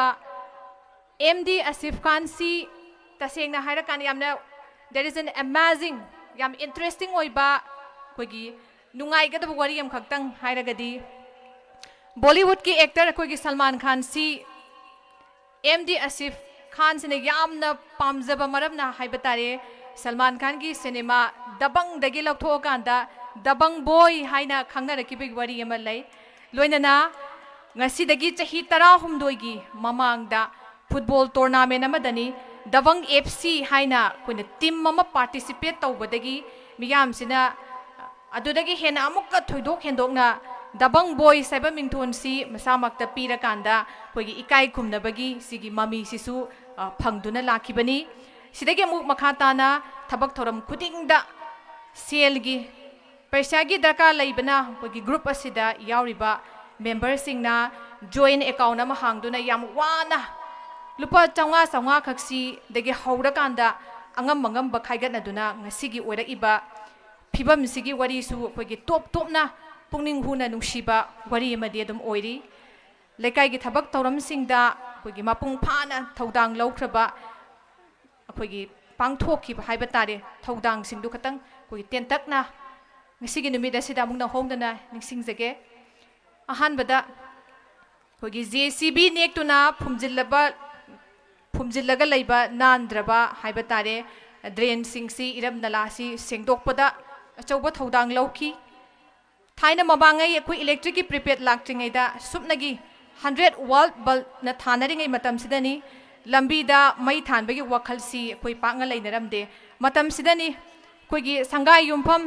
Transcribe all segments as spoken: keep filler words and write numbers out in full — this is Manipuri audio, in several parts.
ꯑꯦꯝ ꯗꯤ ꯑꯁꯤꯐ ꯈꯥꯟꯁꯤ ꯇꯁꯦꯡꯅ ꯍꯥꯏꯔꯀꯥꯟꯗ ꯌꯥꯝꯅ, there is an amazing, ꯌꯥꯝ interesting ꯑꯣꯏꯕ, ꯑꯩꯈꯣꯏꯒꯤ ꯅꯨꯡꯉꯥꯏꯒꯗꯕ ꯋꯥꯔꯤ ꯑꯃꯈꯛꯇꯪ ꯍꯥꯏꯔꯒꯗꯤ, ꯕꯣꯂꯤꯋꯨꯗꯀꯤ ꯑꯦꯛꯇꯔ ꯑꯩꯈꯣꯏꯒꯤ ꯁꯜꯃꯥꯟ ꯈꯥꯟꯁꯤ ꯑꯦꯝ ꯗꯤ ꯑꯁꯤꯐ ꯈꯥꯟꯁꯤꯅ ꯌꯥꯝꯅ ꯄꯥꯝꯖꯕ ꯃꯔꯝꯅ ꯍꯥꯏꯕ ꯇꯥꯔꯦ, ꯁꯜꯃꯥꯟ ꯈꯥꯟꯒꯤ ꯁꯤꯅꯦꯃꯥ ꯗꯕꯪꯗꯒꯤ ꯂꯧꯊꯣꯛꯑꯀꯥꯟꯗ ꯗꯕꯪ ꯕꯣꯏ ꯍꯥꯏꯅ ꯈꯪꯅꯔꯛꯈꯤꯕꯒꯤ ꯋꯥꯔꯤ ꯑꯃ ꯂꯩ꯫ ꯂꯣꯏꯅꯅ ꯉꯁꯤꯗꯒꯤ ꯆꯍꯤ ꯇꯔꯥꯍꯨꯝꯗꯣꯏꯒꯤ ꯃꯃꯥꯡꯗ ꯐꯨꯠꯕꯣꯜ ꯇꯣꯔꯅꯥꯃꯦꯟ ꯑꯃꯗꯅꯤ ꯗꯕꯪ ꯑꯦꯐ ꯁꯤ ꯍꯥꯏꯅ ꯑꯩꯈꯣꯏꯅ ꯇꯤꯝ ꯑꯃ ꯄꯥꯔꯇꯤꯁꯤꯄꯦꯠ ꯇꯧꯕꯗꯒꯤ ꯃꯤꯌꯥꯝꯁꯤꯅ ꯑꯗꯨꯗꯒꯤ ꯍꯦꯟꯅ ꯑꯃꯨꯛꯀ ꯊꯣꯏꯗꯣꯛ ꯍꯦꯟꯗꯣꯛꯅ ꯗꯕꯪ ꯕꯣꯏꯁ ꯍꯥꯏꯕ ꯃꯤꯡꯊꯣꯟꯁꯤ ꯃꯁꯥꯃꯛꯇ ꯄꯤꯔꯀꯥꯟꯗ ꯑꯩꯈꯣꯏꯒꯤ ꯏꯀꯥꯏ ꯈꯨꯝꯅꯕꯒꯤ ꯁꯤꯒꯤ ꯃꯃꯤꯁꯤꯁꯨ, ꯑ, ꯐꯪꯗꯨꯅ ꯂꯥꯛꯈꯤꯕꯅꯤ꯫ ꯁꯤꯗꯒꯤ ꯑꯃꯨꯛ ꯃꯈꯥ ꯇꯥꯅ ꯊꯕꯛ ꯊꯧꯔꯝ ꯈꯨꯗꯤꯡꯗ ꯁꯦꯜꯒꯤ, ꯄꯩꯁꯥꯒꯤ ꯗꯔꯀꯥꯔ ꯂꯩꯕꯅ ꯑꯩꯈꯣꯏꯒꯤ ꯒ꯭ꯔꯨꯞ ꯑꯁꯤꯗ ꯌꯥꯎꯔꯤꯕ ꯃꯦꯝꯕꯔꯁꯤꯡꯅ ꯖꯣꯏꯟ ꯑꯦꯀꯥꯎꯟ ꯑꯃ ꯍꯥꯡꯗꯨꯅ ꯌꯥꯝ ꯋꯥꯅ ꯂꯨꯄꯥ ꯆꯥꯝꯃꯉꯥ ꯆꯥꯝꯃꯉꯥ ꯈꯛꯁꯤꯗꯒꯤ ꯍꯧꯔꯀꯥꯟꯗ ꯑꯉꯝ ꯑꯉꯝꯕ ꯈꯥꯏꯒꯠꯅꯗꯨꯅ ꯉꯁꯤꯒꯤ ꯑꯣꯏꯔꯛꯏꯕ ꯐꯤꯕꯝꯁꯤꯒꯤ ꯋꯥꯔꯤꯁꯨ ꯑꯩꯈꯣꯏꯒꯤ ꯇꯣꯞ ꯇꯣꯞꯅ ꯄꯨꯛꯅꯤꯡ ꯍꯨꯅ ꯅꯨꯡꯁꯤꯕ ꯋꯥꯔꯤ ꯑꯃꯗꯤ ꯑꯗꯨꯝ ꯑꯣꯏꯔꯤ꯫ ꯂꯩꯀꯥꯏꯒꯤ ꯊꯕꯛ ꯊꯧꯔꯝꯁꯤꯡꯗ ꯑꯩꯈꯣꯏꯒꯤ ꯃꯄꯨꯡ ꯐꯥꯅ ꯊꯧꯗꯥꯡ ꯂꯧꯈ꯭ꯔꯕ, ꯑꯩꯈꯣꯏꯒꯤ ꯄꯥꯡꯊꯣꯛꯈꯤꯕ ꯍꯥꯏꯕ ꯇꯥꯔꯦ, ꯊꯧꯗꯥꯡꯁꯤꯡꯗꯨ ꯈꯇꯪ ꯑꯩꯈꯣꯏꯒꯤ ꯇꯦꯟꯇꯛꯅ ꯉꯁꯤꯒꯤ ꯅꯨꯃꯤꯠ ꯑꯁꯤꯗ ꯑꯃꯨꯛ ꯅꯧꯍꯧꯅꯅ ꯅꯤꯡꯁꯤꯡꯖꯒꯦ꯫ ꯑꯍꯥꯟꯕꯗ ꯑꯩꯈꯣꯏꯒꯤ ꯖꯦ ꯁꯤ ꯕꯤ ꯅꯦꯛꯇꯨꯅ ꯐꯨꯝꯖꯤꯜꯂꯕ, ꯐꯨꯝꯖꯤꯜꯂꯒ ꯂꯩꯕ ꯅꯥꯟꯗ꯭ꯔꯕ ꯍꯥꯏꯕ ꯇꯥꯔꯦ, ꯗ꯭ꯔꯦꯟꯁꯤꯡꯁꯤ, ꯏꯔꯝ ꯅꯂꯥꯁꯤ ꯁꯦꯡꯗꯣꯛꯄꯗ ꯑꯆꯧꯕ ꯊꯧꯗꯥꯡ ꯂꯧꯈꯤ꯫ ꯊꯥꯏꯅ ꯃꯃꯥꯡꯉꯩ ꯑꯩꯈꯣꯏ ꯏꯂꯦꯛꯇ꯭ꯔꯤꯛꯀꯤ ꯄ꯭ꯔꯤꯄꯦꯗ ꯂꯥꯛꯇ꯭ꯔꯤꯉꯩꯗ ꯁꯨꯞꯅꯒꯤ ꯍꯟꯗ꯭ꯔꯦꯠ ꯋꯥꯜꯠ ꯕꯜꯕꯅ ꯊꯥꯅꯔꯤꯉꯩ ꯃꯇꯝꯁꯤꯗꯅꯤ ꯂꯝꯕꯤꯗ ꯃꯩ ꯊꯥꯟꯕꯒꯤ ꯋꯥꯈꯜꯁꯤ ꯑꯩꯈꯣꯏ ꯄꯥꯛꯅ ꯂꯩꯅꯔꯝꯗꯦ꯫ ꯃꯇꯝꯁꯤꯗꯅꯤ ꯑꯩꯈꯣꯏꯒꯤ ꯁꯪꯒꯥꯏ ꯌꯨꯝꯐꯝ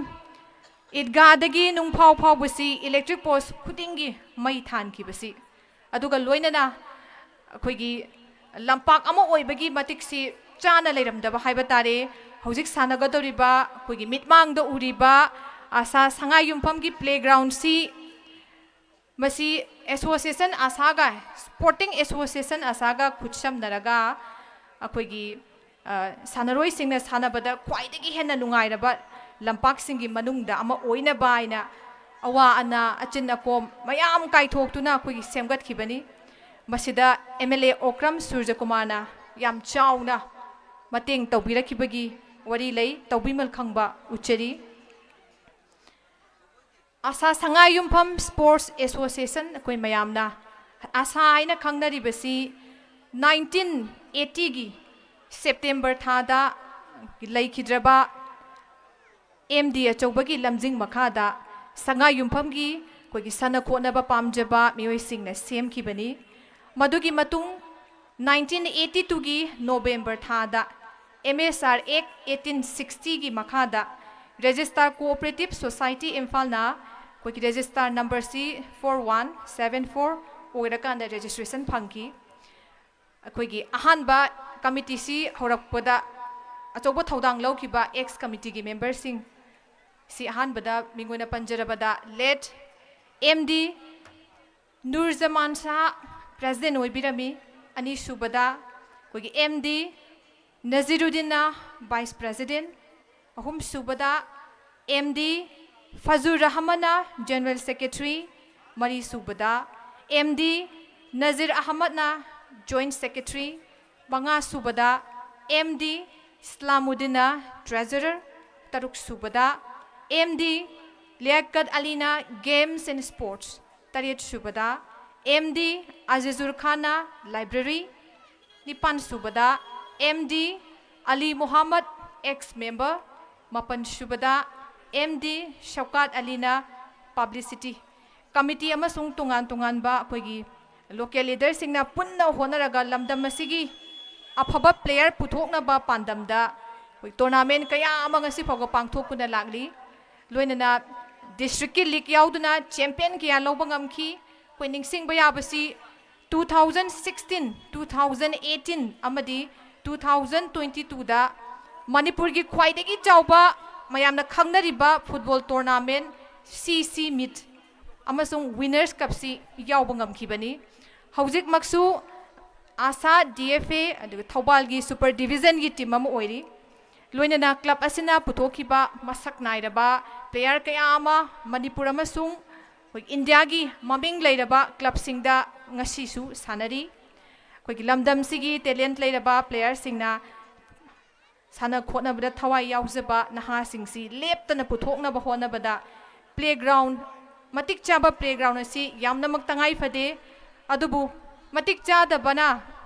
ꯏꯗꯒꯥꯗꯒꯤ ꯅꯨꯡꯐꯥꯎ ꯐꯥꯎꯕꯁꯤ ꯏꯂꯦꯛꯇ꯭ꯔꯤꯛ ꯄꯣꯁ ꯈꯨꯗꯤꯡꯒꯤ ꯃꯩ ꯊꯥꯟꯈꯤꯕꯁꯤ꯫ ꯑꯗꯨꯒ ꯂꯣꯏꯅꯅ ꯑꯩꯈꯣꯏꯒꯤ ꯂꯝꯄꯥꯛ ꯑꯃ ꯑꯣꯏꯕꯒꯤ ꯃꯇꯤꯛꯁꯤ ꯆꯥꯅ ꯂꯩꯔꯝꯗꯕ ꯍꯥꯏꯕ ꯇꯥꯔꯦ꯫ ꯍꯧꯖꯤꯛ ꯁꯥꯟꯅꯒꯗꯧꯔꯤꯕ ꯑꯩꯈꯣꯏꯒꯤ ꯃꯤꯠꯃꯥꯡꯗ ꯎꯔꯤꯕ ꯑꯁꯥ ꯁꯉꯥꯏ ꯌꯨꯝꯐꯝꯒꯤ ꯄ꯭ꯂꯦꯒ꯭ꯔꯥꯎꯟꯁꯤ, ꯃꯁꯤ ꯑꯦꯁꯣꯁꯤꯌꯦꯁꯟ ꯑꯁꯥꯒ, ꯁ꯭ꯄꯣꯔꯇꯤꯡ ꯑꯦꯁꯣꯁꯤꯌꯦꯁꯟ ꯑꯁꯥꯒ ꯈꯨꯠꯁꯝꯅꯔꯒ ꯑꯩꯈꯣꯏꯒꯤ, ꯑ, ꯁꯥꯟꯅꯔꯣꯏꯁꯤꯡꯅ ꯁꯥꯟꯅꯕꯗ ꯈ꯭ꯋꯥꯏꯗꯒꯤ ꯍꯦꯟꯅ ꯅꯨꯡꯉꯥꯏꯔꯕ ꯂꯝꯄꯥꯛꯁꯤꯡꯒꯤ ꯃꯅꯨꯡꯗ ꯑꯃ ꯑꯣꯏꯅꯕ ꯍꯥꯏꯅ ꯑꯋꯥ ꯑꯅꯥ, ꯑꯆꯤꯟ ꯑꯀꯣꯝ ꯃꯌꯥꯝ ꯀꯥꯏꯊꯣꯛꯇꯨꯅ ꯑꯩꯈꯣꯏꯒꯤ ꯁꯦꯝꯒꯠꯈꯤꯕꯅꯤ꯫ ꯃꯁꯤꯗ ꯑꯦꯝ ꯑꯦꯜ ꯑꯦ ꯑꯣꯀ꯭ꯔꯝ ꯁꯨꯔꯖꯀꯨꯃꯥꯔꯅ ꯌꯥꯝ ꯆꯥꯎꯅ ꯃꯇꯦꯡ ꯇꯧꯕꯤꯔꯛꯈꯤꯕꯒꯤ ꯋꯥꯔꯤ ꯂꯩ꯫ ꯇꯧꯕꯤꯃꯜ ꯈꯪꯕ ꯎꯠꯆꯔꯤ꯫ ꯑꯁꯥ ꯁꯉꯥꯏꯌꯨꯝꯐꯝ ꯁ꯭ꯄꯣꯔꯠꯁ ꯑꯦꯁꯣꯁꯤꯌꯦꯁꯟ, ꯑꯩꯈꯣꯏ ꯃꯌꯥꯝꯅ ꯑꯁꯥ ꯍꯥꯏꯅ ꯈꯪꯅꯔꯤꯕꯁꯤ ꯅꯥꯏꯟꯇꯤꯟ ꯑꯦꯠꯇꯤꯒꯤ ꯁꯦꯞꯇꯦꯝꯕꯔ ꯊꯥꯗ ꯂꯩꯈꯤꯗ꯭ꯔꯕ ꯑꯦꯝ ꯗꯤ ꯑꯆꯧꯕꯒꯤ ꯂꯝꯖꯤꯡ ꯃꯈꯥꯗ ꯁꯉꯥꯏꯌꯨꯝꯐꯝꯒꯤ ꯑꯩꯈꯣꯏꯒꯤ ꯁꯥꯟꯅ ꯈꯣꯠꯅꯕ ꯄꯥꯝꯖꯕ ꯃꯤꯑꯣꯏꯁꯤꯡꯅ ꯁꯦꯝꯈꯤꯕꯅꯤ꯫ ꯃꯗꯨꯒꯤ ꯃꯇꯨꯡ ꯅꯥꯏꯟꯇꯤꯟ ꯑꯦꯠꯇꯤ ꯇꯨꯒꯤ ꯅꯣꯕꯦꯝꯕꯔ ꯊꯥꯗ ꯑꯦꯝ ꯑꯦꯁ ꯑꯥꯔ ꯑꯦꯛ ꯑꯩꯠꯇꯤꯟ ꯁꯤꯛꯁꯇꯤꯒꯤ ꯃꯈꯥꯗ ꯔꯦꯖꯤꯁꯇꯥꯔ ꯀꯣꯑꯣꯄꯔꯦꯇꯤꯚ ꯁꯣꯁꯥꯏꯇꯤ ꯏꯝꯐꯥꯜꯅ ꯑꯩꯈꯣꯏꯒꯤ ꯔꯦꯖꯤꯁꯇꯥꯔ ꯅꯝꯕꯔꯁꯤ ꯐꯣꯔ ꯋꯥꯟ ꯁꯕꯦꯟ ꯐꯣꯔ ꯑꯣꯏꯔꯀꯥꯟꯗ ꯔꯦꯖꯤꯁꯇ꯭ꯔꯦꯁꯟ ꯐꯪꯈꯤ꯫ ꯑꯩꯈꯣꯏꯒꯤ ꯑꯍꯥꯟꯕ ꯀꯃꯤꯇꯤꯁꯤ ꯍꯧꯔꯛꯄꯗ ꯑꯆꯧꯕ ꯊꯧꯗꯥꯡ ꯂꯧꯈꯤꯕ ꯑꯦꯛꯁ ꯀꯃꯤꯇꯤꯒꯤ ꯃꯦꯝꯕꯔꯁꯤꯡ ꯁꯤ ꯑꯍꯥꯟꯕꯗ ꯃꯤꯡ ꯑꯣꯏꯅ ꯄꯟꯖꯔꯕꯗ late M D Nurjaman Shah president ꯑꯣꯏꯕꯤꯔꯝꯃꯤ꯫ ꯑꯅꯤꯁꯨꯕꯗ ꯑꯩꯈꯣꯏꯒꯤ ꯑꯦꯝ ꯗꯤ ꯅꯖꯤꯔꯨꯗꯤꯟꯅ ꯚꯥꯏꯁ ꯄ꯭ꯔꯦꯁꯤꯗꯦꯟ꯫ ꯑꯍꯨꯝꯁꯨꯕꯗ ꯑꯦꯝ ꯗꯤ ꯐꯖꯨꯔ ꯔꯍꯃꯟꯅ ꯖꯦꯅꯔꯦꯜ ꯁꯦꯀ꯭ꯔꯦꯇꯔꯤ꯫ ꯃꯔꯤꯁꯨꯕꯗ ꯑꯦꯝ ꯗꯤ ꯅꯖꯤꯔ ꯑꯍꯃꯗꯅ ꯖꯣꯏꯟꯠ ꯁꯦꯀ꯭ꯔꯦꯇꯔꯤ꯫ ꯃꯉꯥꯁꯨꯕꯗ ꯑꯦꯝ ꯗꯤ ꯏꯁꯂꯥꯃꯨꯗꯤꯟꯅ ꯇ꯭ꯔꯦꯖꯔꯔ꯫ ꯇꯔꯨꯛꯁꯨꯕꯗ ꯑꯦꯝ ꯗꯤ ꯂꯤꯌꯥꯀꯠ ꯑꯂꯤꯅ ꯒꯦꯝꯁ ꯑꯦꯟ ꯁ꯭ꯄꯣꯔꯠꯁ꯫ ꯇꯔꯦꯠꯁꯨꯕꯗ ꯑꯦꯝ ꯗꯤ ꯑꯖꯤꯖꯨꯔ ꯈꯥꯟꯅ ꯂꯥꯏꯕ꯭ꯔꯦꯔꯤ꯫ ꯅꯤꯄꯥꯟꯁꯨꯕꯗ M D Ali Muhammad, ex member. ꯃꯥꯄꯟꯁꯨꯕꯗ ꯑꯦꯝ ꯗꯤ ꯁꯧꯀꯥꯠ ꯑꯂꯤꯅ ꯄꯕ꯭ꯂꯤꯁꯤꯇꯤ꯫ ꯀꯃꯤꯇꯤ ꯑꯃꯁꯨꯡ ꯇꯣꯉꯥꯟ ꯇꯣꯉꯥꯟꯕ ꯑꯩꯈꯣꯏꯒꯤ ꯂꯣꯀꯦꯜ ꯂꯤꯗꯔꯁꯤꯡꯅ ꯄꯨꯟꯅ ꯍꯣꯠꯅꯔꯒ ꯂꯝꯗꯝ ꯑꯁꯤꯒꯤ ꯑꯐꯕ ꯄ꯭ꯂꯦꯌꯔ ꯄꯨꯊꯣꯛꯅꯕ ꯄꯥꯟꯗꯝꯗ ꯑꯩꯈꯣꯏ ꯇꯣꯔꯅꯥꯃꯦꯟ ꯀꯌꯥ ꯑꯃ ꯉꯁꯤ ꯐꯥꯎꯕ ꯄꯥꯡꯊꯣꯛꯇꯨꯅ ꯂꯥꯛꯂꯤ꯫ ꯂꯣꯏꯅꯅ ꯗꯤꯁꯇ꯭ꯔꯤꯛꯀꯤ ꯂꯤꯒ ꯌꯥꯎꯗꯨꯅ ꯆꯦꯝꯄꯤꯌꯟ ꯀꯌꯥ ꯂꯧꯕ ꯉꯝꯈꯤ꯫ ꯑꯩꯈꯣꯏ ꯅꯤꯡꯁꯤꯡꯕ ꯌꯥꯕꯁꯤ two thousand sixteen, two thousand eighteen ꯑꯃꯗꯤ ꯇꯨ ꯊꯥꯎꯖꯟ ꯇ꯭ꯋꯦꯟꯇꯤ ꯇꯨꯗ ꯃꯅꯤꯄꯨꯔꯒꯤ ꯈ꯭ꯋꯥꯏꯗꯒꯤ ꯆꯥꯎꯕ ꯃꯌꯥꯝꯅ ꯈꯪꯅꯔꯤꯕ ꯐꯨꯠꯕꯣꯜ ꯇꯣꯔꯅꯥꯃꯦꯟ ꯁꯤ ꯁꯤ ꯃꯤꯠ ꯑꯃꯁꯨꯡ ꯋꯤꯟꯅꯔꯁ ꯀꯞꯁꯤ ꯌꯥꯎꯕ ꯉꯝꯈꯤꯕꯅꯤ꯫ ꯍꯧꯖꯤꯛꯃꯛꯁꯨ ꯑꯥꯁꯥ ꯗꯤ ꯑꯦꯐ ꯑꯦ ꯑꯗꯨꯒ ꯊꯧꯕꯥꯜꯒꯤ ꯁꯨꯄꯔ ꯗꯤꯕꯤꯖꯟꯒꯤ ꯇꯤꯝ ꯑꯃ ꯑꯣꯏꯔꯤ꯫ ꯂꯣꯏꯅꯅ ꯀ꯭ꯂꯕ ꯑꯁꯤꯅ ꯄꯨꯊꯣꯛꯈꯤꯕ ꯃꯁꯛ ꯅꯥꯏꯔꯕ ꯄ꯭ꯂꯦꯌꯔ ꯀꯌꯥ ꯑꯃ ꯃꯅꯤꯄꯨꯔ ꯑꯃꯁꯨꯡ ꯑꯩꯈꯣꯏ ꯏꯟꯗꯤꯌꯥꯒꯤ ꯃꯃꯤꯡ ꯂꯩꯔꯕ ꯀ꯭ꯂꯕꯁꯤꯡꯗ ꯉꯁꯤꯁꯨ ꯁꯥꯟꯅꯔꯤ꯫ ꯑꯩꯈꯣꯏꯒꯤ ꯂꯝꯗꯝꯁꯤꯒꯤ talent ꯂꯩꯔꯕ playerꯁꯤꯡꯅ ꯁꯥꯟꯅ ꯈꯣꯠꯅꯕꯗ ꯊꯋꯥꯏ ꯌꯥꯎꯖꯕ ꯅꯍꯥꯁꯤꯡꯁꯤ ꯂꯦꯞꯇꯅ ꯄꯨꯊꯣꯛꯅꯕ ꯍꯣꯠꯅꯕꯗ playground, ꯃꯇꯤꯛ ꯆꯥꯕ playground ꯑꯁꯤ ꯌꯥꯝꯅꯃꯛ ꯇꯉꯥꯏ ꯐꯗꯦ꯫ ꯑꯗꯨꯕꯨ ꯃꯇꯤꯛ ꯆꯥꯗꯕꯅ,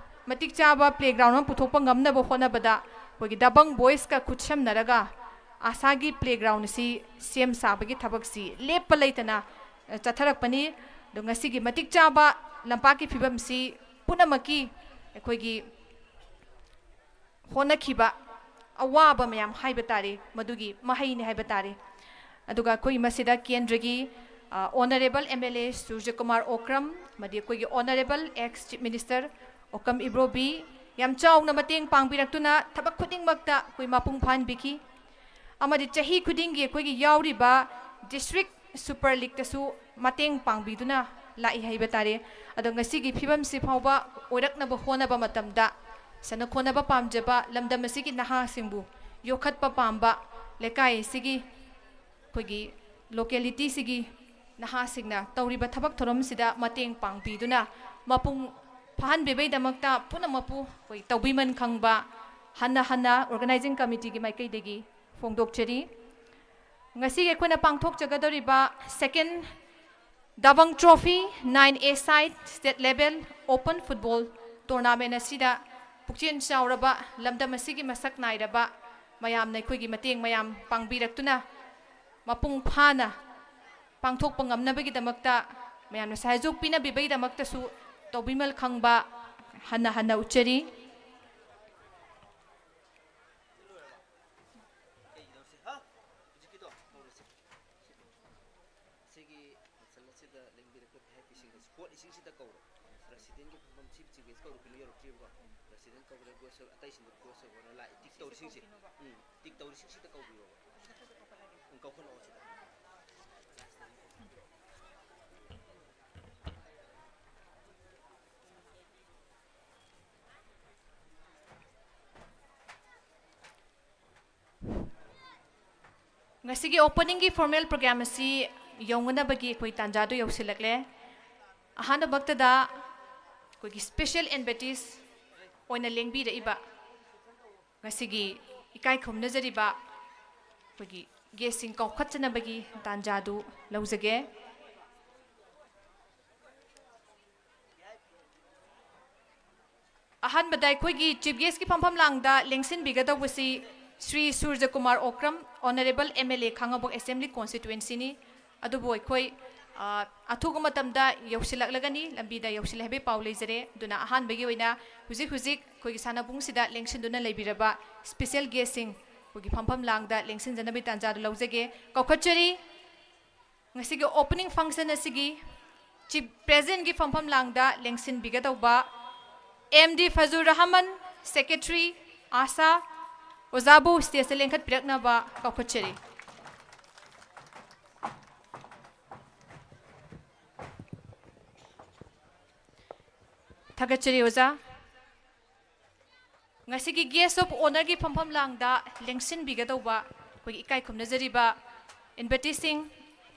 ꯃꯇꯤꯛ ꯆꯥꯕ playground ꯑꯃ ꯄꯨꯊꯣꯛꯄ ꯉꯝꯅꯕ ꯍꯣꯠꯅꯕꯗ ꯑꯩꯈꯣꯏꯒꯤ ꯗꯕꯪ boysꯀ ꯈꯨꯠꯁꯝꯅꯔꯒ ꯑꯥꯁꯥꯒꯤ playground ꯑꯁꯤ ꯁꯦꯝ ꯁꯥꯕꯒꯤ ꯊꯕꯛꯁꯤ ꯂꯦꯞꯄ ꯂꯩꯇꯅ, ꯑ, ꯆꯠꯊꯔꯛꯄꯅꯤ꯫ ꯑꯗꯣ ꯉꯁꯤꯒꯤ ꯃꯇꯤꯛ ꯆꯥꯕ ꯂꯝꯄꯥꯛꯀꯤ ꯐꯤꯕꯝꯁꯤ ꯄꯨꯝꯅꯃꯛꯀꯤ ꯑꯩꯈꯣꯏꯒꯤ ꯍꯣꯠꯅꯈꯤꯕ, ꯑꯋꯥꯕ ꯃꯌꯥꯝ ꯍꯥꯏꯕ ꯇꯥꯔꯦ, ꯃꯗꯨꯒꯤ ꯃꯍꯩꯅꯤ ꯍꯥꯏꯕ ꯇꯥꯔꯦ꯫ ꯑꯗꯨꯒ ꯑꯩꯈꯣꯏ ꯃꯁꯤꯗ ꯀꯦꯟꯗ꯭ꯔꯒꯤ, ꯑ, Honourable M L A ꯁꯨꯔꯖꯀꯨꯃꯥꯔ Okram ꯑꯃꯗꯤ ꯑꯩꯈꯣꯏꯒꯤ Honourable ex Chief Minister ꯑꯣꯀꯝ ꯏꯕ꯭ꯔꯣꯕꯤ ꯌꯥꯝ ꯆꯥꯎꯅ ꯃꯇꯦꯡ ꯄꯥꯡꯕꯤꯔꯛꯇꯨꯅ ꯊꯕꯛ ꯈꯨꯗꯤꯡꯃꯛꯇ ꯑꯩꯈꯣꯏ ꯃꯄꯨꯡ ꯐꯥꯍꯟꯕꯤꯈꯤ꯫ ꯑꯃꯗꯤ ꯆꯍꯤ ꯈꯨꯗꯤꯡꯒꯤ ꯑꯩꯈꯣꯏꯒꯤ ꯌꯥꯎꯔꯤꯕ District Super Leagueꯇꯁꯨ ꯃꯇꯦꯡ ꯄꯥꯡꯕꯤꯗꯨꯅ ꯂꯥꯛꯏ ꯍꯥꯏꯕ ꯇꯥꯔꯦ꯫ ꯑꯗꯣ ꯉꯁꯤꯒꯤ ꯐꯤꯕꯝꯁꯤ ꯐꯥꯎꯕ ꯑꯣꯏꯔꯛꯅꯕ ꯍꯣꯠꯅꯕ ꯃꯇꯝꯗ ꯁꯥꯟꯅ ꯈꯣꯠꯅꯕ ꯄꯥꯝꯖꯕ ꯂꯝꯗꯝ ꯑꯁꯤꯒꯤ ꯅꯍꯥꯁꯤꯡꯕꯨ ꯌꯣꯛꯈꯠꯄ ꯄꯥꯝꯕ ꯂꯩꯀꯥꯏ ꯑꯁꯤꯒꯤ ꯑꯩꯈꯣꯏꯒꯤ localityꯁꯤꯒꯤ ꯅꯍꯥꯁꯤꯡꯅ ꯇꯧꯔꯤꯕ ꯊꯕꯛ ꯊꯧꯔꯝꯁꯤꯗ ꯃꯇꯦꯡ ꯄꯥꯡꯕꯤꯗꯨꯅ ꯃꯄꯨꯡ ꯐꯥꯍꯟꯕꯤꯕꯒꯤꯗꯃꯛꯇ ꯄꯨꯝꯅꯃꯛꯄꯨ ꯑꯩꯈꯣꯏ ꯇꯧꯕꯤꯃꯜ ꯈꯪꯕ ꯍꯟꯅ ꯍꯟꯅ Organising Committeeꯒꯤ ꯃꯥꯏꯀꯩꯗꯒꯤ ꯐꯣꯡꯗꯣꯛꯆꯔꯤ꯫ ꯉꯁꯤꯒꯤ ꯑꯩꯈꯣꯏꯅ ꯄꯥꯡꯊꯣꯛꯆꯒꯗꯧꯔꯤꯕ second Dabang Trophy nine A side state level open football tournament ꯑꯁꯤꯗ ꯄꯨꯛꯆꯦꯜ ꯆꯥꯎꯔꯕ ꯂꯝꯗꯝ ꯑꯁꯤꯒꯤ ꯃꯁꯛ ꯅꯥꯏꯔꯕ ꯃꯌꯥꯝꯅ ꯑꯩꯈꯣꯏꯒꯤ ꯃꯇꯦꯡ ꯃꯌꯥꯝ ꯄꯥꯡꯕꯤꯔꯛꯇꯨꯅ ꯃꯄꯨꯡ ꯐꯥꯅ ꯄꯥꯡꯊꯣꯛꯄ ꯉꯝꯅꯕꯒꯤꯗꯃꯛꯇ ꯃꯌꯥꯝꯅ ꯁꯍꯥꯌꯣꯒ ꯄꯤꯅꯕꯤꯕꯒꯤꯗꯃꯛꯇꯁꯨ ꯇꯧꯕꯤꯃꯜ ꯈꯪꯕ ꯍꯟꯅ ꯍꯟꯅ ꯎꯠꯆꯔꯤ꯫ ꯁꯤꯒꯤ ꯃꯁꯜ ꯑꯁꯤꯗ ꯂꯦꯡꯕꯤꯔꯛꯄ ꯚꯤ ꯑꯥꯏ ꯄꯤꯁꯤꯡꯗ ꯁ꯭ꯄꯣꯠ ꯏꯁꯤꯡꯁꯤꯗ ꯀꯧꯔꯣ꯫ ꯄ꯭ꯔꯦꯁꯤꯗꯦꯟꯒꯤ ꯐꯝꯐꯝ ꯁꯤ ꯆꯤꯐ ꯒꯦꯁ ꯀꯧꯔꯛꯈꯤꯅꯣ, ꯌꯧꯔꯛꯇ꯭ꯔꯤꯕꯀꯣ꯫ ꯄ꯭ꯔꯦꯁꯤꯗꯦꯟ ꯀꯧꯔꯦ, ꯒꯣꯁ ꯑꯇꯩꯁꯤꯡꯗꯣ ꯒꯣꯁ ꯑꯣꯏꯅ ꯂꯥꯛꯑꯦ꯫ ꯇꯤꯛ ꯇꯧꯔꯤꯁꯤꯡꯁꯦ, ꯎꯝ, ꯇꯤꯛ ꯇꯧꯔꯤꯁꯤꯡꯁꯤꯗ ꯀꯧꯕꯤꯌꯣꯕ꯫ ꯎꯝ, ꯀꯧꯈꯠꯂꯛꯑꯣ ꯁꯤꯗ꯫ ꯉꯁꯤꯒꯤ openingꯒꯤ formal program ꯑꯁꯤ ꯌꯧꯅꯅꯕꯒꯤ ꯑꯩꯈꯣꯏ ꯇꯥꯟꯖꯥꯗꯨ ꯌꯧꯁꯤꯜꯂꯛꯂꯦ꯫ ꯑꯍꯥꯟꯕꯃꯛꯇꯗ ꯑꯩꯈꯣꯏꯒꯤ special invitees ꯑꯣꯏꯅ ꯂꯦꯡꯕꯤꯔꯛꯏꯕ ꯉꯁꯤꯒꯤ ꯏꯀꯥꯏ ꯈꯨꯝꯅꯖꯔꯤꯕ ꯑꯩꯈꯣꯏꯒꯤ guestꯁꯤꯡ ꯀꯧꯈꯠꯆꯅꯕꯒꯤ ꯇꯥꯟꯖꯥꯗꯨ ꯂꯧꯖꯒꯦ꯫ ꯑꯍꯥꯟꯕꯗ ꯑꯩꯈꯣꯏꯒꯤ chief guestꯀꯤ ꯐꯝꯐꯝ ꯂꯥꯡꯗ ꯂꯦꯡꯁꯤꯟꯕꯤꯒꯗꯧꯕꯁꯤ Shri Surajkumar Okram, Honourable M L A Khangabok Assembly Constituencyꯅꯤ꯫ ꯑꯗꯨꯕꯨ ꯑꯩꯈꯣꯏ, ꯑ, ꯑꯊꯨꯕ ꯃꯇꯝꯗ ꯌꯧꯁꯤꯜꯂꯛꯂꯒꯅꯤ, ꯂꯝꯕꯤꯗ ꯌꯧꯁꯤꯜꯂꯦ ꯍꯥꯏꯕꯒꯤ ꯄꯥꯎ ꯂꯩꯖꯔꯦ꯫ ꯑꯗꯨꯅ ꯑꯍꯥꯟꯕꯒꯤ ꯑꯣꯏꯅ ꯍꯧꯖꯤꯛ ꯍꯧꯖꯤꯛ ꯑꯩꯈꯣꯏꯒꯤ ꯁꯥꯟꯅꯕꯨꯡꯁꯤꯗ ꯂꯦꯡꯁꯤꯟꯗꯨꯅ ꯂꯩꯕꯤꯔꯕ special guestꯁꯤꯡ ꯑꯩꯈꯣꯏꯒꯤ ꯐꯝꯐꯝ ꯂꯥꯡꯗ ꯂꯦꯡꯁꯤꯟꯖꯅꯕꯒꯤ ꯇꯥꯟꯖꯥꯗꯨ ꯂꯧꯖꯒꯦ꯫ ꯀꯧꯈꯠꯆꯔꯤ꯫ ꯉꯁꯤꯒꯤ opening function ꯑꯁꯤꯒꯤ chief presidentꯀꯤ ꯐꯝꯐꯝ ꯂꯥꯡꯗ ꯂꯦꯡꯁꯤꯟꯕꯤꯒꯗꯧꯕ M D ꯐꯖꯨꯔ ꯔꯍꯃꯟ, secretary, ꯑꯥꯁꯥ, ꯑꯣꯖꯥꯕꯨ stageꯇ ꯂꯦꯡꯈꯠꯄꯤꯔꯛꯅꯕ ꯀꯧꯈꯠꯆꯔꯤ꯫ ꯊꯥꯒꯠꯆꯔꯤ ꯑꯣꯖꯥ꯫ ꯉꯁꯤꯒꯤ guest of honourꯒꯤ ꯐꯝꯐꯝ ꯂꯥꯡꯗ ꯂꯦꯡꯁꯤꯟꯕꯤꯒꯗꯧꯕ ꯑꯩꯈꯣꯏꯒꯤ ꯏꯀꯥꯏ ꯈꯨꯝꯅꯖꯔꯤꯕ inviteesꯁꯤꯡ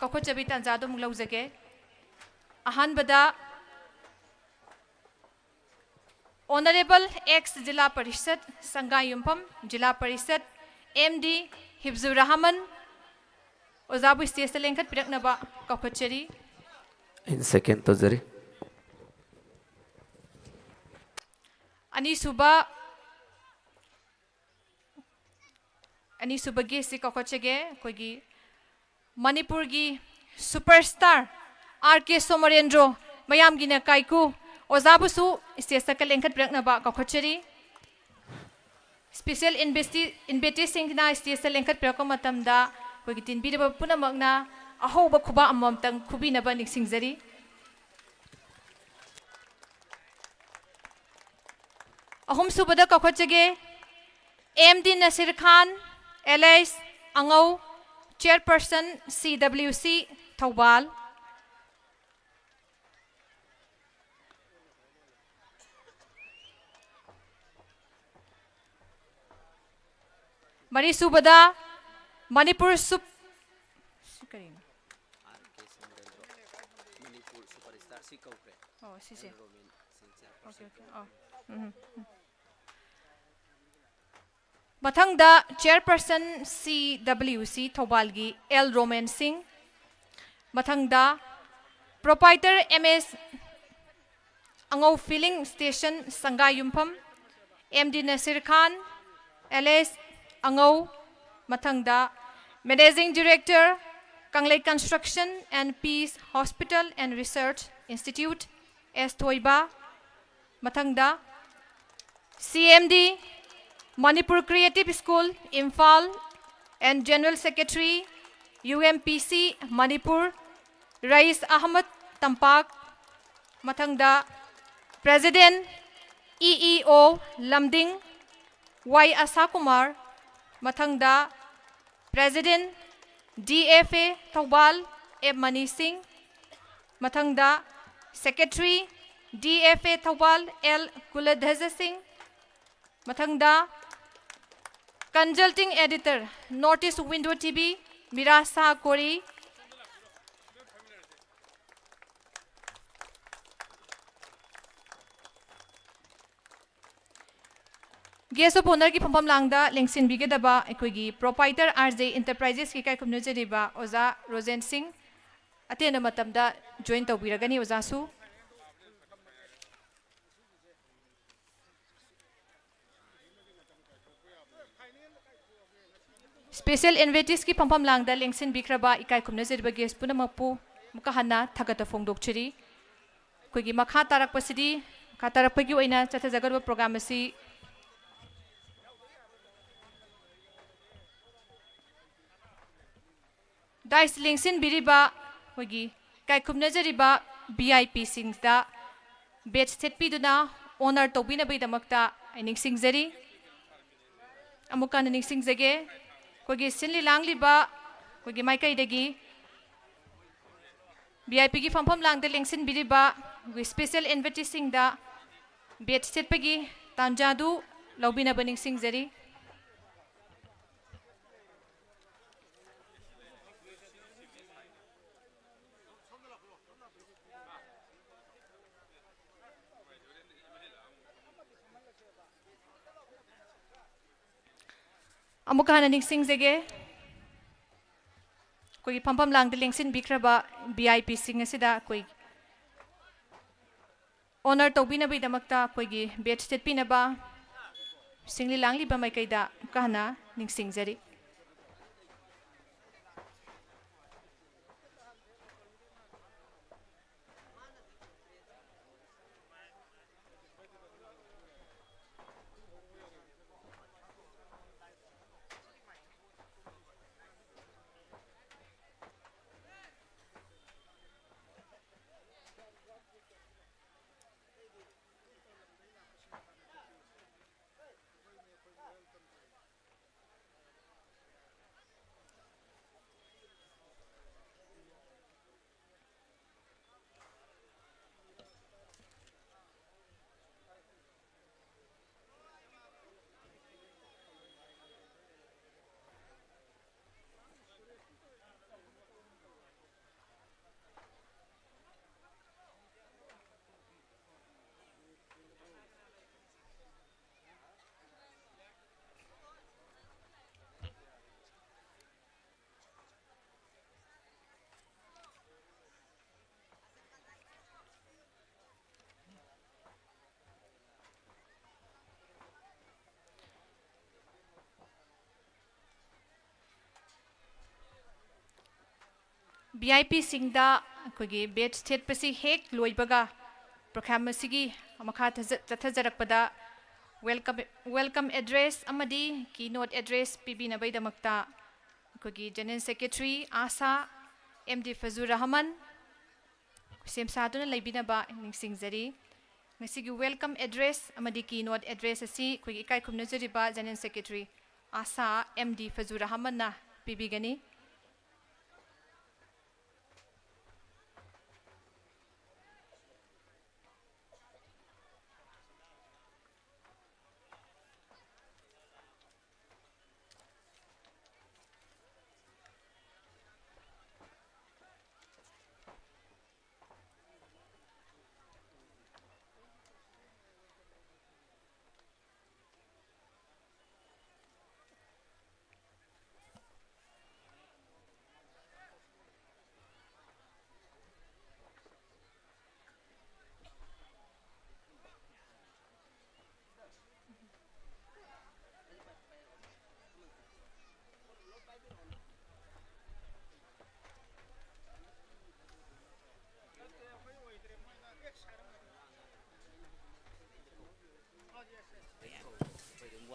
ꯀꯧꯈꯠꯆꯕꯒꯤ ꯇꯥꯟꯖꯥꯗꯨ ꯑꯃꯨꯛ ꯂꯧꯖꯒꯦ꯫ ꯑꯍꯥꯟꯕꯗ Honourable ex ꯖꯤꯂꯥ ꯄꯔꯤꯁꯠ ꯁꯪꯒꯥꯏꯌꯨꯝꯐꯝ ꯖꯤꯂꯥ ꯄꯔꯤꯁꯠ M D ꯍꯤꯐꯖꯨꯔ ꯔꯍꯃꯟ ꯑꯣꯖꯥꯕꯨ stageꯇ ꯂꯦꯡꯈꯠꯄꯤꯔꯛꯅꯕ ꯀꯧꯈꯠꯆꯔꯤ꯫ ꯑꯩꯅ second ꯇꯧꯖꯔꯤ꯫ ꯑꯅꯤꯁꯨꯕ, ꯑꯅꯤꯁꯨꯕ guestꯁꯤ ꯀꯧꯈꯠꯆꯒꯦ꯫ ꯑꯩꯈꯣꯏꯒꯤ ꯃꯅꯤꯄꯨꯔꯒꯤ superstar R K ꯁꯣꯃꯣꯔꯦꯟꯗ꯭ꯔꯣ, ꯃꯌꯥꯝꯒꯤꯅ ꯀꯥꯏꯀꯨ, ꯑꯣꯖꯥꯕꯨꯁꯨ stageꯇ ꯂꯦꯡꯈꯠꯄꯤꯔꯛꯅꯕ ꯀꯧꯈꯠꯆꯔꯤ꯫ Special investi-, inviteesꯁꯤꯡꯁꯤꯅ stageꯇ ꯂꯦꯡꯈꯠꯄꯤꯔꯛꯄ ꯃꯇꯝꯗ ꯑꯩꯈꯣꯏꯒꯤ ꯇꯤꯟꯕꯤꯔꯕ ꯄꯨꯝꯅꯃꯛꯅ ꯑꯍꯧꯕ ꯈꯨꯕꯥꯛ ꯑꯃꯃꯝꯇꯪ ꯈꯨꯕꯤꯅꯕ ꯅꯤꯡꯁꯤꯡꯖꯔꯤ꯫ ꯑꯍꯨꯝꯁꯨꯕꯗ ꯀꯧꯈꯠꯆꯒꯦ, M D ꯅꯁꯤꯔ ꯈꯥꯟ, alias ꯑꯉꯧ, chairperson C W C Thoubal. ꯃꯔꯤꯁꯨꯕꯗ ꯃꯅꯤꯄꯨꯔ ꯁꯨꯞ-, ꯁꯤ ꯀꯔꯤꯅꯣ? R K Somorendro, Manipur superstar ꯁꯤ ꯀꯧꯈ꯭ꯔꯦ꯫ ꯑꯣ, ꯁꯤꯁꯦ꯫ ꯑꯦꯜ ꯔꯣꯃꯦꯟ ꯁꯤꯡ ꯑꯣꯀꯦ, ꯆꯤꯌꯔꯄꯔꯁꯟ ꯑꯣꯀꯦ꯫ ꯑꯣ꯫ ꯎꯝ, ꯎꯝ꯫ ꯃꯊꯪꯗ ꯆꯤꯌꯔꯄꯔꯁꯟ ꯁꯤ ꯗꯕ꯭ꯂꯤꯌꯨ ꯁꯤ ꯊꯧꯕꯥꯜꯒꯤ ꯑꯦꯜ ꯔꯣꯃꯦꯟ ꯁꯤꯡ꯫ ꯃꯊꯪꯗ proprietor M S Angou filling station Sangaiyumpham, M D Nasir Khan, L S Angou. ꯃꯊꯪꯗ managing director, Kanglei construction and peace hospital and research institute, S Thoiba. ꯃꯊꯪꯗ C M D, Manipur creative school, Imphal, and General Secretary, U M P C, Manipur, ꯔꯌꯤꯁ Ahmad, ꯇꯝꯄꯥꯛ꯫ ꯃꯊꯪꯗ ꯄ꯭ꯔꯦꯁꯤꯗꯦꯟꯠ, ꯏ ꯏ ꯑꯣ, ꯂꯝꯗꯤꯡ, ꯋꯥꯏ ꯑꯁꯥ ꯀꯨꯃꯥꯔ꯫ ꯃꯊꯪꯗ president, D F A, Thoubal, F Mani Singh. ꯃꯊꯪꯗ secretary, D F A, Thoubal, L Kuladhaj Singh. ꯃꯊꯪꯗ consulting editor, north east window T V, Mira Shah Kori. Guest of ꯑꯣꯅꯔꯒꯤ ꯐꯝꯐꯝ ꯂꯥꯡꯗ ꯂꯦꯡꯁꯤꯟꯕꯤꯒꯗꯕ ꯑꯩꯈꯣꯏꯒꯤ ꯄ꯭ꯔꯣꯄꯥꯏꯇꯔ ꯑꯥꯔ ꯖꯦ ꯏꯟꯇꯔꯄ꯭ꯔꯥꯏꯖꯦꯁꯀꯤ ꯏꯀꯥꯏ ꯈꯨꯝꯅꯖꯔꯤꯕ ꯑꯣꯖꯥ ꯔꯣꯖꯦꯟ ꯁꯤꯡ꯫ ꯑꯇꯦꯟꯕ ꯃꯇꯝꯗ ꯖꯣꯏꯟ ꯇꯧꯕꯤꯔꯒꯅꯤ ꯑꯣꯖꯥꯁꯨ꯫ ꯁ꯭ꯄꯦꯁꯦꯜ ꯏꯟꯚꯤꯇꯤꯁꯀꯤ ꯐꯝꯐꯝ ꯂꯥꯡꯗ ꯂꯦꯡꯁꯤꯟꯕꯤꯈ꯭ꯔꯕ ꯏꯀꯥꯏ ꯈꯨꯝꯅꯖꯔꯤꯕ ꯒꯦꯁ ꯄꯨꯝꯅꯃꯛꯄꯨ ꯑꯃꯨꯛꯀ ꯍꯟꯅ ꯊꯥꯒꯠꯄ ꯐꯣꯡꯗꯣꯛꯆꯔꯤ꯫ ꯑꯩꯈꯣꯏꯒꯤ ꯃꯈꯥ ꯇꯥꯔꯛꯄꯁꯤꯗꯤ, ꯃꯈꯥ ꯇꯥꯔꯛꯄꯒꯤ ꯑꯣꯏꯅ ꯆꯠꯊꯖꯒꯗꯕ ꯄ꯭ꯔꯣꯒ꯭ꯔꯥꯝ ꯑꯁꯤ ꯗꯥꯏꯁ ꯂꯦꯡꯁꯤꯟꯕꯤꯔꯤꯕ ꯑꯩꯈꯣꯏꯒꯤ ꯏꯀꯥꯏ ꯈꯨꯝꯅꯖꯔꯤꯕ ꯚꯤ ꯑꯥꯏ ꯄꯤꯁꯤꯡꯗ ꯕꯦꯖ ꯁꯦꯠꯄꯤꯗꯨꯅ ꯑꯣꯅꯔ ꯇꯧꯕꯤꯅꯕꯒꯤꯗꯃꯛꯇ ꯑꯩ ꯅꯤꯡꯁꯤꯡꯖꯔꯤ꯫ ꯑꯃꯨꯛꯀ ꯍꯟꯅ ꯅꯤꯡꯁꯤꯡꯖꯒꯦ, ꯑꯩꯈꯣꯏꯒꯤ ꯁꯤꯜꯂꯤ ꯂꯥꯡꯂꯤꯕ ꯑꯩꯈꯣꯏꯒꯤ ꯃꯥꯏꯀꯩꯗꯒꯤ ꯚꯤ ꯑꯥꯏ ꯄꯤꯒꯤ ꯐꯝꯐꯝ ꯂꯥꯡꯗ ꯂꯦꯡꯁꯤꯟꯕꯤꯔꯤꯕ ꯑꯩꯈꯣꯏꯒꯤ ꯁ꯭ꯄꯦꯁꯦꯜ ꯏꯟꯚꯤꯇꯤꯁꯤꯡꯗ ꯕꯦꯖ ꯁꯦꯠꯄꯒꯤ ꯇꯥꯟꯖꯥꯗꯨ ꯂꯧꯕꯤꯅꯕ ꯅꯤꯡꯁꯤꯡꯖꯔꯤ꯫ ꯑꯃꯨꯛꯀ ꯍꯟꯅ ꯅꯤꯡꯁꯤꯡꯖꯒꯦ, ꯑꯩꯈꯣꯏꯒꯤ ꯐꯝꯐꯝ ꯂꯥꯡꯗ ꯂꯦꯡꯁꯤꯟꯕꯤꯈ꯭ꯔꯕ ꯚꯤ ꯑꯥꯏ ꯄꯤꯁꯤꯡ ꯑꯁꯤꯗ ꯑꯩꯈꯣꯏ ꯑꯣꯅꯔ ꯇꯧꯕꯤꯅꯕꯒꯤꯗꯃꯛꯇ ꯑꯩꯈꯣꯏꯒꯤ ꯕꯦꯠꯁ ꯊꯦꯠꯄꯤꯅꯕ ꯁꯤꯡꯂꯤ ꯂꯥꯡꯂꯤꯕ ꯃꯥꯏꯀꯩꯗ ꯑꯃꯨꯛꯀ ꯍꯟꯅ ꯅꯤꯡꯁꯤꯡꯖꯔꯤ꯫ ꯚꯤ ꯑꯥꯏ ꯄꯤꯁꯤꯡꯗ ꯑꯩꯈꯣꯏꯒꯤ ꯕꯦꯠꯁ ꯊꯦꯠꯄꯁꯤ ꯍꯦꯛ ꯂꯣꯏꯕꯒ ꯄ꯭ꯔꯣꯒ꯭ꯔꯥꯝ ꯑꯁꯤꯒꯤ ꯃꯈꯥ ꯊꯖ-, ꯆꯠꯊꯖꯔꯛꯄꯗ welcome, welcome address ꯑꯃꯗꯤ keynote address ꯄꯤꯕꯤꯅꯕꯒꯤꯗꯃꯛꯇ ꯑꯩꯈꯣꯏꯒꯤ General Secretary ꯑꯥꯁꯥ ꯑꯦꯝ ꯗꯤ ꯐꯖꯨꯔ ꯔꯍꯃꯟ ꯁꯦꯝ ꯁꯥꯗꯨꯅ ꯂꯩꯕꯤꯅꯕ ꯅꯤꯡꯁꯤꯡꯖꯔꯤ꯫ ꯉꯁꯤꯒꯤ welcome address ꯑꯃꯗꯤ keynote address ꯑꯁꯤ ꯑꯩꯈꯣꯏꯒꯤ ꯏꯀꯥꯏ ꯈꯨꯝꯅꯖꯔꯤꯕ General Secretary ꯑꯥꯁꯥ ꯑꯦꯝ ꯗꯤ ꯐꯖꯨꯔ ꯔꯍꯃꯟꯅ ꯄꯤꯕꯤꯒꯅꯤ꯫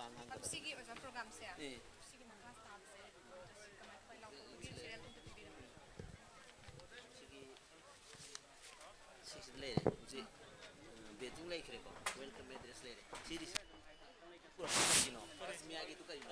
ꯀꯨꯝꯁꯤꯒꯤ ꯑꯣꯖꯥ ꯄ꯭ꯔꯣꯒ꯭ꯔꯥꯝꯁꯦ, ꯑꯦ꯫ ꯀꯨꯝꯁꯤꯒꯤ ꯃꯈꯥ ꯇꯥꯕꯁꯦ ꯀꯃꯥꯏ ꯀꯃꯥꯏ ꯂꯥꯛꯄꯒꯦ? ꯁꯤꯔꯤꯌꯦꯜ ꯑꯝꯇ ꯄꯤꯕꯤꯔꯝꯃꯣ꯫ ꯁꯤꯒꯤ ꯁꯤꯁꯤꯗ ꯂꯩꯔꯦ ꯍꯧꯖꯤꯛ꯫ ꯕꯦꯇꯤꯡ ꯂꯩꯈ꯭ꯔꯦꯀꯣ, ꯋꯦꯜꯀꯝ ꯑꯦꯗ꯭ꯔꯦꯁ ꯂꯩꯔꯦ꯫ ꯁꯤꯗꯤ ꯀꯩꯅꯣ? ꯃꯤꯌꯥꯒꯤꯗꯨ ꯀꯩꯅꯣ?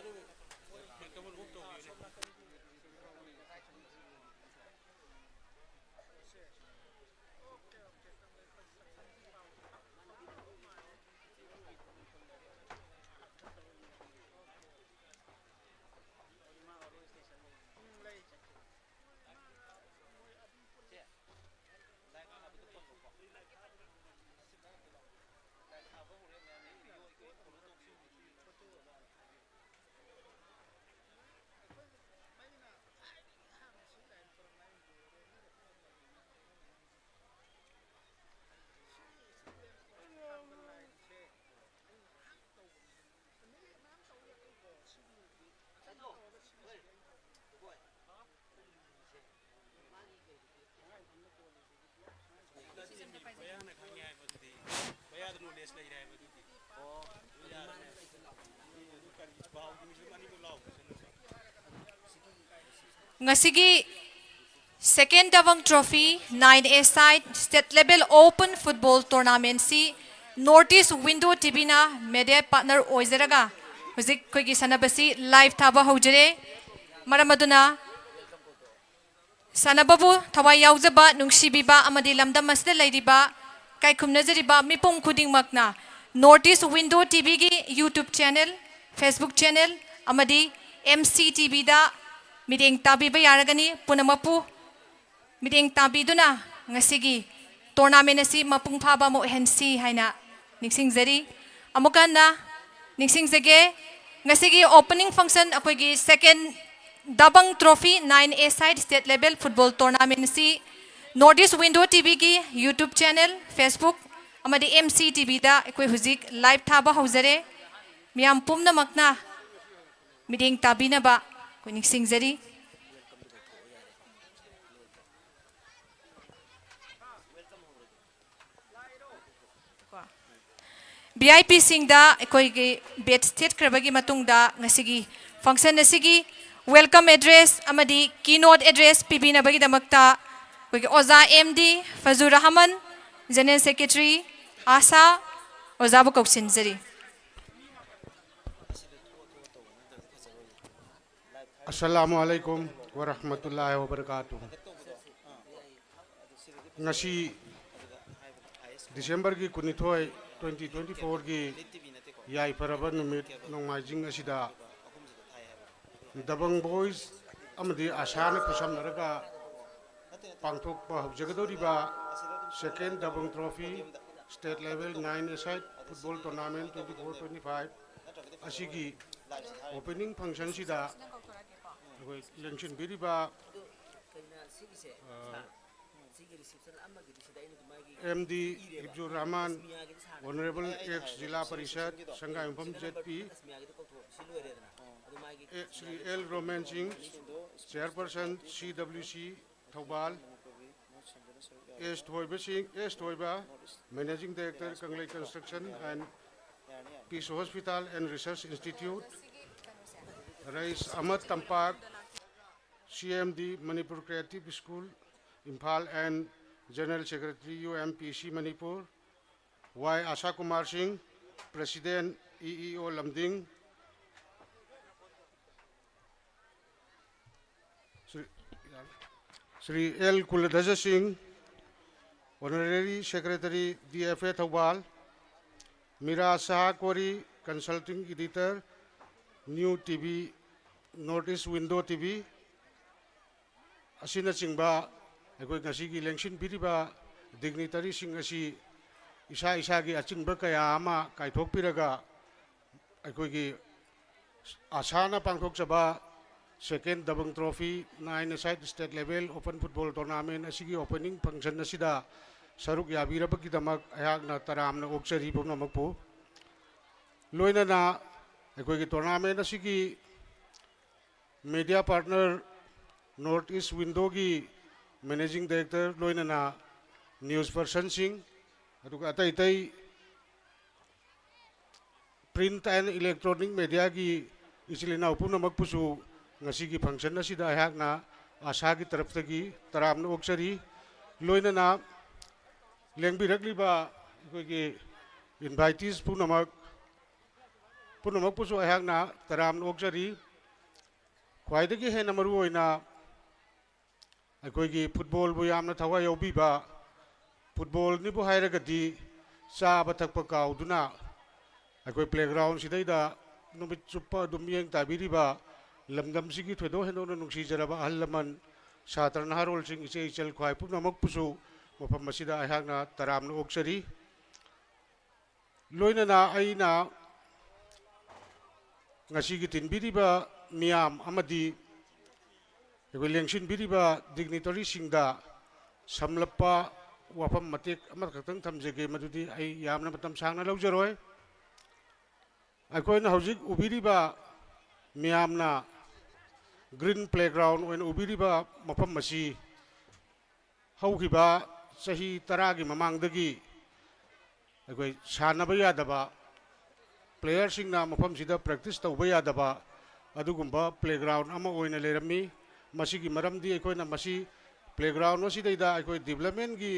ꯉꯁꯤꯒꯤ Second Dabang Trophy nine A side State Level Open Football Tournamentꯁꯤ North East Window TVꯅ media partner ꯑꯣꯏꯖꯔꯒ ꯍꯧꯖꯤꯛ ꯑꯩꯈꯣꯏꯒꯤ ꯁꯥꯟꯅꯕꯁꯤ live ꯊꯥꯕ ꯍꯧꯖꯔꯦ꯫ ꯃꯔꯝ ꯑꯗꯨꯅ ꯁꯥꯟꯅꯕꯕꯨ ꯊꯋꯥꯏ ꯌꯥꯎꯖꯕ, ꯅꯨꯡꯁꯤꯕꯤꯕ ꯑꯃꯗꯤ ꯂꯝꯗꯝ ꯑꯁꯤꯗ ꯂꯩꯔꯤꯕ, ꯏꯀꯥꯏ ꯈꯨꯝꯅꯖꯔꯤꯕ ꯃꯤꯄꯨꯝ ꯈꯨꯗꯤꯡꯃꯛꯅ North East Window TVꯒꯤ YouTube channel, Facebook channel ꯑꯃꯗꯤ MCTVꯗ ꯃꯤꯠꯌꯦꯡ ꯇꯥꯕꯤꯕ ꯌꯥꯔꯒꯅꯤ꯫ ꯄꯨꯝꯅꯃꯛꯄꯨ ꯃꯤꯠꯌꯦꯡ ꯇꯥꯕꯤꯗꯨꯅ ꯉꯁꯤꯒꯤ tournament ꯑꯁꯤ ꯃꯄꯨꯡ ꯐꯥꯕ ꯑꯃ ꯑꯣꯏꯍꯟꯁꯤ ꯍꯥꯏꯅ ꯅꯤꯡꯁꯤꯡꯖꯔꯤ꯫ ꯑꯃꯨꯛꯀ ꯍꯟꯅ ꯅꯤꯡꯁꯤꯡꯖꯒꯦ, ꯉꯁꯤꯒꯤ opening function ꯑꯩꯈꯣꯏꯒꯤ Second Dabang Trophy nine A side State Level Football Tournamentꯁꯤ North East Window TVꯒꯤ YouTube channel, Facebook ꯑꯃꯗꯤ MCTVꯗ ꯑꯩꯈꯣꯏ ꯍꯧꯖꯤꯛ live ꯊꯥꯕ ꯍꯧꯖꯔꯦ꯫ ꯃꯤꯌꯥꯝ ꯄꯨꯝꯅꯃꯛꯅ ꯃꯤꯠꯌꯦꯡ ꯇꯥꯕꯤꯅꯕ ꯑꯩꯈꯣꯏ ꯅꯤꯡꯁꯤꯡꯖꯔꯤ꯫ ꯀꯣ꯫ ꯚꯤ ꯑꯥꯏ ꯄꯤꯁꯤꯡꯗ ꯑꯩꯈꯣꯏꯒꯤ ꯕꯦꯠꯁ ꯊꯦꯠꯈ꯭ꯔꯕꯒꯤ ꯃꯇꯨꯡꯗ ꯉꯁꯤꯒꯤ ꯐꯪꯁꯟ ꯑꯁꯤꯒꯤ ꯋꯦꯜꯀꯝ ꯑꯦꯗ꯭ꯔꯦꯁ ꯑꯃꯗꯤ ꯀꯤ ꯅꯣꯠ ꯑꯦꯗ꯭ꯔꯦꯁ ꯄꯤꯕꯤꯅꯕꯒꯤꯗꯃꯛꯇ ꯑꯩꯈꯣꯏꯒꯤ ꯑꯣꯖꯥ M D Fazur Rahman, general secretary ꯑꯥꯁꯥ, ꯑꯣꯖꯥꯕꯨ ꯀꯧꯁꯤꯟꯖꯔꯤ꯫ ꯑꯁꯂꯥꯃꯨ ꯑꯂꯥꯏꯀꯨꯝ ꯋꯥꯔꯍꯃꯇꯨꯜꯂꯥꯍꯤ ꯋꯥꯕꯔꯀꯥꯇꯨ꯫ ꯉꯁꯤ ꯗꯤꯁꯦꯝꯕꯔꯒꯤ ꯀꯨꯟꯅꯤꯊꯣꯏ, ꯇ꯭ꯋꯦꯟꯇꯤ ꯇ꯭ꯋꯦꯟꯇꯤ ꯐꯣꯔꯒꯤ ꯌꯥꯏꯐꯔꯕ ꯅꯨꯃꯤꯠ ꯅꯣꯡꯃꯥꯏꯖꯤꯡ ꯑꯁꯤꯗ ꯗꯕꯪ ꯕꯣꯏꯁ ꯑꯃꯗꯤ ꯑꯁꯥꯅ ꯈꯨꯠꯁꯝꯅꯔꯒ ꯄꯥꯡꯊꯣꯛꯄ ꯍꯧꯖꯒꯗꯧꯔꯤꯕ Saken Dabung trophy state level nine A side football tournament twenty four twenty five ꯑꯁꯤꯒꯤ ꯑꯣꯄꯦꯅꯤꯡ ꯐꯪꯁꯟꯁꯤꯗ ꯑꯩꯈꯣꯏ ꯂꯦꯡꯁꯤꯟꯕꯤꯔꯤꯕ M D Hifzur Rahman, honourable ex zila parishad Sangaiyumpham Z P, Shri L Romen Singh, chairperson ꯁꯤ ꯗꯕ꯭ꯂꯤꯎ ꯁꯤ ꯊꯧꯕꯥꯜ, ꯑꯦꯁ ꯊꯣꯏꯕ Singh, S Thoiba, managing director, Kanglei construction and peace hospital and research institute, Rais Ahmad Tampak, C M D Manipur creative school Imphal and general secretary U M P C Manipur, ꯋꯥꯏ ꯑꯁꯥ ꯀꯨꯃꯥꯔ ꯁꯤꯡ, president E E O Lamding, Shri, Shri L Kuladhaj Singh, honorary secretary D F A Thoubal, Mira Saha Kori, consulting editor, new T V, north east window T V, ꯑꯁꯤꯅꯆꯤꯡꯕ ꯑꯩꯈꯣꯏ ꯉꯁꯤꯒꯤ ꯂꯦꯡꯁꯤꯟꯕꯤꯔꯤꯕ ꯗꯤꯒꯅꯤꯇꯔꯤꯁꯤꯡ ꯑꯁꯤ ꯏꯁꯥ ꯏꯁꯥꯒꯤ ꯑꯆꯤꯟꯕ ꯀꯌꯥ ꯑꯃ ꯀꯥꯏꯊꯣꯛꯄꯤꯔꯒ ꯑꯩꯈꯣꯏꯒꯤ ꯑꯁꯥꯅ ꯄꯥꯡꯊꯣꯛꯆꯕ Saken Dabung trophy nine A side state level open football tournament ꯑꯁꯤꯒꯤ ꯑꯣꯄꯦꯅꯤꯡ ꯐꯪꯁꯟ ꯑꯁꯤꯗ ꯁꯔꯨꯛ ꯌꯥꯕꯤꯔꯕꯒꯤꯗꯃꯛ ꯑꯩꯍꯥꯛꯅ ꯇꯔꯥꯝꯅ ꯑꯣꯛꯆꯔꯤ ꯄꯨꯝꯅꯃꯛꯄꯨ꯫ ꯂꯣꯏꯅꯅ ꯑꯩꯈꯣꯏꯒꯤ ꯇꯣꯔꯅꯥꯃꯦꯟ ꯑꯁꯤꯒꯤ ꯃꯦꯗꯤꯌꯥ ꯄꯥꯔꯠꯅꯔ ꯅꯣꯔꯠ ꯏꯁ ꯋꯤꯟꯗꯣꯒꯤ ꯃꯦꯅꯦꯖꯤꯡ ꯗꯥꯏꯔꯦꯛꯇꯔ, ꯂꯣꯏꯅꯅ ꯅ꯭ꯌꯨꯁ ꯄꯔꯁꯟꯁꯤꯡ, ꯑꯗꯨꯒ ꯑꯇꯩ ꯑꯇꯩ Print and electronic mediaꯒꯤ ꯏꯆꯤꯜ ꯏꯅꯥꯎ ꯄꯨꯝꯅꯃꯛꯄꯨꯁꯨ ꯉꯁꯤꯒꯤ function ꯑꯁꯤꯗ ꯑꯩꯍꯥꯛꯅ ꯑꯁꯥꯒꯤ ꯇꯔꯐꯇꯒꯤ ꯇꯔꯥꯝꯅ ꯑꯣꯛꯆꯔꯤ꯫ ꯂꯣꯏꯅꯅ ꯂꯦꯡꯕꯤꯔꯛꯂꯤꯕ ꯑꯩꯈꯣꯏꯒꯤ invitees ꯄꯨꯝꯅꯃꯛ, ꯄꯨꯝꯅꯃꯛꯄꯨꯁꯨ ꯑꯩꯍꯥꯛꯅ ꯇꯔꯥꯝꯅ ꯑꯣꯛꯆꯔꯤ꯫ ꯈ꯭ꯋꯥꯏꯗꯒꯤ ꯍꯦꯟꯅ ꯃꯔꯨ ꯑꯣꯏꯅ ꯑꯩꯈꯣꯏꯒꯤ footballꯕꯨ ꯌꯥꯝꯅ ꯊꯋꯥꯏ ꯌꯥꯎꯕꯤꯕ, footballꯅꯤꯕꯨ ꯍꯥꯏꯔꯒꯗꯤ ꯆꯥꯕ ꯊꯛꯄ ꯀꯥꯎꯗꯨꯅ ꯑꯩꯈꯣꯏ playgroundꯁꯤꯗꯩꯗ ꯅꯨꯃꯤꯠ ꯆꯨꯞꯄ ꯑꯗꯨꯝ ꯃꯤꯠꯌꯦꯡ ꯇꯥꯕꯤꯔꯤꯕ ꯂꯝꯗꯝꯁꯤꯒꯤ ꯊꯣꯏꯗꯣꯛ ꯍꯦꯟꯗꯣꯛꯅ ꯅꯨꯡꯁꯤꯖꯔꯕ ꯑꯍꯜ ꯂꯃꯟ, ꯁꯥꯇ꯭ꯔ ꯅꯍꯥꯔꯣꯜꯁꯤꯡ, ꯏꯆꯦ ꯏꯆꯜ ꯈ꯭ꯋꯥꯏ ꯄꯨꯝꯅꯃꯛꯄꯨꯁꯨ ꯃꯐꯝ ꯑꯁꯤꯗ ꯑꯩꯍꯥꯛꯅ ꯇꯔꯥꯝꯅ ꯑꯣꯛꯆꯔꯤ꯫ ꯂꯣꯏꯅꯅ ꯑꯩꯅ ꯉꯁꯤꯒꯤ ꯇꯤꯟꯕꯤꯔꯤꯕ ꯃꯤꯌꯥꯝ ꯑꯃꯗꯤ ꯑꯩꯈꯣꯏ ꯂꯦꯡꯁꯤꯟꯕꯤꯔꯤꯕ dignitaryꯁꯤꯡꯗ ꯁꯝꯂꯞꯄ ꯋꯥꯐꯝ ꯃꯇꯦꯛ ꯑꯃꯈꯛꯇꯪ ꯊꯝꯖꯒꯦ, ꯃꯗꯨꯗꯤ ꯑꯩ ꯌꯥꯝꯅ ꯃꯇꯝ ꯁꯥꯡꯅ ꯂꯧꯖꯔꯣꯏ꯫ ꯑꯩꯈꯣꯏꯅ ꯍꯧꯖꯤꯛ ꯎꯕꯤꯔꯤꯕ ꯃꯤꯌꯥꯝꯅ green playground ꯑꯣꯏꯅ ꯎꯕꯤꯔꯤꯕ ꯃꯐꯝ ꯑꯁꯤ ꯍꯧꯈꯤꯕ ꯆꯍꯤ ꯇꯔꯥꯒꯤ ꯃꯃꯥꯡꯗꯒꯤ ꯑꯩꯈꯣꯏ ꯁꯥꯟꯅꯕ ꯌꯥꯗꯕ, playerꯁꯤꯡꯅ ꯃꯐꯝꯁꯤꯗ practice ꯇꯧꯕ ꯌꯥꯗꯕ ꯑꯗꯨꯒꯨꯝꯕ playground ꯑꯃ ꯑꯣꯏꯅ ꯂꯩꯔꯝꯃꯤ꯫ ꯃꯁꯤꯒꯤ ꯃꯔꯝꯗꯤ ꯑꯩꯈꯣꯏꯅ ꯃꯁꯤ playground ꯑꯁꯤꯗꯩꯗ ꯑꯩꯈꯣꯏ developmentꯀꯤ,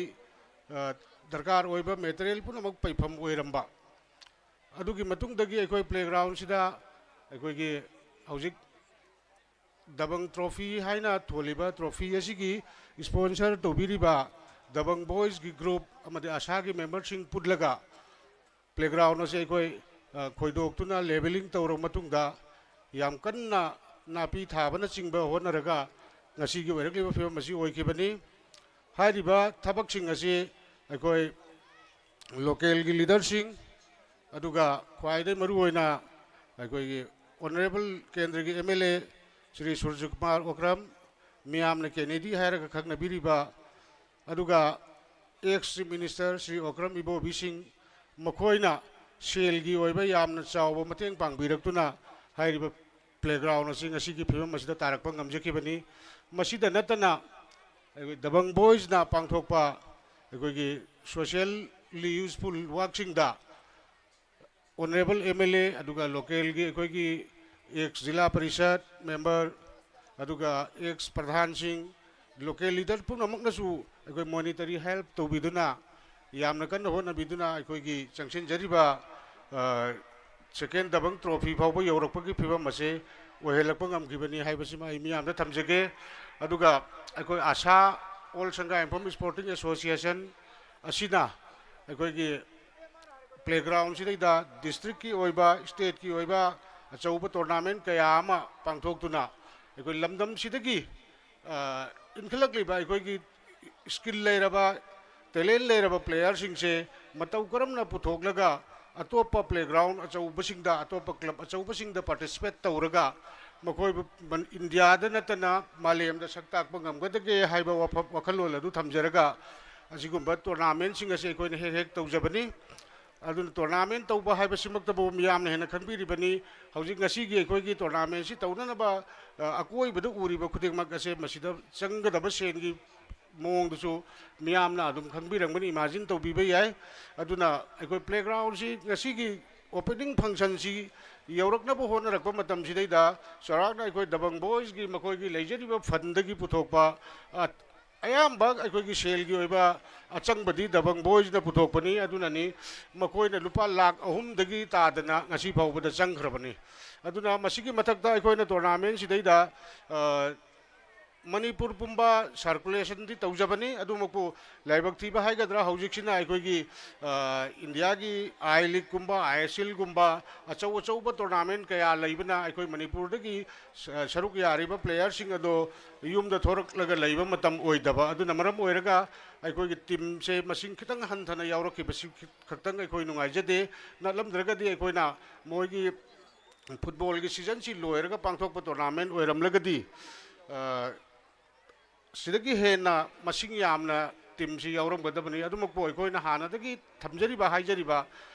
ꯑ, ꯗꯔꯀꯥꯔ ꯑꯣꯏꯕ material ꯄꯨꯝꯅꯃꯛ ꯄꯩꯐꯝ ꯑꯣꯏꯔꯝꯕ꯫ ꯑꯗꯨꯒꯤ ꯃꯇꯨꯡꯗꯒꯤ ꯑꯩꯈꯣꯏ playgroundꯁꯤꯗ ꯑꯩꯈꯣꯏꯒꯤ ꯍꯧꯖꯤꯛ ꯗꯕꯪ trophy ꯍꯥꯏꯅ ꯊꯣꯜꯂꯤꯕ trophy ꯑꯁꯤꯒꯤ sponsor ꯇꯧꯕꯤꯔꯤꯕ ꯗꯕꯪ boysꯀꯤ group ꯑꯃꯗꯤ ꯑꯁꯥꯒꯤ memberꯁꯤꯡ ꯄꯨꯜꯂꯒ playground ꯑꯁꯤ ꯑꯩꯈꯣꯏ, ꯑ, ꯈꯣꯏꯗꯣꯛꯇꯨꯅ levelling ꯇꯧꯔꯕ ꯃꯇꯨꯡꯗ ꯌꯥꯝ ꯀꯟꯅ ꯅꯥꯄꯤ ꯊꯥꯕꯅꯆꯤꯡꯕ ꯍꯣꯠꯅꯔꯒ ꯉꯁꯤꯒꯤ ꯑꯣꯏꯔꯛꯂꯤꯕ ꯐꯤꯕꯝ ꯑꯁꯤ ꯑꯣꯏꯈꯤꯕꯅꯤ꯫ ꯍꯥꯏꯔꯤꯕ ꯊꯕꯛꯁꯤꯡ ꯑꯁꯤ ꯑꯩꯈꯣꯏ localꯒꯤ leaderꯁꯤꯡ, ꯑꯗꯨꯒ ꯈ꯭ꯋꯥꯏꯗꯒꯤ ꯃꯔꯨꯑꯣꯏꯅ ꯑꯩꯈꯣꯏꯒꯤ honourable ꯀꯦꯟꯗ꯭ꯔꯒꯤ MLA ꯁ꯭ꯔꯤ ꯁꯨꯔꯖꯀꯨꯃꯥꯔ ꯑꯣꯀ꯭ꯔꯝ, ꯃꯤꯌꯥꯝꯅ ꯀꯦꯅꯦꯗꯤ ꯍꯥꯏꯔꯒ ꯈꯪꯅꯕꯤꯔꯤꯕ, ꯑꯗꯨꯒ ex Chief Minister Shri Okram ꯏꯕꯣꯕꯤ ꯁꯤꯡ, ꯃꯈꯣꯏꯅ ꯁꯦꯜꯒꯤ ꯑꯣꯏꯕ ꯌꯥꯝꯅ ꯆꯥꯎꯕ ꯃꯇꯦꯡ ꯄꯥꯡꯕꯤꯔꯛꯇꯨꯅ ꯍꯥꯏꯔꯤꯕ playground ꯑꯁꯤ ꯉꯁꯤꯒꯤ ꯐꯤꯕꯝ ꯑꯁꯤꯗ ꯇꯥꯔꯛꯄ ꯉꯝꯖꯈꯤꯕꯅꯤ꯫ ꯃꯁꯤꯗ ꯅꯠꯇꯅ ꯑꯩꯈꯣꯏ ꯗꯕꯪ boysꯅ ꯄꯥꯡꯊꯣꯛꯄ ꯑꯩꯈꯣꯏꯒꯤ socially useful workꯁꯤꯡꯗ ꯑꯣꯅꯔꯦꯕꯜ ꯑꯦꯝ ꯑꯦꯜ ꯑꯦ, ꯑꯗꯨꯒ ꯂꯣꯀꯦꯜꯒꯤ ꯑꯩꯈꯣꯏꯒꯤ ꯑꯦꯛꯁ ꯖꯤꯂꯥ ꯄꯔꯤꯁꯠ ꯃꯦꯝꯕꯔ, ꯑꯗꯨꯒ ꯑꯦꯛꯁ ꯄ꯭ꯔꯙꯥꯟꯁꯤꯡ, ꯂꯣꯀꯦꯜ ꯂꯤꯗꯔ ꯄꯨꯝꯅꯃꯛꯅꯁꯨ ꯑꯩꯈꯣꯏ ꯃꯣꯅꯤꯇꯔꯤ ꯍꯦꯜꯞ ꯇꯧꯕꯤꯗꯨꯅ, ꯌꯥꯝꯅ ꯀꯟꯅ ꯍꯣꯠꯅꯕꯤꯗꯨꯅ ꯑꯩꯈꯣꯏꯒꯤ ꯆꯪꯁꯤꯟꯖꯔꯤꯕ, ꯑ, ꯁꯦꯀꯦꯟ ꯗꯕꯪ ꯇ꯭ꯔꯣꯐꯤ ꯐꯥꯎꯕ ꯌꯧꯔꯛꯄꯒꯤ ꯐꯤꯕꯝ ꯑꯁꯦ ꯑꯣꯏꯍꯜꯂꯛꯄ ꯉꯝꯈꯤꯕꯅꯤ ꯍꯥꯏꯕꯁꯤꯃ ꯑꯩ ꯃꯤꯌꯥꯝꯗ ꯊꯝꯖꯒꯦ꯫ ꯑꯗꯨꯒ ꯑꯩꯈꯣꯏ ꯑꯁꯥ ꯑꯣꯜ ꯁꯪꯒꯥꯏꯌꯨꯝꯐꯝ ꯁ꯭ꯄꯣꯔꯇꯤꯡ ꯑꯦꯁꯣꯁꯤꯌꯦꯁꯟ ꯑꯁꯤꯅ ꯑꯩꯈꯣꯏꯒꯤ ꯄ꯭ꯂꯦꯒ꯭ꯔꯥꯎꯟꯁꯤꯗꯩꯗ ꯗꯤꯁꯇ꯭ꯔꯤꯛꯀꯤ ꯑꯣꯏꯕ, ꯁ꯭ꯇꯦꯠꯀꯤ ꯑꯣꯏꯕ ꯑꯆꯧꯕ ꯇꯣꯔꯅꯥꯃꯦꯟ ꯀꯌꯥ ꯑꯃ ꯄꯥꯡꯊꯣꯛꯇꯨꯅ ꯑꯩꯈꯣꯏ ꯂꯝꯗꯝꯁꯤꯗꯒꯤ, ꯑ, ꯏꯟꯈꯠꯂꯛꯂꯤꯕ ꯑꯩꯈꯣꯏꯒꯤ ꯁ꯭ꯀꯤꯜ ꯂꯩꯔꯕ, ꯇꯦꯂꯦꯟ ꯂꯩꯔꯕ ꯄ꯭ꯂꯦꯌꯔꯁꯤꯡꯁꯦ ꯃꯇꯧ ꯀꯔꯝꯅ ꯄꯨꯊꯣꯛꯂꯒ ꯑꯇꯣꯞꯄ ꯄ꯭ꯂꯦꯒ꯭ꯔꯥꯎꯟ ꯑꯆꯧꯕꯁꯤꯡꯗ, ꯑꯇꯣꯞꯄ ꯀ꯭ꯂꯕ ꯑꯆꯧꯕꯁꯤꯡꯗ ꯄꯥꯔꯇꯤꯁꯤꯄꯦꯠ ꯇꯧꯔꯒ ꯃꯈꯣꯏꯕꯨ ꯃꯟ-, ꯏꯟꯗꯤꯌꯥꯗ ꯅꯠꯇꯅ ꯃꯥꯂꯦꯝꯗ ꯁꯛ ꯇꯥꯛꯄ ꯉꯝꯒꯗꯒꯦ ꯍꯥꯏꯕ ꯋꯥꯐꯝ, ꯋꯥꯈꯜꯂꯣꯟ ꯑꯗꯨ ꯊꯝꯖꯔꯒ ꯑꯁꯤꯒꯨꯝꯕ ꯇꯣꯔꯅꯥꯃꯦꯟꯁꯤꯡ ꯑꯁꯤ ꯑꯩꯈꯣꯏꯅ ꯍꯦꯛ ꯍꯦꯛ ꯇꯧꯖꯕꯅꯤ꯫ ꯑꯗꯨꯅ ꯇꯣꯔꯅꯥꯃꯦꯟ ꯇꯧꯕ ꯍꯥꯏꯕꯁꯤꯃꯛꯇꯕꯨ ꯃꯤꯌꯥꯝꯅ ꯍꯦꯟꯅ ꯈꯪꯕꯤꯔꯤꯕꯅꯤ꯫ ꯍꯧꯖꯤꯛ ꯉꯁꯤꯒꯤ ꯑꯩꯈꯣꯏꯒꯤ ꯇꯣꯔꯅꯥꯃꯦꯟꯁꯤ ꯇꯧꯅꯅꯕ, ꯑ, ꯑꯀꯣꯏꯕꯗ ꯎꯔꯤꯕ ꯈꯨꯗꯤꯡꯃꯛ ꯑꯁꯦ ꯃꯁꯤꯗ ꯆꯪꯒꯗꯕ ꯁꯦꯟꯒꯤ ꯃꯑꯣꯡꯗꯨꯁꯨ ꯃꯤꯌꯥꯝꯅ ꯑꯗꯨꯝ ꯈꯪꯕꯤꯔꯝꯒꯅꯤ, ꯏꯃꯥꯖꯤꯟ ꯇꯧꯕꯤꯕ ꯌꯥꯏ꯫ ꯑꯗꯨꯅ ꯑꯩꯈꯣꯏ ꯄ꯭ꯂꯦꯒ꯭ꯔꯥꯎꯟꯁꯤ ꯉꯁꯤꯒꯤ ꯑꯣꯄꯅꯤꯡ ꯐꯪꯁꯟꯁꯤ ꯌꯧꯔꯛꯅꯕ ꯍꯣꯠꯅꯔꯛꯄ ꯃꯇꯝꯁꯤꯗꯩꯗ ꯆꯥꯎꯔꯥꯛꯅ ꯑꯩꯈꯣꯏ ꯗꯕꯪ ꯕꯣꯏꯁꯀꯤ ꯃꯈꯣꯏꯒꯤ ꯂꯩꯖꯔꯤꯕ ꯐꯟꯗꯒꯤ ꯄꯨꯊꯣꯛꯄ, ꯑ, ꯑꯌꯥꯝꯕ ꯑꯩꯈꯣꯏꯒꯤ ꯁꯦꯜꯒꯤ ꯑꯣꯏꯕ ꯑꯆꯪꯕꯗꯤ ꯗꯕꯪ ꯕꯣꯏꯁꯅ ꯄꯨꯊꯣꯛꯄꯅꯤ꯫ ꯑꯗꯨꯅꯅꯤ ꯃꯈꯣꯏꯅ ꯂꯨꯄꯥ ꯂꯥꯈ ꯑꯍꯨꯝꯗꯒꯤ ꯇꯥꯗꯅ ꯉꯁꯤ ꯐꯥꯎꯕꯗ ꯆꯪꯈ꯭ꯔꯕꯅꯤ꯫ ꯑꯗꯨꯅ ꯃꯁꯤꯒꯤ ꯃꯊꯛꯇ ꯑꯩꯈꯣꯏꯅ ꯇꯣꯔꯅꯥꯃꯦꯟꯁꯤꯗꯩꯗ, ꯑ, ꯃꯅꯤꯄꯨꯔ ꯄꯨꯝꯕ ꯁꯔꯀꯨꯂꯦꯁꯟꯗꯤ ꯇꯧꯖꯕꯅꯤ꯫ ꯑꯗꯨꯃꯛꯄꯨ ꯂꯥꯏꯕꯛ ꯊꯤꯕ ꯍꯥꯏꯒꯗ꯭ꯔꯥ, ꯍꯧꯖꯤꯛꯁꯤꯅ ꯑꯩꯈꯣꯏꯒꯤ, ꯑ, ꯏꯟꯗꯤꯌꯥꯒꯤ ꯑꯥꯏ ꯂꯤꯒꯀꯨꯝꯕ, ꯑꯥꯏ ꯑꯦꯁ ꯑꯦꯜꯒꯨꯝꯕ ꯑꯆꯧ ꯑꯆꯧꯕ ꯇꯣꯔꯅꯥꯃꯦꯟ ꯀꯌꯥ ꯂꯩꯕꯅ ꯑꯩꯈꯣꯏ ꯃꯅꯤꯄꯨꯔꯗꯒꯤ ꯁ-, ꯁꯔꯨꯛ ꯌꯥꯔꯤꯕ ꯄ꯭ꯂꯦꯌꯔꯁꯤꯡ ꯑꯗꯣ ꯌꯨꯝꯗ ꯊꯣꯔꯛꯂꯒ ꯂꯩꯕ ꯃꯇꯝ ꯑꯣꯏꯗꯕ꯫ ꯑꯗꯨꯅ ꯃꯔꯝ ꯑꯣꯏꯔꯒ ꯑꯩꯈꯣꯏꯒꯤ ꯇꯤꯝꯁꯦ ꯃꯁꯤꯡ ꯈꯤꯇꯪ ꯍꯟꯊꯅ ꯌꯥꯎꯔꯛꯈꯤꯕꯁꯤ ꯈꯛꯇꯪ ꯑꯩꯈꯣꯏ ꯅꯨꯡꯉꯥꯏꯖꯗꯦ꯫ ꯅꯠꯂꯝꯗ꯭ꯔꯒꯗꯤ ꯑꯩꯈꯣꯏꯅ ꯃꯣꯏꯒꯤ ꯐꯨꯠꯕꯣꯜꯒꯤ ꯁꯤꯖꯟꯁꯤ ꯂꯣꯏꯔꯒ ꯄꯥꯡꯊꯣꯛꯄ ꯇꯣꯔꯅꯥꯃꯦꯟ ꯑꯣꯏꯔꯝꯂꯒꯗꯤ, ꯑ, ꯁꯤꯗꯒꯤ ꯍꯦꯟꯅ ꯃꯁꯤꯡ ꯌꯥꯝꯅ ꯇꯤꯝꯁꯤ ꯌꯥꯎꯔꯝꯒꯗꯕꯅꯤ꯫ ꯑꯗꯨꯃꯛꯄꯨ ꯑꯩꯈꯣꯏꯅ ꯍꯥꯟꯅꯗꯒꯤ ꯊꯝꯖꯔꯤꯕ, ꯍꯥꯏꯖꯔꯤꯕ,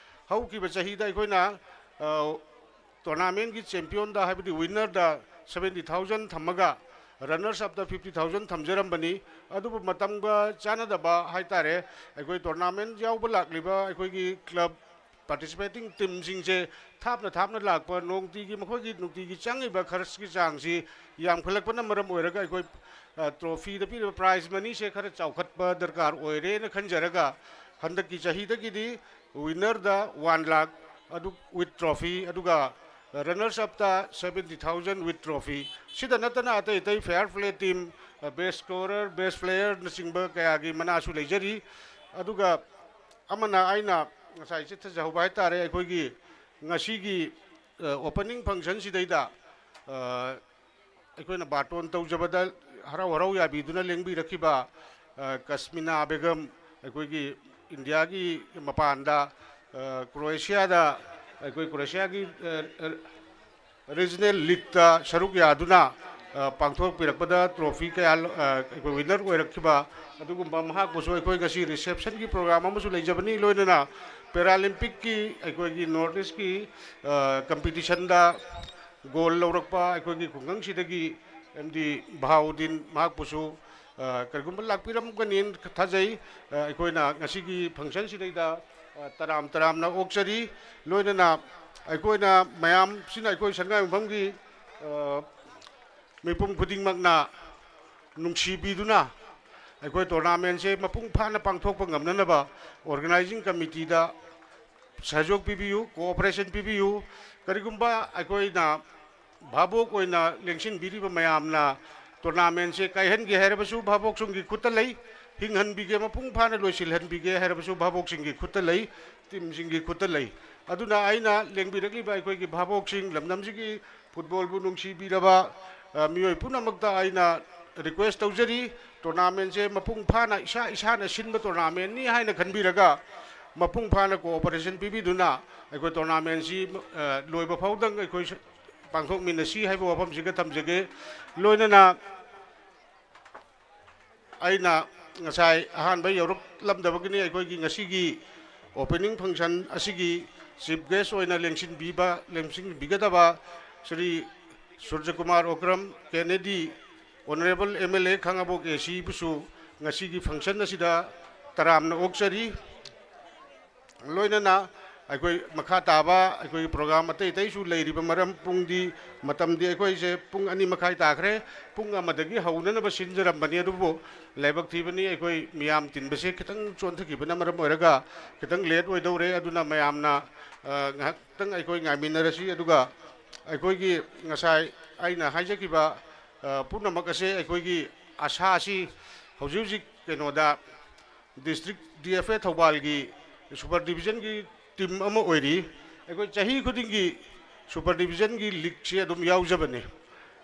ꯍꯧꯈꯤꯕ ꯆꯍꯤꯗ ꯑꯩꯈꯣꯏꯅ, ꯑ, ꯇꯣꯔꯅꯥꯃꯦꯟꯒꯤ ꯆꯦꯝꯄꯤꯌꯟꯗ, ꯍꯥꯏꯕꯗꯤ ꯋꯤꯟꯅꯔꯗ ꯁꯕꯦꯟꯇꯤ ꯊꯥꯎꯖꯟ ꯊꯝꯃꯒ ꯔꯟꯅꯔꯁ ꯑꯞꯇ ꯐꯤꯐꯇꯤ ꯊꯥꯎꯖꯟ ꯊꯝꯖꯔꯝꯕꯅꯤ꯫ ꯑꯗꯨꯕꯨ ꯃꯇꯝꯒ ꯆꯥꯟꯅꯗꯕ ꯍꯥꯏꯇꯥꯔꯦ, ꯑꯩꯈꯣꯏ ꯇꯣꯔꯅꯥꯃꯦꯟ ꯌꯥꯎꯕ ꯂꯥꯛꯂꯤꯕ ꯑꯩꯈꯣꯏꯒꯤ ꯀ꯭ꯂꯕ ꯄꯥꯔꯇꯤꯁꯤꯄꯦꯇꯤꯡ ꯇꯤꯝꯁꯤꯡꯁꯦ ꯊꯥꯞꯅ ꯊꯥꯞꯅ ꯂꯥꯛꯄ, ꯅꯨꯡꯇꯤꯒꯤ ꯃꯈꯣꯏꯒꯤ ꯅꯨꯡꯇꯤꯒꯤ ꯆꯪꯉꯤꯕ ꯈꯔꯁꯀꯤ ꯆꯥꯡꯁꯤ ꯌꯥꯝꯈꯠꯂꯛꯄꯅ ꯃꯔꯝ ꯑꯣꯏꯔꯒ ꯑꯩꯈꯣꯏ, ꯑ, ꯇ꯭ꯔꯣꯐꯤꯗ ꯄꯤꯔꯤꯕ ꯄ꯭ꯔꯥꯏꯖ ꯃꯅꯤꯁꯦ ꯈꯔ ꯆꯥꯎꯈꯠꯄ ꯗꯔꯀꯥꯔ ꯑꯣꯏꯔꯦꯅ ꯈꯟꯖꯔꯒ ꯍꯟꯗꯛꯀꯤ ꯆꯍꯤꯗꯒꯤꯗꯤ ꯋꯤꯟꯅꯔꯗ ꯋꯥꯟ ꯂꯥꯈ ꯑꯗꯨ ꯋꯤꯠ ꯇ꯭ꯔꯣꯐꯤ, ꯑꯗꯨꯒ runners up seventy thousand with trophy. ꯁꯤꯗ ꯅꯠꯇꯅ ꯑꯇꯩ ꯑꯇꯩ fair play team, best scorer, best ꯄ꯭ꯂꯦꯌꯔꯅꯆꯤꯡꯕ ꯀꯌꯥꯒꯤ ꯃꯅꯥꯁꯨ ꯂꯩꯖꯔꯤ꯫ ꯑꯗꯨꯒ ꯑꯃꯅ ꯑꯩꯅ ꯉꯁꯥꯏ ꯆꯤꯠꯊꯖꯍꯧꯕ ꯍꯥꯏ ꯇꯥꯔꯦ, ꯑꯩꯈꯣꯏꯒꯤ ꯉꯁꯤꯒꯤ, ꯑ, ꯑꯣꯄꯅꯤꯡ ꯐꯪꯁꯟꯁꯤꯗꯩꯗ, ꯑ, ꯑꯩꯈꯣꯏꯅ ꯕꯥꯔꯇꯣꯟ ꯇꯧꯖꯕꯗ ꯍꯔꯥꯎ ꯍꯔꯥꯎ ꯌꯥꯕꯤꯗꯨꯅ ꯂꯦꯡꯕꯤꯔꯛꯈꯤꯕ, ꯑ, ꯀꯁꯃꯤꯅꯥ ꯕꯦꯒꯝ, ꯑꯩꯈꯣꯏꯒꯤ ꯏꯟꯗꯤꯌꯥꯒꯤ ꯃꯄꯥꯟꯗ, ꯑ, ꯀ꯭ꯔꯣꯑꯦꯁꯤꯌꯥꯗ, ꯑꯩꯈꯣꯏ ꯀ꯭ꯔꯣꯑꯦꯁꯤꯌꯥꯒꯤ, ꯑ, ꯑ, ꯔꯤꯖꯅꯦꯜ ꯂꯤꯛꯇ ꯁꯔꯨꯛ ꯌꯥꯗꯨꯅ, ꯑ, ꯄꯥꯡꯊꯣꯛꯄꯤꯔꯛꯄꯗ ꯇ꯭ꯔꯣꯐꯤ ꯀꯌꯥ, ꯑ, ꯑꯩꯈꯣꯏ ꯋꯤꯟꯅꯔ ꯑꯣꯏꯔꯛꯈꯤꯕ ꯑꯗꯨꯒꯨꯝꯕ ꯃꯍꯥꯛꯄꯨꯁꯨ ꯑꯩꯈꯣꯏ ꯉꯁꯤ ꯔꯤꯁꯦꯞꯁꯟꯒꯤ ꯄ꯭ꯔꯣꯒ꯭ꯔꯥꯝ ꯑꯃꯁꯨ ꯂꯩꯖꯕꯅꯤ꯫ ꯂꯣꯏꯅꯅ ꯄꯦꯔꯥꯂꯤꯝꯄꯤꯛꯀꯤ ꯑꯩꯈꯣꯏꯒꯤ ꯅꯣꯔꯠ ꯏꯁꯀꯤ, ꯑ, ꯀꯝꯄꯤꯇꯤꯁꯟꯗ ꯒꯣꯜ ꯂꯧꯔꯛꯄ ꯑꯩꯈꯣꯏꯒꯤ ꯈꯨꯡꯒꯪꯁꯤꯗꯒꯤ ꯑꯦꯝ ꯗꯤ ꯕꯍꯥꯎꯗꯤꯟ ꯃꯍꯥꯛꯄꯨꯁꯨ, ꯑ, ꯀꯔꯤꯒꯨꯝꯕ ꯂꯥꯛꯄꯤꯔꯝꯒꯅꯤ ꯊꯥꯖꯩ꯫ ꯑ, ꯑꯩꯈꯣꯏꯅ ꯉꯁꯤꯒꯤ ꯐꯪꯁꯟꯁꯤꯗꯩꯗ, ꯑ, ꯇꯔꯥꯝ ꯇꯔꯥꯝꯅ ꯑꯣꯛꯆꯔꯤ꯫ ꯂꯣꯏꯅꯅ ꯑꯩꯈꯣꯏꯅ ꯃꯌꯥꯝꯁꯤꯅ ꯑꯩꯈꯣꯏ ꯁꯪꯒꯥꯏ ꯃꯐꯝꯒꯤ, ꯑ, ꯃꯤꯄꯨꯝ ꯈꯨꯗꯤꯡꯃꯛꯅ ꯅꯨꯡꯁꯤꯕꯤꯗꯨꯅ ꯑꯩꯈꯣꯏ ꯇꯣꯔꯅꯥꯃꯦꯟꯁꯦ ꯃꯄꯨꯡ ꯐꯥꯅ ꯄꯥꯡꯊꯣꯛꯄ ꯉꯝꯅꯅꯕ ꯑꯣꯔꯒꯅꯥꯏꯖꯤꯡ ꯀꯃꯤꯇꯤꯗ ꯁꯍꯌꯣꯒ ꯄꯤꯕꯤꯌꯨ, ꯀꯣꯑꯣꯄꯔꯦꯁꯟ ꯄꯤꯕꯤꯌꯨ꯫ ꯀꯔꯤꯒꯨꯝꯕ ꯑꯩꯈꯣꯏꯅ ꯚꯥꯕꯣꯛ ꯑꯣꯏꯅ ꯂꯦꯡꯁꯤꯟꯕꯤꯔꯤꯕ ꯃꯌꯥꯝꯅ ꯇꯣꯔꯅꯥꯃꯦꯟꯁꯦ ꯀꯥꯏꯍꯟꯒꯦ ꯍꯥꯏꯔꯕꯁꯨ ꯚꯥꯕꯣꯛꯁꯤꯡꯒꯤ ꯈꯨꯠꯇ ꯂꯩ, ꯍꯤꯡꯍꯟꯕꯤꯒꯦ, ꯃꯄꯨꯡ ꯐꯥꯅ ꯂꯣꯏꯁꯤꯜꯍꯟꯕꯤꯒꯦ ꯍꯥꯏꯔꯕꯁꯨ ꯚꯥꯕꯣꯛꯁꯤꯡꯒꯤ ꯈꯨꯠꯇ ꯂꯩ, ꯇꯤꯝꯁꯤꯡꯒꯤ ꯈꯨꯠꯇ ꯂꯩ꯫ ꯑꯗꯨꯅ ꯑꯩꯅ ꯂꯦꯡꯕꯤꯔꯛꯂꯤꯕ ꯑꯩꯈꯣꯏꯒꯤ ꯚꯥꯕꯣꯛꯁꯤꯡ, ꯂꯝꯗꯝꯁꯤꯒꯤ ꯐꯨꯠꯕꯣꯜꯕꯨ ꯅꯨꯡꯁꯤꯕꯤꯔꯕ, ꯑ, ꯃꯤꯑꯣꯏ ꯄꯨꯝꯅꯃꯛꯇ ꯑꯩꯅ ꯔꯤꯀ꯭ꯋꯦꯁ ꯇꯧꯖꯔꯤ, ꯇꯣꯔꯅꯥꯃꯦꯟꯁꯦ ꯃꯄꯨꯡ ꯐꯥꯅ ꯏꯁꯥ ꯏꯁꯥꯅ ꯁꯤꯟꯕ ꯇꯣꯔꯅꯥꯃꯦꯟꯅꯤ ꯍꯥꯏꯅ ꯈꯟꯕꯤꯔꯒ ꯃꯄꯨꯡ ꯐꯥꯅ ꯀꯣꯑꯣꯄꯔꯦꯁꯟ ꯄꯤꯕꯤꯗꯨꯅ ꯑꯩꯈꯣꯏ ꯇꯣꯔꯅꯥꯃꯦꯟꯁꯤ, ꯑ, ꯂꯣꯏꯕ ꯐꯥꯎꯗꯪ ꯑꯩꯈꯣꯏ ꯄꯥꯡꯊꯣꯛꯃꯤꯟꯅꯁꯤ ꯍꯥꯏꯕ ꯋꯥꯐꯝꯁꯤꯒ ꯊꯝꯖꯒꯦ꯫ ꯂꯣꯏꯅꯅ ꯑꯩꯅ ꯉꯁꯥꯏ ꯑꯍꯥꯟꯕ ꯌꯧꯔꯛꯂꯝꯗꯕꯒꯤꯅꯤ꯫ ꯑꯩꯈꯣꯏꯒꯤ ꯉꯁꯤꯒꯤ ꯑꯣꯄꯦꯅꯤꯡ ꯐꯪꯁꯟ ꯑꯁꯤꯒꯤ ꯆꯤꯐ ꯒꯦꯁ ꯑꯣꯏꯅ ꯂꯦꯡꯁꯤꯟꯕꯤꯕ, ꯂꯦꯡꯁꯤꯟꯕꯤꯒꯗꯕ Shri Surajkumar Okram Kennedy, honourable M L A Khangabok A ꯁꯤꯕꯨꯁꯨ ꯉꯁꯤꯒꯤ ꯐꯪꯁꯟ ꯑꯁꯤꯗ ꯇꯔꯥꯝꯅ ꯑꯣꯛꯆꯔꯤ꯫ ꯂꯣꯏꯅꯅ ꯑꯩꯈꯣꯏ ꯃꯈꯥ ꯇꯥꯕ ꯑꯩꯈꯣꯏꯒꯤ ꯄ꯭ꯔꯣꯒ꯭ꯔꯥꯝ ꯑꯇꯩ ꯑꯇꯩꯁꯨ ꯂꯩꯔꯤꯕ ꯃꯔꯝ ꯄꯨꯡꯗꯤ, ꯃꯇꯝꯗꯤ ꯑꯩꯈꯣꯏꯁꯦ ꯄꯨꯡ ꯑꯅꯤ ꯃꯈꯥꯏ ꯇꯥꯈ꯭ꯔꯦ꯫ ꯄꯨꯡ ꯑꯃꯗꯒꯤ ꯍꯧꯅꯅꯕ ꯁꯤꯟꯖꯔꯝꯕꯅꯤ, ꯑꯗꯨꯕꯨ ꯂꯥꯏꯕꯛ ꯊꯤꯕꯅꯤ, ꯑꯩꯈꯣꯏ ꯃꯤꯌꯥꯝ ꯇꯤꯟꯕꯁꯦ ꯈꯤꯇꯪ ꯆꯣꯟꯊꯈꯤꯕꯅ ꯃꯔꯝ ꯑꯣꯏꯔꯒ ꯈꯤꯇꯪ ꯂꯦꯠ ꯑꯣꯏꯗꯧꯔꯦ꯫ ꯑꯗꯨꯅ ꯃꯌꯥꯝꯅ, ꯑ, ꯉꯥꯏꯍꯥꯛꯇꯪ ꯑꯩꯈꯣꯏ ꯉꯥꯏꯃꯤꯟꯅꯔꯁꯤ꯫ ꯑꯗꯨꯒ ꯑꯩꯈꯣꯏꯒꯤ ꯉꯁꯥꯏ ꯑꯩꯅ ꯍꯥꯏꯖꯈꯤꯕ, ꯑ, ꯄꯨꯝꯅꯃꯛ ꯑꯁꯦ ꯑꯩꯈꯣꯏꯒꯤ ꯑꯁꯥ ꯑꯁꯤ ꯍꯧꯖꯤꯛ ꯍꯧꯖꯤꯛ ꯀꯩꯅꯣꯗ district D F A ꯊꯧꯕꯥꯜꯒꯤ super divisionꯒꯤ team ꯑꯃ ꯑꯣꯏꯔꯤ꯫ ꯑꯩꯈꯣꯏ ꯆꯍꯤ ꯈꯨꯗꯤꯡꯒꯤ super divisionꯒꯤ leagueꯁꯤ ꯑꯗꯨꯝ ꯌꯥꯎꯖꯕꯅꯤ꯫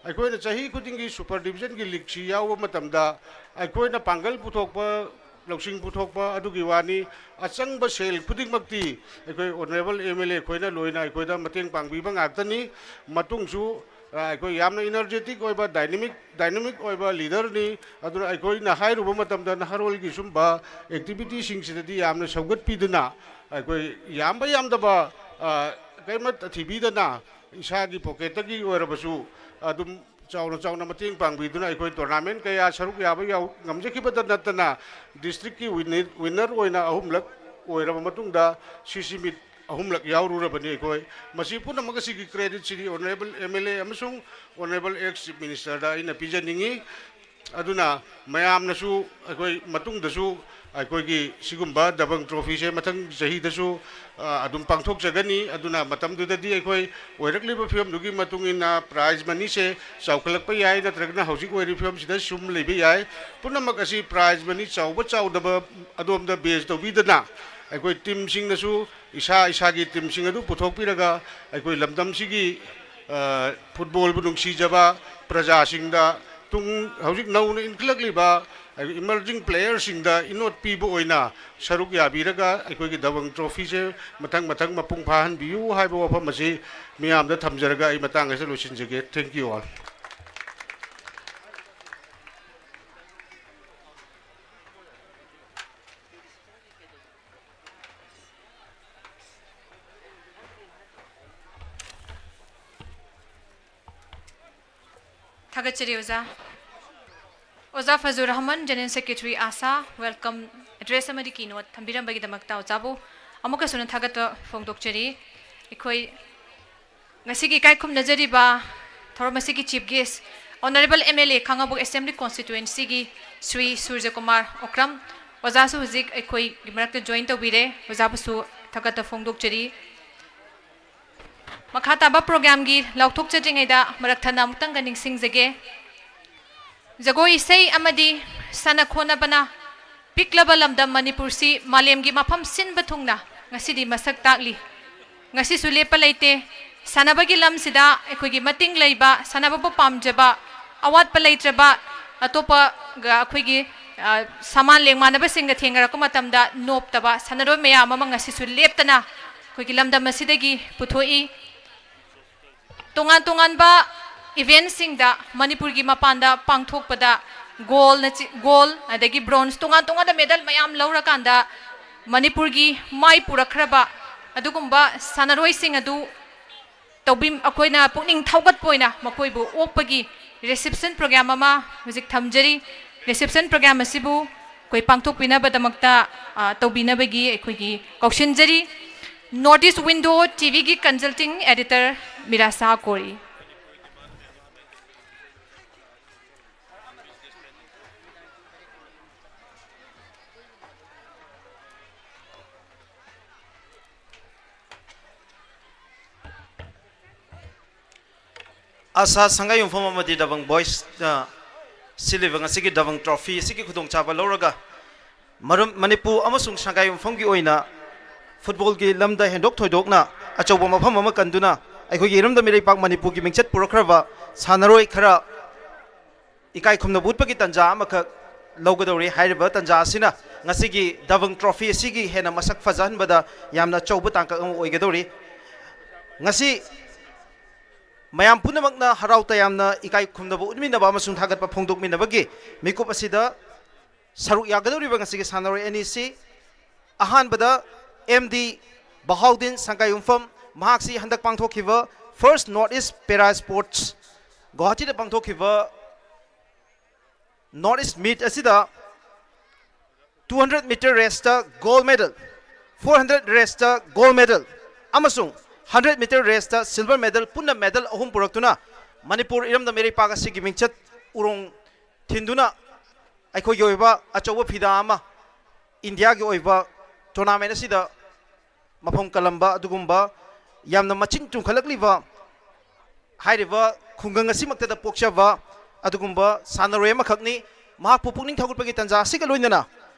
ꯑꯩꯈꯣꯏꯅ ꯆꯍꯤ ꯈꯨꯗꯤꯡꯒꯤ super divisionꯒꯤ leagueꯁꯤ ꯌꯥꯎꯕ ꯃꯇꯝꯗ ꯑꯩꯈꯣꯏꯅ ꯄꯥꯡꯒꯜ ꯄꯨꯊꯣꯛꯄ, ꯂꯧꯁꯤꯡ ꯄꯨꯊꯣꯛꯄ ꯑꯗꯨꯒꯤ ꯋꯥꯅꯤ꯫ ꯑꯆꯪꯕ ꯁꯦꯜ ꯈꯨꯗꯤꯡꯃꯛꯇꯤ ꯑꯩꯈꯣꯏ honourable M L A ꯑꯩꯈꯣꯏꯅ ꯂꯣꯏꯅ ꯑꯩꯈꯣꯏꯗ ꯃꯇꯦꯡ ꯄꯥꯡꯕꯤꯕ ꯉꯥꯛꯇꯅꯤ꯫ ꯃꯇꯨꯡꯁꯨ, ꯑ, ꯑꯩꯈꯣꯏ ꯌꯥꯝꯅ energetic ꯑꯣꯏꯕ, dynamic, dynamic ꯑꯣꯏꯕ leaderꯅꯤ꯫ ꯑꯗꯨꯅ ꯑꯩꯈꯣꯏꯅ ꯍꯥꯏꯔꯨꯕ ꯃꯇꯝꯗ ꯅꯍꯥꯔꯣꯜꯒꯤ ꯁꯨꯝꯕ activityꯁꯤꯡꯁꯤꯗꯗꯤ ꯌꯥꯝꯅ ꯁꯧꯒꯠꯄꯤꯗꯨꯅ, ꯑꯩꯈꯣꯏ ꯌꯥꯝꯕ ꯌꯥꯝꯗꯕ, ꯑ, ꯀꯔꯤꯃꯠꯇ ꯊꯤꯕꯤꯗꯅ, ꯏꯁꯥꯒꯤ pocketꯇꯒꯤ ꯑꯣꯏꯔꯕꯁꯨ ꯑꯗꯨꯝ ꯆꯥꯎꯅ ꯆꯥꯎꯅ ꯃꯇꯦꯡ ꯄꯥꯡꯕꯤꯗꯨꯅ ꯑꯩꯈꯣꯏ tournament ꯀꯌꯥ ꯁꯔꯨꯛ ꯌꯥꯕ ꯌꯥꯎ-, ꯉꯝꯖꯈꯤꯕꯇ ꯅꯠꯇꯅ districtꯀꯤ winner, winner ꯑꯣꯏꯅ ꯑꯍꯨꯝꯂꯛ ꯑꯣꯏꯔꯕ ꯃꯇꯨꯡꯗ C C meet ꯑꯍꯨꯝꯂꯛ ꯌꯥꯎꯔꯨꯔꯕꯅꯤ ꯑꯩꯈꯣꯏ꯫ ꯃꯁꯤ ꯄꯨꯝꯅꯃꯛ ꯑꯁꯤꯒꯤ creditꯁꯤꯗꯤ honourable M L A ꯑꯃꯁꯨꯡ honourable ex Chief Ministerꯗ ꯑꯩꯅ ꯄꯤꯖꯅꯤꯡꯏ꯫ ꯑꯗꯨꯅ ꯃꯌꯥꯝꯅꯁꯨ ꯑꯩꯈꯣꯏ ꯃꯇꯨꯡꯗꯁꯨ ꯑꯩꯈꯣꯏꯒꯤ ꯁꯤꯒꯨꯝꯕ ꯗꯕꯪ trophyꯁꯦ ꯃꯊꯪ ꯆꯍꯤꯗꯁꯨ, ꯑ, ꯑꯗꯨꯝ ꯄꯥꯡꯊꯣꯛꯆꯒꯅꯤ꯫ ꯑꯗꯨꯅ ꯃꯇꯝꯗꯨꯗꯗꯤ ꯑꯩꯈꯣꯏ ꯑꯣꯏꯔꯛꯂꯤꯕ ꯐꯤꯕꯝꯗꯨꯒꯤ ꯃꯇꯨꯡ ꯏꯟꯅ prize moneyꯁꯦ ꯆꯥꯎꯈꯠꯂꯛꯄ ꯌꯥꯏ, ꯅꯠꯇ꯭ꯔꯒꯅ ꯍꯧꯖꯤꯛ ꯑꯣꯏꯔꯤꯕ ꯐꯤꯕꯝꯁꯤꯗ ꯁꯨꯝ ꯂꯩꯕ ꯌꯥꯏ꯫ ꯄꯨꯝꯅꯃꯛ ꯑꯁꯤ prize money ꯆꯥꯎꯕ ꯆꯥꯎꯗꯕ ꯑꯗꯣꯝꯗ base ꯇꯧꯕꯤꯗꯅ, ꯑꯩꯈꯣꯏ teamꯁꯤꯡꯅꯁꯨ ꯏꯁꯥ ꯏꯁꯥꯒꯤ teamꯁꯤꯡ ꯑꯗꯨ ꯄꯨꯊꯣꯛꯄꯤꯔꯒ, ꯑꯩꯈꯣꯏ ꯂꯝꯗꯝꯁꯤꯒꯤ, ꯑ, footballꯕꯨ ꯅꯨꯡꯁꯤꯖꯕ ꯄ꯭ꯔꯖꯥꯁꯤꯡꯗ, ꯇꯨꯡ ꯍꯧꯖꯤꯛ ꯅꯧꯅ ꯏꯟꯈꯠꯂꯛꯂꯤꯕ emerging playerꯁꯤꯡꯗ ꯏꯅꯣꯠ ꯄꯤꯕ ꯑꯣꯏꯅ ꯁꯔꯨꯛ ꯌꯥꯕꯤꯔꯒ ꯑꯩꯈꯣꯏꯒꯤ ꯗꯕꯪ trophyꯁꯦ ꯃꯊꯪ ꯃꯊꯪ ꯃꯄꯨꯡ ꯐꯥꯍꯟꯕꯤꯌꯨ ꯍꯥꯏꯕ ꯋꯥꯐꯝ ꯑꯁꯤ ꯃꯤꯌꯥꯝꯗ ꯊꯝꯖꯔꯒ ꯑꯩ ꯃꯇꯥꯡ ꯑꯁꯤꯗ ꯂꯣꯏꯁꯤꯟꯖꯒꯦ꯫ Thank you all. ꯊꯥꯒꯠꯆꯔꯤ ꯑꯣꯖꯥ꯫ ꯑꯣꯖꯥ ꯐꯖꯨꯔ ꯔꯍꯃꯟ, General Secretary, ꯑꯥꯁꯥ, welcome address ꯑꯃꯗꯤ keynote ꯊꯝꯕꯤꯔꯝꯕꯒꯤꯗꯃꯛꯇ ꯑꯣꯖꯥꯕꯨ ꯑꯃꯨꯛꯀꯁꯨ ꯊꯥꯒꯠꯄ ꯐꯣꯡꯗꯣꯛꯆꯔꯤ꯫ ꯑꯩꯈꯣꯏ ꯉꯁꯤꯒꯤ ꯏꯀꯥꯏ ꯈꯨꯝꯅꯖꯔꯤꯕ ꯊꯧꯔꯝ ꯑꯁꯤꯒꯤ Chief Guest, Honourable M L A Khangabok Assembly Constituencyꯒꯤ Shri Surajkumar Okram, ꯑꯣꯖꯥꯁꯨ ꯍꯧꯖꯤꯛ ꯑꯩꯈꯣꯏꯒꯤ ꯃꯔꯛꯇ join ꯇꯧꯕꯤꯔꯦ꯫ ꯑꯣꯖꯥꯕꯨꯁꯨ ꯊꯥꯒꯠꯄ ꯐꯣꯡꯗꯣꯛꯆꯔꯤ꯫ ꯃꯈꯥ ꯇꯥꯕ programꯒꯤ ꯂꯥꯎꯊꯣꯛꯆꯗ꯭ꯔꯤꯉꯩꯗ ꯃꯔꯛ ꯊꯠꯅ ꯑꯃꯨꯛꯇꯪꯒ ꯅꯤꯡꯁꯤꯡꯖꯒꯦ꯫ ꯖꯒꯣꯏ ꯏꯁꯩ ꯑꯃꯗꯤ ꯁꯥꯟꯅ ꯈꯣꯠꯅꯕꯅ ꯄꯤꯛꯂꯕ ꯂꯝꯗꯝ ꯃꯅꯤꯄꯨꯔꯁꯤ ꯃꯥꯂꯦꯝꯒꯤ ꯃꯐꯝ ꯁꯤꯟꯕ ꯊꯨꯡꯅ ꯉꯁꯤꯗꯤ ꯃꯁꯛ ꯇꯥꯛꯂꯤ꯫ ꯉꯁꯤꯁꯨ ꯂꯦꯞꯄ ꯂꯩꯇꯦ꯫ ꯁꯥꯟꯅꯕꯒꯤ ꯂꯝꯁꯤꯗ ꯑꯩꯈꯣꯏꯒꯤ ꯃꯇꯤꯡ ꯂꯩꯕ, ꯁꯥꯟꯅꯕꯕꯨ ꯄꯥꯝꯖꯕ, ꯑꯋꯥꯠꯄ ꯂꯩꯇ꯭ꯔꯕ, ꯑꯇꯣꯞꯄꯒ ꯑꯩꯈꯣꯏꯒꯤ, ꯑ, ꯁꯃꯥꯟ ꯂꯦꯡꯃꯥꯟꯅꯕꯁꯤꯡꯒ ꯊꯦꯡꯅꯔꯛꯄ ꯃꯇꯝꯗ ꯅꯣꯞꯇꯕ ꯁꯥꯟꯅꯔꯣꯏ ꯃꯌꯥꯝ ꯑꯃ ꯉꯁꯤꯁꯨ ꯂꯦꯞꯇꯅ ꯑꯩꯈꯣꯏꯒꯤ ꯂꯝꯗꯝ ꯑꯁꯤꯗꯒꯤ ꯄꯨꯊꯣꯛꯏ꯫ ꯇꯣꯉꯥꯟ ꯇꯣꯉꯥꯟꯕ eventꯁꯤꯡꯗ ꯃꯅꯤꯄꯨꯔꯒꯤ ꯃꯄꯥꯟꯗ ꯄꯥꯡꯊꯣꯛꯄꯗ goldꯅ ꯆꯤ-, gold ꯑꯗꯒꯤ bronze ꯇꯣꯉꯥꯟ ꯇꯣꯉꯥꯟꯕ medal ꯃꯌꯥꯝ ꯂꯧꯔꯀꯥꯟꯗ ꯃꯅꯤꯄꯨꯔꯒꯤ ꯃꯥꯏ ꯄꯨꯔꯛꯈ꯭ꯔꯕ ꯑꯗꯨꯒꯨꯝꯕ ꯁꯥꯟꯅꯔꯣꯏꯁꯤꯡ ꯑꯗꯨ ꯇꯧꯕꯤ-, ꯑꯩꯈꯣꯏꯅ ꯄꯨꯛꯅꯤꯡ ꯊꯧꯒꯠꯄ ꯑꯣꯏꯅ ꯃꯈꯣꯏꯕꯨ ꯑꯣꯛꯄꯒꯤ reception program ꯑꯃ ꯍꯧꯖꯤꯛ ꯊꯝꯖꯔꯤ꯫ Reception program ꯑꯁꯤꯕꯨ ꯑꯩꯈꯣꯏ ꯄꯥꯡꯊꯣꯛꯄꯤꯅꯕꯗꯃꯛꯇ, ꯑ, ꯇꯧꯕꯤꯅꯕꯒꯤ ꯑꯩꯈꯣꯏꯒꯤ ꯀꯧꯁꯤꯟꯖꯔꯤ꯫ North East Window TVꯒꯤ consulting editor ꯃꯤꯔꯥ ꯁꯥꯍ ꯀꯣꯔꯤ꯫ ꯑꯁꯥ ꯁꯪꯒꯥꯏꯌꯨꯝꯐꯝ ꯑꯃꯗꯤ ꯗꯕꯪ ꯕꯣꯏꯁꯅ ꯁꯤꯜꯂꯤꯕ ꯉꯁꯤꯒꯤ ꯗꯕꯪ ꯇ꯭ꯔꯣꯐꯤ ꯑꯁꯤꯒꯤ ꯈꯨꯗꯣꯡꯆꯥꯕ ꯂꯧꯔꯒ ꯃꯔꯝ, ꯃꯅꯤꯄꯨꯔ ꯑꯃꯁꯨꯡ ꯁꯪꯒꯥꯏꯌꯨꯝꯐꯝꯒꯤ ꯑꯣꯏꯅ ꯐꯨꯠꯕꯣꯜꯒꯤ ꯂꯝꯗ ꯍꯦꯟꯗꯣꯛ ꯊꯣꯏꯗꯣꯛꯅ ꯑꯆꯧꯕ ꯃꯐꯝ ꯑꯃ ꯀꯟꯗꯨꯅ ꯑꯩꯈꯣꯏꯒꯤ ꯏꯔꯝꯗꯝ ꯏꯔꯩꯄꯥꯛ ꯃꯅꯤꯄꯨꯔꯒꯤ ꯃꯤꯡꯆꯠ ꯄꯨꯔꯛꯈ꯭ꯔꯕ ꯁꯥꯟꯅꯔꯣꯏ ꯈꯔ ꯏꯀꯥꯏ ꯈꯨꯝꯅꯕ ꯎꯠꯄꯒꯤ ꯇꯥꯟꯖꯥ ꯑꯃꯈꯛ ꯂꯧꯒꯗꯧꯔꯤ꯫ ꯍꯥꯏꯔꯤꯕ ꯇꯥꯟꯖꯥ ꯑꯁꯤꯅ ꯉꯁꯤꯒꯤ ꯗꯕꯪ ꯇ꯭ꯔꯣꯐꯤ ꯑꯁꯤꯒꯤ ꯍꯦꯟꯅ ꯃꯁꯛ ꯐꯖꯍꯟꯕꯗ ꯌꯥꯝꯅ ꯑꯆꯧꯕ ꯇꯥꯡꯀꯛ ꯑꯃ ꯑꯣꯏꯒꯗꯧꯔꯤ꯫ ꯉꯁꯤ ꯃꯌꯥꯝ ꯄꯨꯝꯅꯃꯛꯅ ꯍꯔꯥꯎ ꯇꯌꯥꯝꯅ ꯏꯀꯥꯏ ꯈꯨꯝꯅꯕ ꯎꯠꯃꯤꯟꯅꯕ ꯑꯃꯁꯨꯡ ꯊꯥꯒꯠꯄ ꯐꯣꯡꯗꯣꯛꯃꯤꯟꯅꯕꯒꯤ ꯃꯤꯀꯨꯞ ꯑꯁꯤꯗ ꯁꯔꯨꯛ ꯌꯥꯒꯗꯧꯔꯤꯕ ꯉꯁꯤꯒꯤ ꯁꯥꯟꯅꯔꯣꯏ ꯑꯅꯤꯁꯤ, ꯑꯍꯥꯟꯕꯗ M D ꯕꯍꯥꯎꯗꯤꯟ ꯁꯪꯒꯥꯏꯌꯨꯝꯐꯝ, ꯃꯍꯥꯛꯁꯤ ꯍꯟꯗꯛ ꯄꯥꯡꯊꯣꯛꯈꯤꯕ First North East Para Sports ꯒꯨꯋꯥꯍꯥꯇꯤꯗ ꯄꯥꯡꯊꯣꯛꯈꯤꯕ North East Meet ꯑꯁꯤꯗ two hundred meter raceꯇ gold medal, ꯐꯣꯔ ꯍꯟꯗ꯭ꯔꯦꯠ ꯔꯦꯁꯇ ꯒꯣꯜ ꯃꯦꯗꯜ ꯑꯃꯁꯨꯡ ꯍꯟꯗ꯭ꯔꯦꯠ ꯃꯤꯇꯔ ꯔꯦꯁꯇ ꯁꯤꯜꯚꯔ ꯃꯦꯗꯜ, ꯄꯨꯟꯅ ꯃꯦꯗꯜ ꯑꯍꯨꯝ ꯄꯨꯔꯛꯇꯨꯅ ꯃꯅꯤꯄꯨꯔ ꯏꯔꯝꯗꯝ ꯏꯔꯩꯄꯥꯛ ꯑꯁꯤꯒꯤ ꯃꯤꯡꯆꯠ ꯎꯔꯣꯡ ꯊꯤꯟꯗꯨꯅ ꯑꯩꯈꯣꯏꯒꯤ ꯑꯣꯏꯕ ꯑꯆꯧꯕ ꯐꯤꯗꯥ ꯑꯃ ꯏꯟꯗꯤꯌꯥꯒꯤ ꯑꯣꯏꯕ ꯇꯣꯔꯅꯥꯃꯦꯟ ꯑꯁꯤꯗ ꯃꯐꯝ ꯀꯜꯂꯝꯕ ꯑꯗꯨꯒꯨꯝꯕ ꯌꯥꯝꯅ ꯃꯁꯤꯡ ꯇꯨꯝꯈꯠꯂꯛꯂꯤꯕ ꯍꯥꯏꯔꯤꯕ ꯈꯨꯡꯒꯪ ꯑꯁꯤꯃꯛꯇꯗ ꯄꯣꯛꯆꯕ ꯑꯗꯨꯒꯨꯝꯕ ꯁꯥꯟꯅꯔꯣꯏ ꯑꯃꯈꯛꯅꯤ꯫ ꯃꯍꯥꯛꯄꯨ ꯄꯨꯛꯅꯤꯡ ꯊꯧꯒꯠꯄꯒꯤ ꯇꯥꯟꯖꯥ ꯑꯁꯤꯒ ꯂꯣꯏꯅꯅ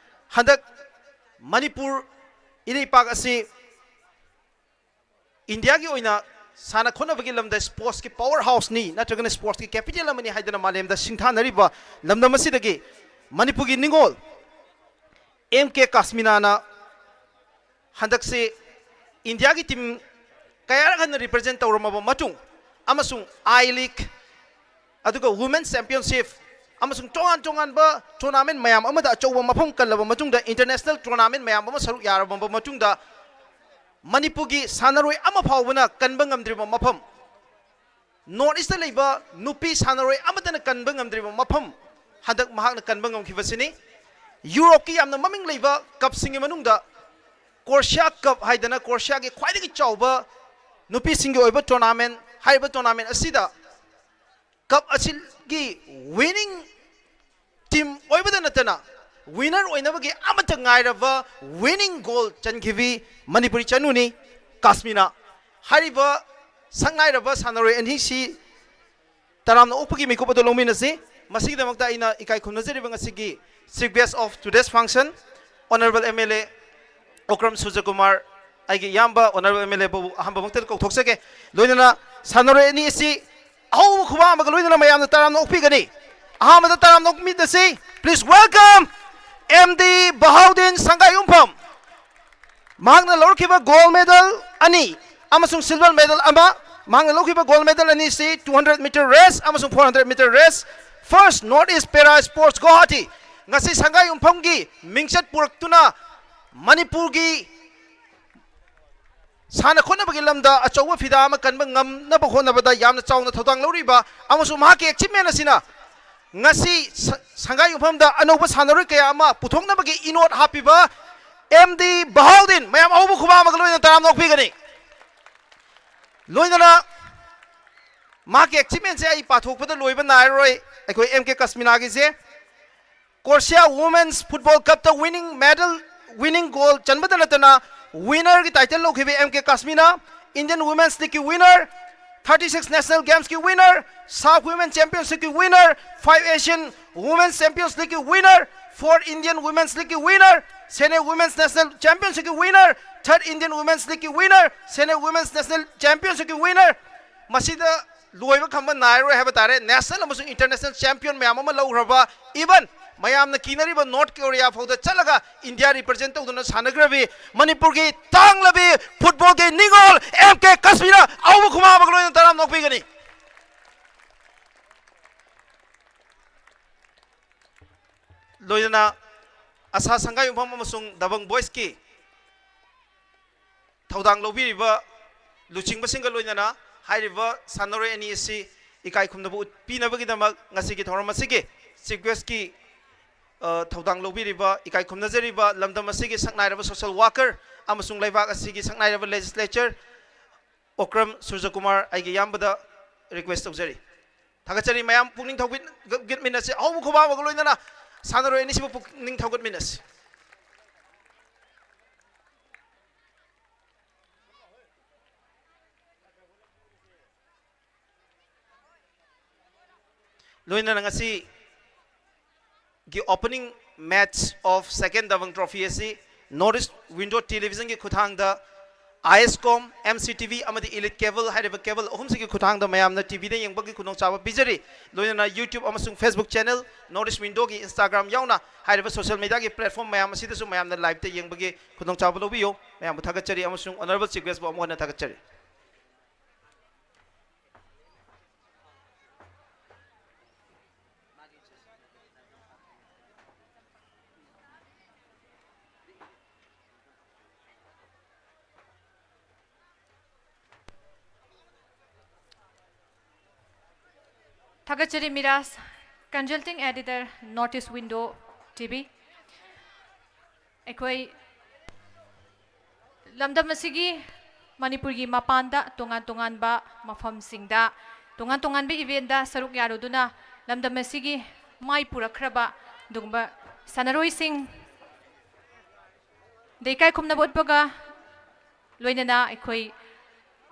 ꯍꯟꯗꯛ ꯃꯅꯤꯄꯨꯔ ꯏꯔꯩꯄꯥꯛ ꯑꯁꯤ ꯏꯟꯗꯤꯌꯥꯒꯤ ꯑꯣꯏꯅ ꯁꯥꯟꯅ ꯈꯣꯠꯅꯕꯒꯤ ꯂꯝꯗ ꯁ꯭ꯄꯣꯔꯠꯁꯀꯤ ꯄꯥꯋꯔ ꯍꯥꯎꯁꯅꯤ ꯅꯠꯇ꯭ꯔꯒꯅ ꯁ꯭ꯄꯣꯔꯠꯁꯀꯤ ꯀꯦꯄꯤꯇꯦꯜ ꯑꯃꯅꯤ ꯍꯥꯏꯗꯅ ꯃꯥꯂꯦꯝꯗ ꯁꯤꯡꯊꯥꯅꯔꯤꯕ ꯂꯝꯗꯝ ꯑꯁꯤꯗꯒꯤ ꯃꯅꯤꯄꯨꯔꯒꯤ ꯅꯤꯉꯣꯜ ꯑꯦꯝ ꯀꯦ ꯀꯥꯁꯃꯤꯅꯥꯅ ꯍꯟꯗꯛꯁꯤ ꯏꯟꯗꯤꯌꯥꯒꯤ ꯇꯤꯝ ꯀꯌꯥꯔꯛ ꯍꯟꯅ ꯔꯤꯄ꯭ꯔꯖꯦꯟ ꯇꯧꯔꯝꯃꯕ ꯃꯇꯨꯡ ꯑꯃꯁꯨꯡ ꯑꯥꯏ ꯂꯤꯒ ꯑꯗꯨꯒ ꯋꯨꯃꯦꯟ ꯆꯦꯝꯄꯤꯌꯟꯁꯤꯞ ꯑꯃꯁꯨꯡ ꯇꯣꯉꯥꯟ ꯇꯣꯉꯥꯟꯕ ꯇꯣꯔꯅꯥꯃꯦꯟ ꯃꯌꯥꯝ ꯑꯃꯗ ꯑꯆꯧꯕ ꯃꯐꯝ ꯀꯜꯂꯕ ꯃꯇꯨꯡꯗ, ꯏꯟꯇꯔꯅꯦꯁꯅꯦꯜ ꯇꯣꯔꯅꯥꯃꯦꯟ ꯃꯌꯥꯝ ꯑꯃ ꯁꯔꯨꯛ ꯌꯥꯔꯕ ꯃꯇꯨꯡꯗ, ꯃꯅꯤꯄꯨꯔꯒꯤ ꯁꯥꯟꯅꯔꯣꯏ ꯑꯃ ꯐꯥꯎꯕꯅ ꯀꯟꯕ ꯉꯝꯗ꯭ꯔꯤꯕ ꯃꯐꯝ, ꯅꯣꯔꯠ ꯏꯁꯇ ꯂꯩꯕ ꯅꯨꯄꯤ ꯁꯥꯟꯅꯔꯣꯏ ꯑꯃꯠꯇꯅ ꯀꯟꯕ ꯉꯝꯗ꯭ꯔꯤꯕ ꯃꯐꯝ ꯍꯟꯗꯛ ꯃꯍꯥꯛꯅ ꯀꯟꯕ ꯉꯝꯈꯤꯕꯁꯤꯅꯤ꯫ ꯌꯨꯔꯣꯞꯀꯤ ꯌꯥꯝꯅ ꯃꯃꯤꯡ ꯂꯩꯕ ꯀꯞꯁꯤꯡꯒꯤ ꯃꯅꯨꯡꯗ ꯀꯣꯔꯁꯤꯌꯥ ꯀꯞ ꯍꯥꯏꯗꯅ ꯀꯣꯔꯁꯤꯌꯥꯒꯤ ꯈ꯭ꯋꯥꯏꯗꯒꯤ ꯆꯥꯎꯕ ꯅꯨꯄꯤꯁꯤꯡꯒꯤ ꯑꯣꯏꯕ ꯇꯣꯔꯅꯥꯃꯦꯟ, ꯍꯥꯏꯔꯤꯕ ꯇꯣꯔꯅꯥꯃꯦꯟ ꯑꯁꯤꯗ ꯀꯞ ꯑꯁꯤꯒꯤ ꯋꯤꯅꯤꯡ ꯇꯤꯝ ꯑꯣꯏꯕꯗ ꯅꯠꯇꯅ ꯋꯤꯅꯔ ꯑꯣꯏꯅꯕꯒꯤ ꯑꯃꯠꯇ ꯉꯥꯏꯔꯕ ꯋꯤꯅꯤꯡ ꯒꯣꯜ ꯆꯟꯈꯤꯕꯤ ꯃꯅꯤꯄꯨꯔꯤ ꯆꯅꯨꯅꯤ ꯀꯥꯁꯃꯤꯅꯥ꯫ ꯍꯥꯏꯔꯤꯕ ꯁꯛꯅꯥꯏꯔꯕ ꯁꯥꯟꯅꯔꯣꯏ ꯑꯅꯤꯁꯤ ꯇꯔꯥꯝꯅ ꯑꯣꯛꯄꯒꯤ ꯃꯤꯀꯨꯞ ꯑꯗꯨ ꯂꯧꯃꯤꯟꯅꯁꯤ꯫ ꯃꯁꯤꯒꯤꯗꯃꯛꯇ ꯑꯩꯅ ꯏꯀꯥꯏ ꯈꯨꯝꯅꯖꯔꯤꯕ ꯉꯁꯤꯒꯤ Chief Guest of today's function, Honourable M L A Okram ꯁꯨꯔꯖꯀꯨꯃꯥꯔ, ꯑꯩꯒꯤ ꯏꯌꯥꯝꯕ Honourable M L A ꯕꯨ ꯑꯍꯥꯟꯕꯃꯛꯇꯗ ꯀꯧꯊꯣꯛꯆꯒꯦ꯫ ꯂꯣꯏꯅꯅ ꯁꯥꯟꯅꯔꯣꯏ ꯑꯅꯤ ꯑꯁꯤ ꯑꯍꯧꯕ ꯈꯨꯕꯥꯛ ꯑꯃꯒ ꯂꯣꯏꯅꯅ ꯃꯌꯥꯝꯅ ꯇꯔꯥꯝꯅ ꯑꯣꯛꯄꯤꯒꯅꯤ꯫ ꯑꯍꯥꯟꯕꯗ ꯇꯔꯥꯝꯅ ꯑꯣꯛꯃꯤꯟꯅꯁꯤ꯫ Please welcome M D ꯕꯍꯥꯎꯗꯤꯟ ꯁꯪꯒꯥꯏꯌꯨꯝꯐꯝ꯫ ꯃꯍꯥꯛꯅ ꯂꯧꯔꯛꯈꯤꯕ ꯒꯣꯜ ꯃꯦꯗꯜ ꯑꯅꯤ ꯑꯃꯁꯨꯡ ꯁꯤꯜꯚꯔ ꯃꯦꯗꯜ ꯑꯃ, ꯃꯍꯥꯛꯅ ꯂꯧꯈꯤꯕ ꯒꯣꯜ ꯃꯦꯗꯜ ꯑꯅꯤꯁꯤ two hundred meter race ꯑꯃꯁꯨꯡ four hundred meter race, First North East Para Sports Guwahati꯫ ꯉꯁꯤ ꯁꯪꯒꯥꯏꯌꯨꯝꯐꯝꯒꯤ ꯃꯤꯡꯆꯠ ꯄꯨꯔꯛꯇꯨꯅ ꯃꯅꯤꯄꯨꯔꯒꯤ ꯁꯥꯟꯅ ꯈꯣꯠꯅꯕꯒꯤ ꯂꯝꯗ ꯑꯆꯧꯕ ꯐꯤꯗꯥ ꯑꯃ ꯀꯟꯕ ꯉꯝꯅꯕ ꯍꯣꯠꯅꯕꯗ ꯌꯥꯝꯅ ꯆꯥꯎꯅ ꯊꯧꯗꯥꯡ ꯂꯧꯔꯤꯕ ꯑꯃꯁꯨꯡ ꯃꯍꯥꯛꯀꯤ ꯑꯦꯆꯤꯞꯃꯦꯟ ꯑꯁꯤꯅ ꯉꯁꯤ ꯁ-, ꯁꯪꯒꯥꯏꯌꯨꯝꯐꯝꯗ ꯑꯅꯧꯕ ꯁꯥꯟꯅꯔꯣꯏ ꯀꯌꯥ ꯑꯃ ꯄꯨꯊꯣꯛꯅꯕꯒꯤ ꯏꯅꯣꯠ ꯍꯥꯞꯄꯤꯕ ꯑꯦꯝ ꯗꯤ ꯕꯍꯥꯎꯗꯤꯟ, ꯃꯌꯥꯝ ꯑꯍꯧꯕ ꯈꯨꯕꯥꯛ ꯑꯃꯒ ꯂꯣꯏꯅꯅ ꯇꯔꯥꯝꯅ ꯑꯣꯛꯄꯤꯒꯅꯤ꯫ ꯂꯣꯏꯅꯅ ꯃꯍꯥꯛꯀꯤ ꯑꯦꯆꯤꯞꯃꯦꯟꯁꯦ ꯑꯩ ꯄꯥꯊꯣꯛꯄꯗ ꯂꯣꯏꯕ ꯅꯥꯏꯔꯔꯣꯏ꯫ ꯑꯩꯈꯣꯏ ꯑꯦꯝ ꯀꯦ ꯀꯁꯃꯤꯅꯥꯒꯤꯁꯦ ꯀꯣꯔꯁꯤꯌꯥ ꯋꯨꯃꯦꯟꯁ ꯐꯨꯠꯕꯣꯜ ꯀꯞꯇ ꯋꯤꯅꯤꯡ ꯃꯦꯗꯜ, ꯋꯤꯅꯤꯡ ꯒꯣꯜ ꯆꯟꯕꯗ ꯅꯠꯇꯅ ꯋꯤꯅꯔꯒꯤ ꯇꯥꯏꯇꯜ ꯂꯧꯈꯤꯕ M K Kasmina, Indian women's ꯂꯤꯒꯀꯤ ꯋꯤꯅꯔ, ꯊꯥꯔꯇꯤ ꯁꯤꯛꯁ ꯅꯦꯁꯅꯦꯜ ꯒꯦꯝꯁꯀꯤ ꯋꯤꯅꯔ, ꯁꯥꯐ ꯋꯨꯃꯦꯟ ꯆꯦꯝꯄꯤꯌꯟꯁꯤꯞꯀꯤ winner, five Asian women's champions ꯂꯤꯒꯀꯤ ꯋꯤꯅꯔ, ꯐꯣꯔ ꯏꯟꯗꯤꯌꯟ ꯋꯨꯃꯦꯟꯁ ꯂꯤꯒꯀꯤ ꯋꯤꯅꯔ, ꯁꯦꯅꯤꯌꯔ ꯋꯨꯃꯦꯟꯁ ꯅꯦꯁꯅꯦꯜ ꯆꯦꯝꯄꯤꯌꯟꯁꯤꯞꯀꯤ ꯋꯤꯅꯔ, ꯊꯥꯔꯠ ꯏꯟꯗꯤꯌꯟ ꯋꯨꯃꯦꯟꯁ ꯂꯤꯒꯀꯤ ꯋꯤꯅꯔ, ꯁꯦꯅꯤꯌꯔ ꯋꯨꯃꯦꯟꯁ ꯅꯦꯁꯅꯦꯜ ꯆꯦꯝꯄꯤꯌꯟꯁꯤꯞꯀꯤ ꯋꯤꯅꯔ, ꯃꯁꯤꯗ ꯂꯣꯏꯕ ꯈꯝꯕ ꯅꯥꯏꯔꯣꯏ ꯍꯥꯏꯕ ꯇꯥꯔꯦ꯫ ꯅꯦꯁꯅꯦꯜ ꯑꯃꯁꯨꯡ ꯏꯟꯇꯔꯅꯦꯁꯅꯦꯜ ꯆꯦꯝꯄꯤꯌꯟ ꯃꯌꯥꯝ ꯑꯃ ꯂꯧꯈ꯭ꯔꯕ, ꯏꯚꯟ ꯃꯌꯥꯝꯅ ꯀꯤꯅꯔꯤꯕ ꯅꯣꯔꯠ ꯀꯣꯔꯤꯌꯥ ꯐꯥꯎꯗ ꯆꯠꯂꯒ ꯏꯟꯗꯤꯌꯥ ꯔꯤꯄ꯭ꯔꯖꯦꯟ ꯇꯧꯗꯨꯅ ꯁꯥꯟꯅꯈ꯭ꯔꯕꯤ ꯃꯅꯤꯄꯨꯔꯒꯤ ꯇꯥꯡꯂꯕꯤ ꯐꯨꯠꯕꯣꯜꯒꯤ ꯅꯤꯉꯣꯜ ꯑꯦꯝ ꯀꯦ ꯀꯁꯃꯤꯅ ꯑꯍꯧꯕ ꯈꯨꯃꯥꯡ ꯑꯃꯒ ꯂꯣꯏꯅꯅ ꯇꯔꯥꯝꯅ ꯑꯣꯛꯄꯤꯒꯅꯤ꯫ ꯂꯣꯏꯅꯅ ꯑꯁꯥ ꯁꯪꯒꯥꯏꯌꯨꯝꯐꯝ ꯑꯃꯁꯨꯡ ꯗꯕꯪ ꯕꯣꯏꯁꯀꯤ ꯊꯧꯗꯥꯡ ꯂꯧꯕꯤꯔꯤꯕ ꯂꯨꯆꯤꯡꯕꯁꯤꯡꯒ ꯂꯣꯏꯅꯅ ꯍꯥꯏꯔꯤꯕ ꯁꯥꯟꯅꯔꯣꯏ ꯑꯅꯤ ꯑꯁꯤ ꯏꯀꯥꯏ ꯈꯨꯝꯅꯕ ꯎꯠꯄꯤꯅꯕꯒꯤꯗꯃꯛ ꯉꯁꯤꯒꯤ ꯊꯧꯔꯝ ꯑꯁꯤꯒꯤ ꯆꯤꯐ ꯒꯦꯁꯀꯤ, ꯑ, ꯊꯧꯗꯥꯡ ꯂꯧꯕꯤꯔꯤꯕ, ꯏꯀꯥꯏ ꯈꯨꯝꯅꯖꯔꯤꯕ ꯂꯝꯗꯝ ꯑꯁꯤꯒꯤ ꯁꯛꯅꯥꯏꯔꯕ ꯁꯣꯁꯦꯜ ꯋꯥꯀꯔ ꯑꯃꯁꯨꯡ ꯂꯩꯕꯥꯛ ꯑꯁꯤꯒꯤ ꯁꯛꯅꯥꯏꯔꯕ ꯂꯦꯖꯤꯁꯂꯦꯆꯔ ꯑꯣꯀ꯭ꯔꯝ ꯁꯨꯔꯖꯀꯨꯃꯥꯔ, ꯑꯩꯒꯤ ꯏꯌꯥꯝꯕꯗ ꯔꯤꯀ꯭ꯋꯦꯁ ꯇꯧꯖꯔꯤ꯫ ꯊꯥꯒꯠꯆꯔꯤ꯫ ꯃꯌꯥꯝ ꯄꯨꯛꯅꯤꯡ ꯊꯧꯒꯠꯃꯤꯟꯅꯁꯤ, ꯑꯍꯧꯕ ꯈꯨꯕꯥꯛ ꯑꯃꯒ ꯂꯣꯏꯅꯅ ꯁꯥꯟꯅꯔꯣꯏ ꯑꯅꯤꯁꯤꯕꯨ ꯄꯨꯛꯅꯤꯡ ꯊꯧꯒꯠꯃꯤꯟꯅꯁꯤ꯫ ꯂꯣꯏꯅꯅ ꯉꯁꯤꯒꯤ opening match of second Dabang Trophy ꯑꯁꯤ North East Window Television ꯒꯤ ꯈꯨꯠꯊꯥꯡꯗ ꯑꯥꯏ ꯑꯦꯁ ꯀꯣꯝ, ꯑꯦꯝ ꯁꯤ ꯇꯤ ꯚꯤ ꯑꯃꯗꯤ ꯏꯂꯤꯠ ꯀꯦꯕꯜ ꯍꯥꯏꯔꯤꯕ ꯀꯦꯕꯜ ꯑꯍꯨꯝꯁꯤꯒꯤ ꯈꯨꯠꯊꯥꯡꯗ ꯃꯌꯥꯝꯅ ꯇꯤ ꯚꯤꯗ ꯌꯦꯡꯕꯒꯤ ꯈꯨꯗꯣꯡꯆꯥꯕ ꯄꯤꯖꯔꯤ꯫ ꯂꯣꯏꯅꯅ YouTube ꯑꯃꯁꯨꯡ Facebook channel, North East Window ꯒꯤ Instagram ꯌꯥꯎꯅ ꯍꯥꯏꯔꯤꯕ social media ꯒꯤ platform ꯃꯌꯥꯝ ꯑꯁꯤꯗꯁꯨ ꯃꯌꯥꯝꯅ live ꯇ ꯌꯦꯡꯕꯒꯤ ꯈꯨꯗꯣꯡꯆꯥꯕ ꯂꯧꯕꯤꯌꯨ꯫ ꯃꯌꯥꯝꯕꯨ ꯊꯥꯒꯠꯆꯔꯤ ꯑꯃꯁꯨꯡ Honourable Chief Guest ꯕꯨ ꯑꯃꯨꯛ ꯍꯟꯅ ꯊꯥꯒꯠꯆꯔꯤ꯫ ꯊꯥꯒꯠꯆꯔꯤ Miraj, consulting editor, North East Window T V꯫ ꯑꯩꯈꯣꯏ ꯂꯝꯗꯝ ꯑꯁꯤꯒꯤ ꯃꯅꯤꯄꯨꯔꯒꯤ ꯃꯄꯥꯟꯗ ꯇꯣꯉꯥꯟ ꯇꯣꯉꯥꯟꯕ ꯃꯐꯝꯁꯤꯡꯗ ꯇꯣꯉꯥꯟ ꯇꯣꯉꯥꯟꯕ eventꯗ ꯁꯔꯨꯛ ꯌꯥꯔꯨꯗꯨꯅ ꯂꯝꯗꯝ ꯑꯁꯤꯒꯤ ꯃꯥꯏ ꯄꯨꯔꯛꯈ꯭ꯔꯕ ꯑꯗꯨꯒꯨꯝꯕ ꯁꯥꯟꯅꯔꯣꯏꯁꯤꯡ ꯗ ꯏꯀꯥꯏ ꯈꯨꯝꯅꯕ ꯎꯠꯄꯒ ꯂꯣꯏꯅꯅ ꯑꯩꯈꯣꯏ,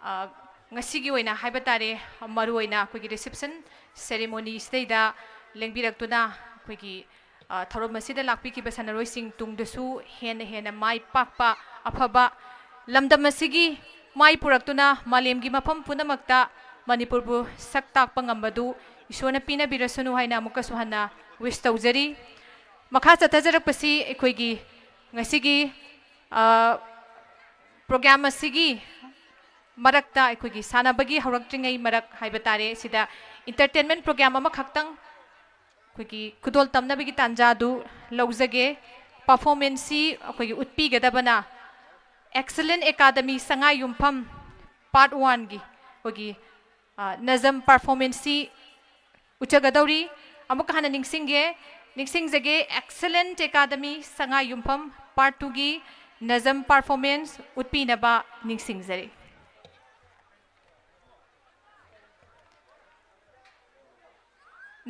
ꯑ, ꯉꯁꯤꯒꯤ ꯑꯣꯏꯅ ꯍꯥꯏꯕ ꯇꯥꯔꯦ, ꯃꯔꯨꯑꯣꯏꯅ ꯑꯩꯈꯣꯏꯒꯤ reception ceremony ꯁꯤꯗꯩꯗ ꯂꯦꯡꯕꯤꯔꯛꯇꯨꯅ ꯑꯩꯈꯣꯏꯒꯤ, ꯑ, ꯊꯧꯔꯝ ꯑꯁꯤꯗ ꯂꯥꯛꯄꯤꯈꯤꯕ ꯁꯥꯟꯅꯔꯣꯏꯁꯤꯡ ꯇꯨꯡꯗꯁꯨ ꯍꯦꯟꯅ ꯍꯦꯟꯅ ꯃꯥꯏ ꯄꯥꯛꯄ, ꯑꯐꯕ ꯂꯝꯗꯝ ꯑꯁꯤꯒꯤ ꯃꯥꯏ ꯄꯨꯔꯛꯇꯨꯅ ꯃꯥꯂꯦꯝꯒꯤ ꯃꯐꯝ ꯄꯨꯝꯅꯃꯛꯇ ꯃꯅꯤꯄꯨꯔꯕꯨ ꯁꯛ ꯇꯥꯛꯄ ꯉꯝꯕꯗꯨ ꯏꯁꯣꯔꯅ ꯄꯤꯅꯕꯤꯔꯁꯅꯨ ꯍꯥꯏꯅ ꯑꯃꯨꯛꯀꯁꯨ ꯍꯟꯅ wish ꯇꯧꯖꯔꯤ꯫ ꯃꯈꯥ ꯆꯠꯊꯖꯔꯛꯄꯁꯤ ꯑꯩꯈꯣꯏꯒꯤ ꯉꯁꯤꯒꯤ, ꯑ, program ꯑꯁꯤꯒꯤ ꯃꯔꯛꯇ ꯑꯩꯈꯣꯏꯒꯤ ꯁꯥꯟꯅꯕꯒꯤ ꯍꯧꯔꯛꯇ꯭ꯔꯤꯉꯩ ꯃꯔꯛ ꯍꯥꯏꯕ ꯇꯥꯔꯦ, ꯁꯤꯗ entertainment program ꯑꯃꯈꯛꯇꯪ ꯑꯩꯈꯣꯏꯒꯤ ꯈꯨꯗꯣꯜ ꯇꯝꯅꯕꯒꯤ ꯇꯥꯟꯖꯥꯗꯨ ꯂꯧꯖꯒꯦ꯫ Performanceꯁꯤ ꯑꯩꯈꯣꯏꯒꯤ ꯎꯠꯄꯤꯒꯗꯕꯅ Excellent Academy ꯁꯉꯥꯏ ꯌꯨꯝꯐꯝ part oneꯒꯤ ꯑꯩꯈꯣꯏꯒꯤ, ꯑ, ꯅꯖꯝ performanceꯁꯤ ꯎꯠꯆꯒꯗꯧꯔꯤ꯫ ꯑꯃꯨꯛꯀ ꯍꯟꯅ ꯅꯤꯡꯁꯤꯡꯒꯦ, ꯅꯤꯡꯁꯤꯡꯖꯒꯦ, Excellent Academy ꯁꯉꯥꯏ ꯌꯨꯝꯐꯝ part twoꯒꯤ ꯅꯖꯝ performance ꯎꯠꯄꯤꯅꯕ ꯅꯤꯡꯁꯤꯡꯖꯔꯤ꯫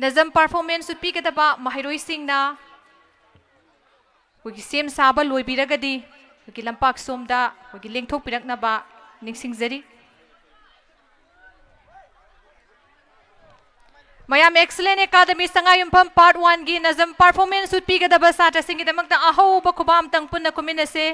ꯅꯖꯝ performance ꯎꯠꯄꯤꯒꯗꯕ ꯃꯍꯩꯔꯣꯏꯁꯤꯡꯅ ꯑꯩꯈꯣꯏꯒꯤ ꯁꯦꯝ ꯁꯥꯕ ꯂꯣꯏꯕꯤꯔꯒꯗꯤ ꯑꯩꯈꯣꯏꯒꯤ ꯂꯝꯄꯥꯛ ꯁꯣꯝꯗ ꯑꯩꯈꯣꯏꯒꯤ ꯂꯦꯡꯊꯣꯛꯄꯤꯔꯛꯅꯕ ꯅꯤꯡꯁꯤꯡꯖꯔꯤ꯫ ꯃꯌꯥꯝ Excellent Academy ꯁꯉꯥꯏꯌꯨꯝꯐꯝ part oneꯒꯤ ꯅꯖꯝ performance ꯎꯠꯄꯤꯒꯗꯕ ꯁꯥꯇ꯭ꯔꯁꯤꯡꯒꯤꯗꯃꯛꯇ ꯑꯍꯧꯕ ꯈꯨꯕꯥꯝꯇꯪ ꯄꯨꯟꯅ ꯈꯨꯃꯤꯟꯅꯁꯦ꯫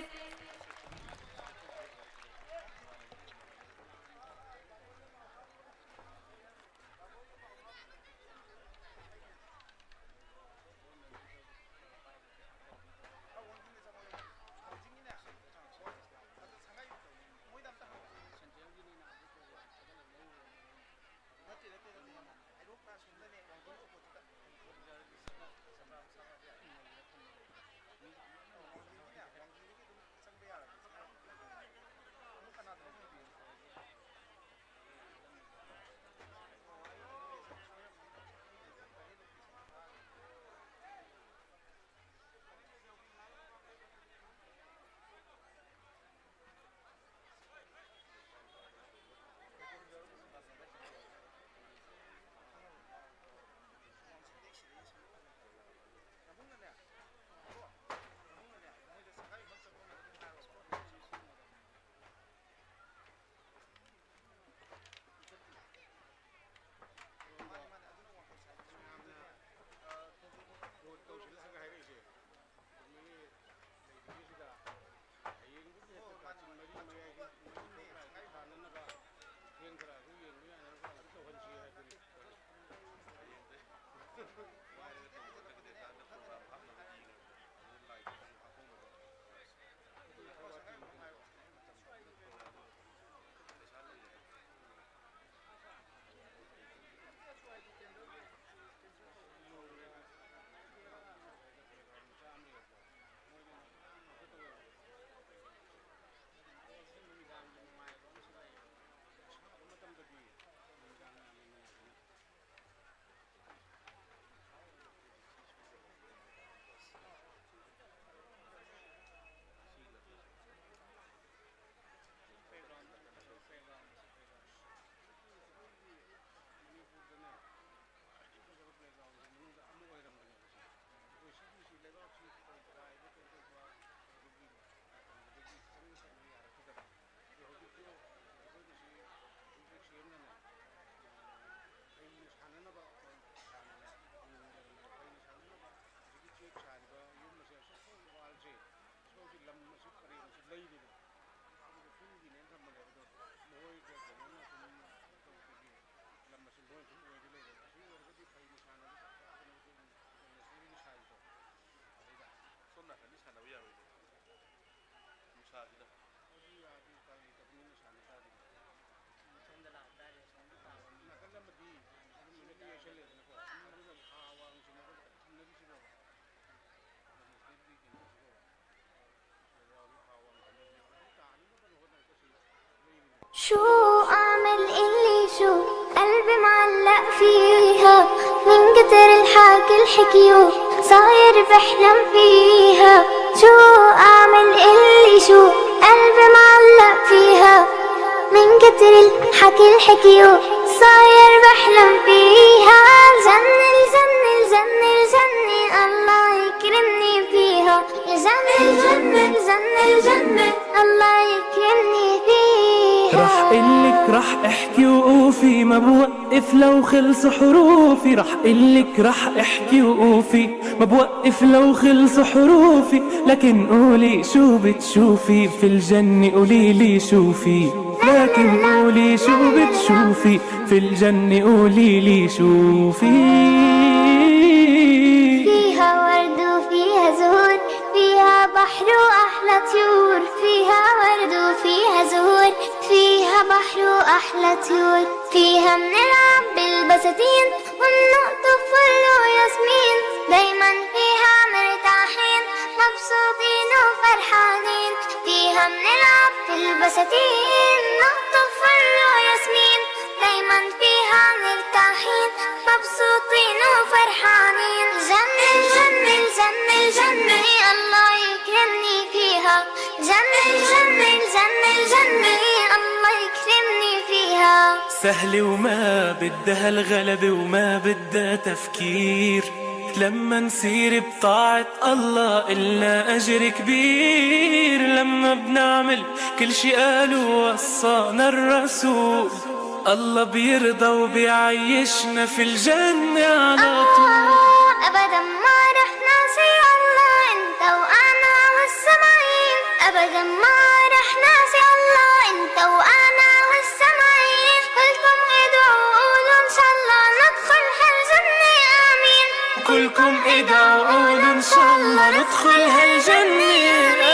شو أعمل إلي شو؟ قلبي معلق فيها، من كتر الحكي الحكيو صاير بحلم فيها. شو أعمل إلي شو؟ قلبي معلق فيها، من كتر الحكي الحكيو صاير بحلم فيها. الجنة، الجنة، الجنة، الجنة، الله يكرمني فيها. الجنة، الجنة، الجنة، الجنة، الله يكرمني فيها. رح قلك رح احكي وقوفي، ما بوقف لو خلص حروفي. رح قلك رح احكي وقوفي، ما بوقف لو خلص حروفي. لكن قولي شو بتشوفي في الجنة، قوليلي شو في. لكن قولي شو بتشوفي في الجنة، قوليلي شو في. فيها ورد وفيها زهور، فيها بحر وأحلى طيور. فيها ورد وفيها زهور، فيها بحر وأحلى طيور. فيها منلعب بالبساتين، ونقطف فل وياسمين. دايما فيها مرتاحين، مبسوطين وفرحانين. فيها منلعب بالبساتين، نقطف فل وياسمين. دايما فيها مرتاحين، مبسوطين وفرحانين. الجنة، الجنة، الجنة، الجنة، الله يكرمني فيها. الجنة، الجنة، الجنة، الجنة، الله يكرمني فيها. سهلة وما بدها الغلبة وما بدها تفكير. لما نسير بطاعة الله إلنا أجر كبير. لما بنعمل كل شي قالوا وصانا الرسول، الله بيرضى وبيعيشنا في الجنة على طول. أبدا ما رح نعصي الله، أنت وأنا والسامعين. أبدا ما رح نعصي الله، أنت وأنا والسامعين. كلكم ادعوا وقولوا إن شاء الله ندخل هالجنة، آمين. كلكم ادعوا وقولوا إن شاء الله ندخل هالجنة.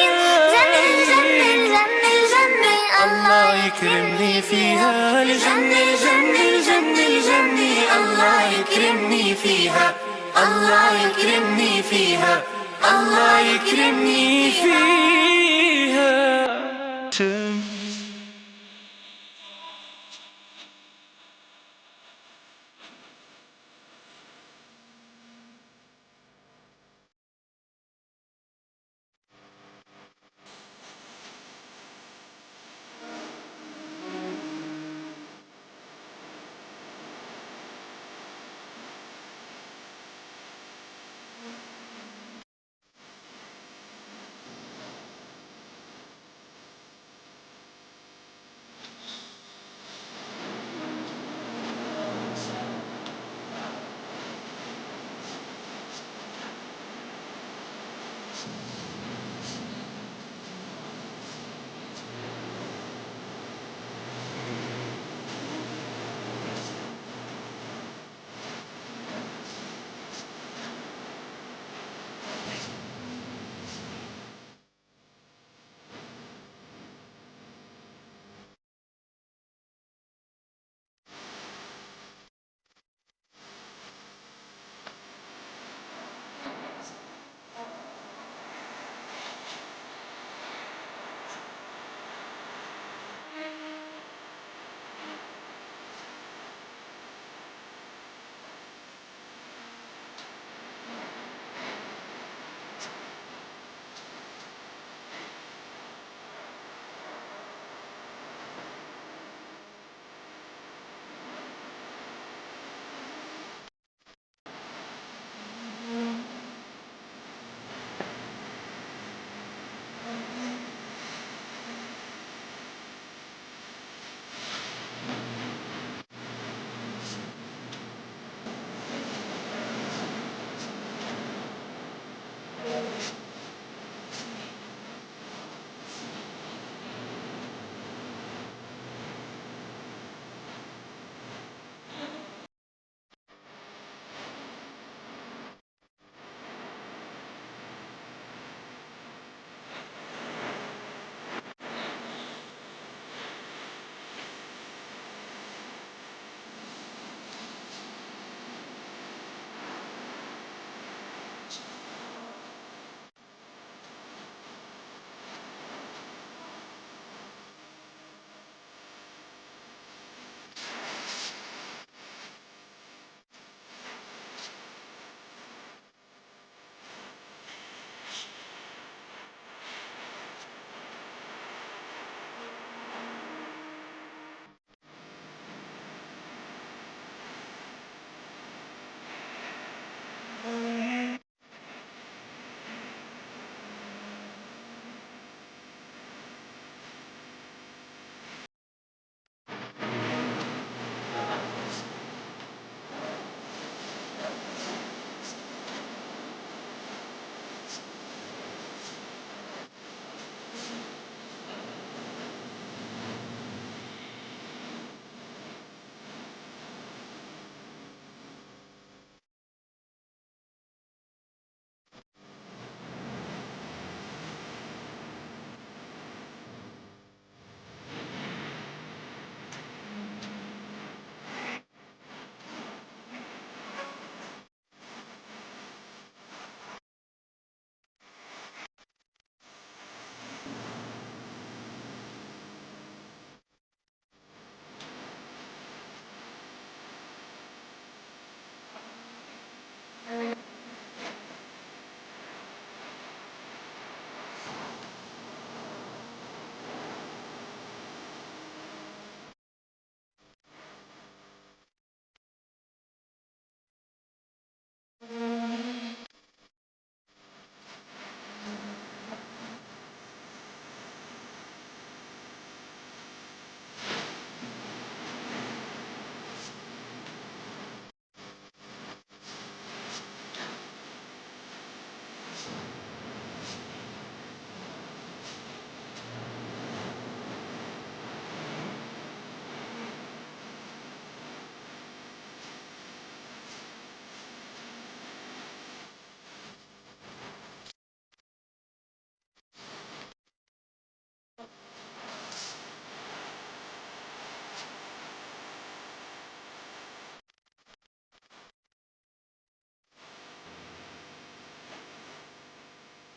الجنة، الجنة، الجنة، الجنة، الله الله يكرمني فيها. الجنة، الجنة، الجنة، الجنة، الله يكرمني فيها. الله يكرمني فيها. الله يكرمني فيها.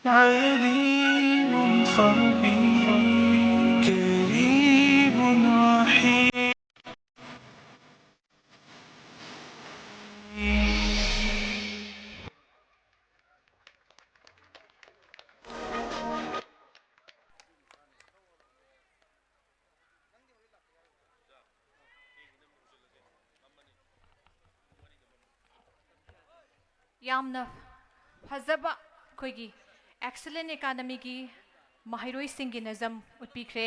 عليم خبير كريم رحيم. ꯌꯥꯝꯅ ꯐꯖꯕ ꯑꯩꯈꯣꯏꯒꯤ ꯑꯦꯛꯁꯂꯦꯟ ꯑꯦꯀꯥꯗꯃꯤꯒꯤ ꯃꯍꯩꯔꯣꯏꯁꯤꯡꯒꯤ ꯅꯖꯝ ꯎꯠꯄꯤꯈ꯭ꯔꯦ꯫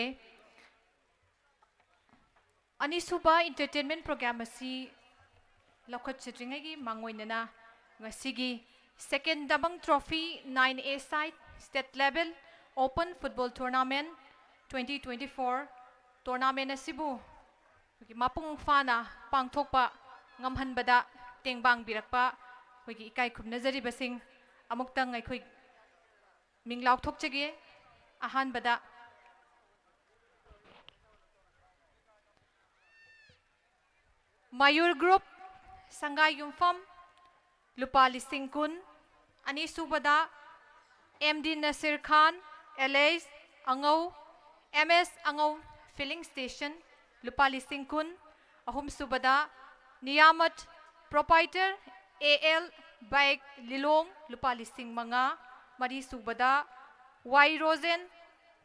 ꯑꯅꯤꯁꯨꯕ ꯏꯟꯇꯔꯇꯦꯟꯃꯦꯟ ꯄ꯭ꯔꯣꯒ꯭ꯔꯥꯝ ꯑꯁꯤ ꯂꯧꯈꯠꯆꯗ꯭ꯔꯤꯉꯩꯒꯤ ꯃꯥꯡꯑꯣꯏꯅꯅ ꯉꯁꯤꯒꯤ Second Dabang Trophy nine A side State Level Open Football Tournament twenty twenty-four tournament ꯑꯁꯤꯕꯨ ꯑꯩꯈꯣꯏꯒꯤ ꯃꯄꯨꯡ ꯐꯥꯅ ꯄꯥꯡꯊꯣꯛꯄ ꯉꯝꯍꯟꯕꯗ ꯇꯦꯡꯕꯥꯡꯕꯤꯔꯛꯄ ꯑꯩꯈꯣꯏꯒꯤ ꯏꯀꯥꯏ ꯈꯨꯝꯅꯖꯔꯤꯕꯁꯤꯡ ꯑꯃꯨꯛꯇꯪ ꯑꯩꯈꯣꯏ ꯃꯤꯡ ꯂꯥꯎꯊꯣꯛꯆꯒꯦ꯫ ꯑꯍꯥꯟꯕꯗ ꯃꯌꯨꯔ ꯒ꯭ꯔꯨꯞ ꯁꯪꯒꯥꯏ ꯌꯨꯝꯐꯝ ꯂꯨꯄꯥ ꯂꯤꯁꯤꯡ ꯀꯨꯟ, ꯑꯅꯤꯁꯨꯕꯗ ꯑꯦꯝ ꯗꯤ ꯅꯁꯤꯔ ꯈꯥꯟ ꯑꯦꯂꯦꯁ ꯑꯉꯧ M S Angou filling station ꯂꯨꯄꯥ ꯂꯤꯁꯤꯡ ꯀꯨꯟ, ꯑꯍꯨꯝꯁꯨꯕꯗ ꯅꯤꯌꯥꯃꯠ ꯄ꯭ꯔꯣꯄꯥꯏꯇꯔ ꯑꯦ ꯑꯦꯜ ꯕꯥꯏꯛ ꯂꯤꯂꯣꯡ ꯂꯨꯄꯥ ꯂꯤꯁꯤꯡ ꯃꯉꯥ, ꯃꯔꯤꯁꯨꯕꯗ ꯋꯥꯏ ꯔꯣꯖꯦꯟ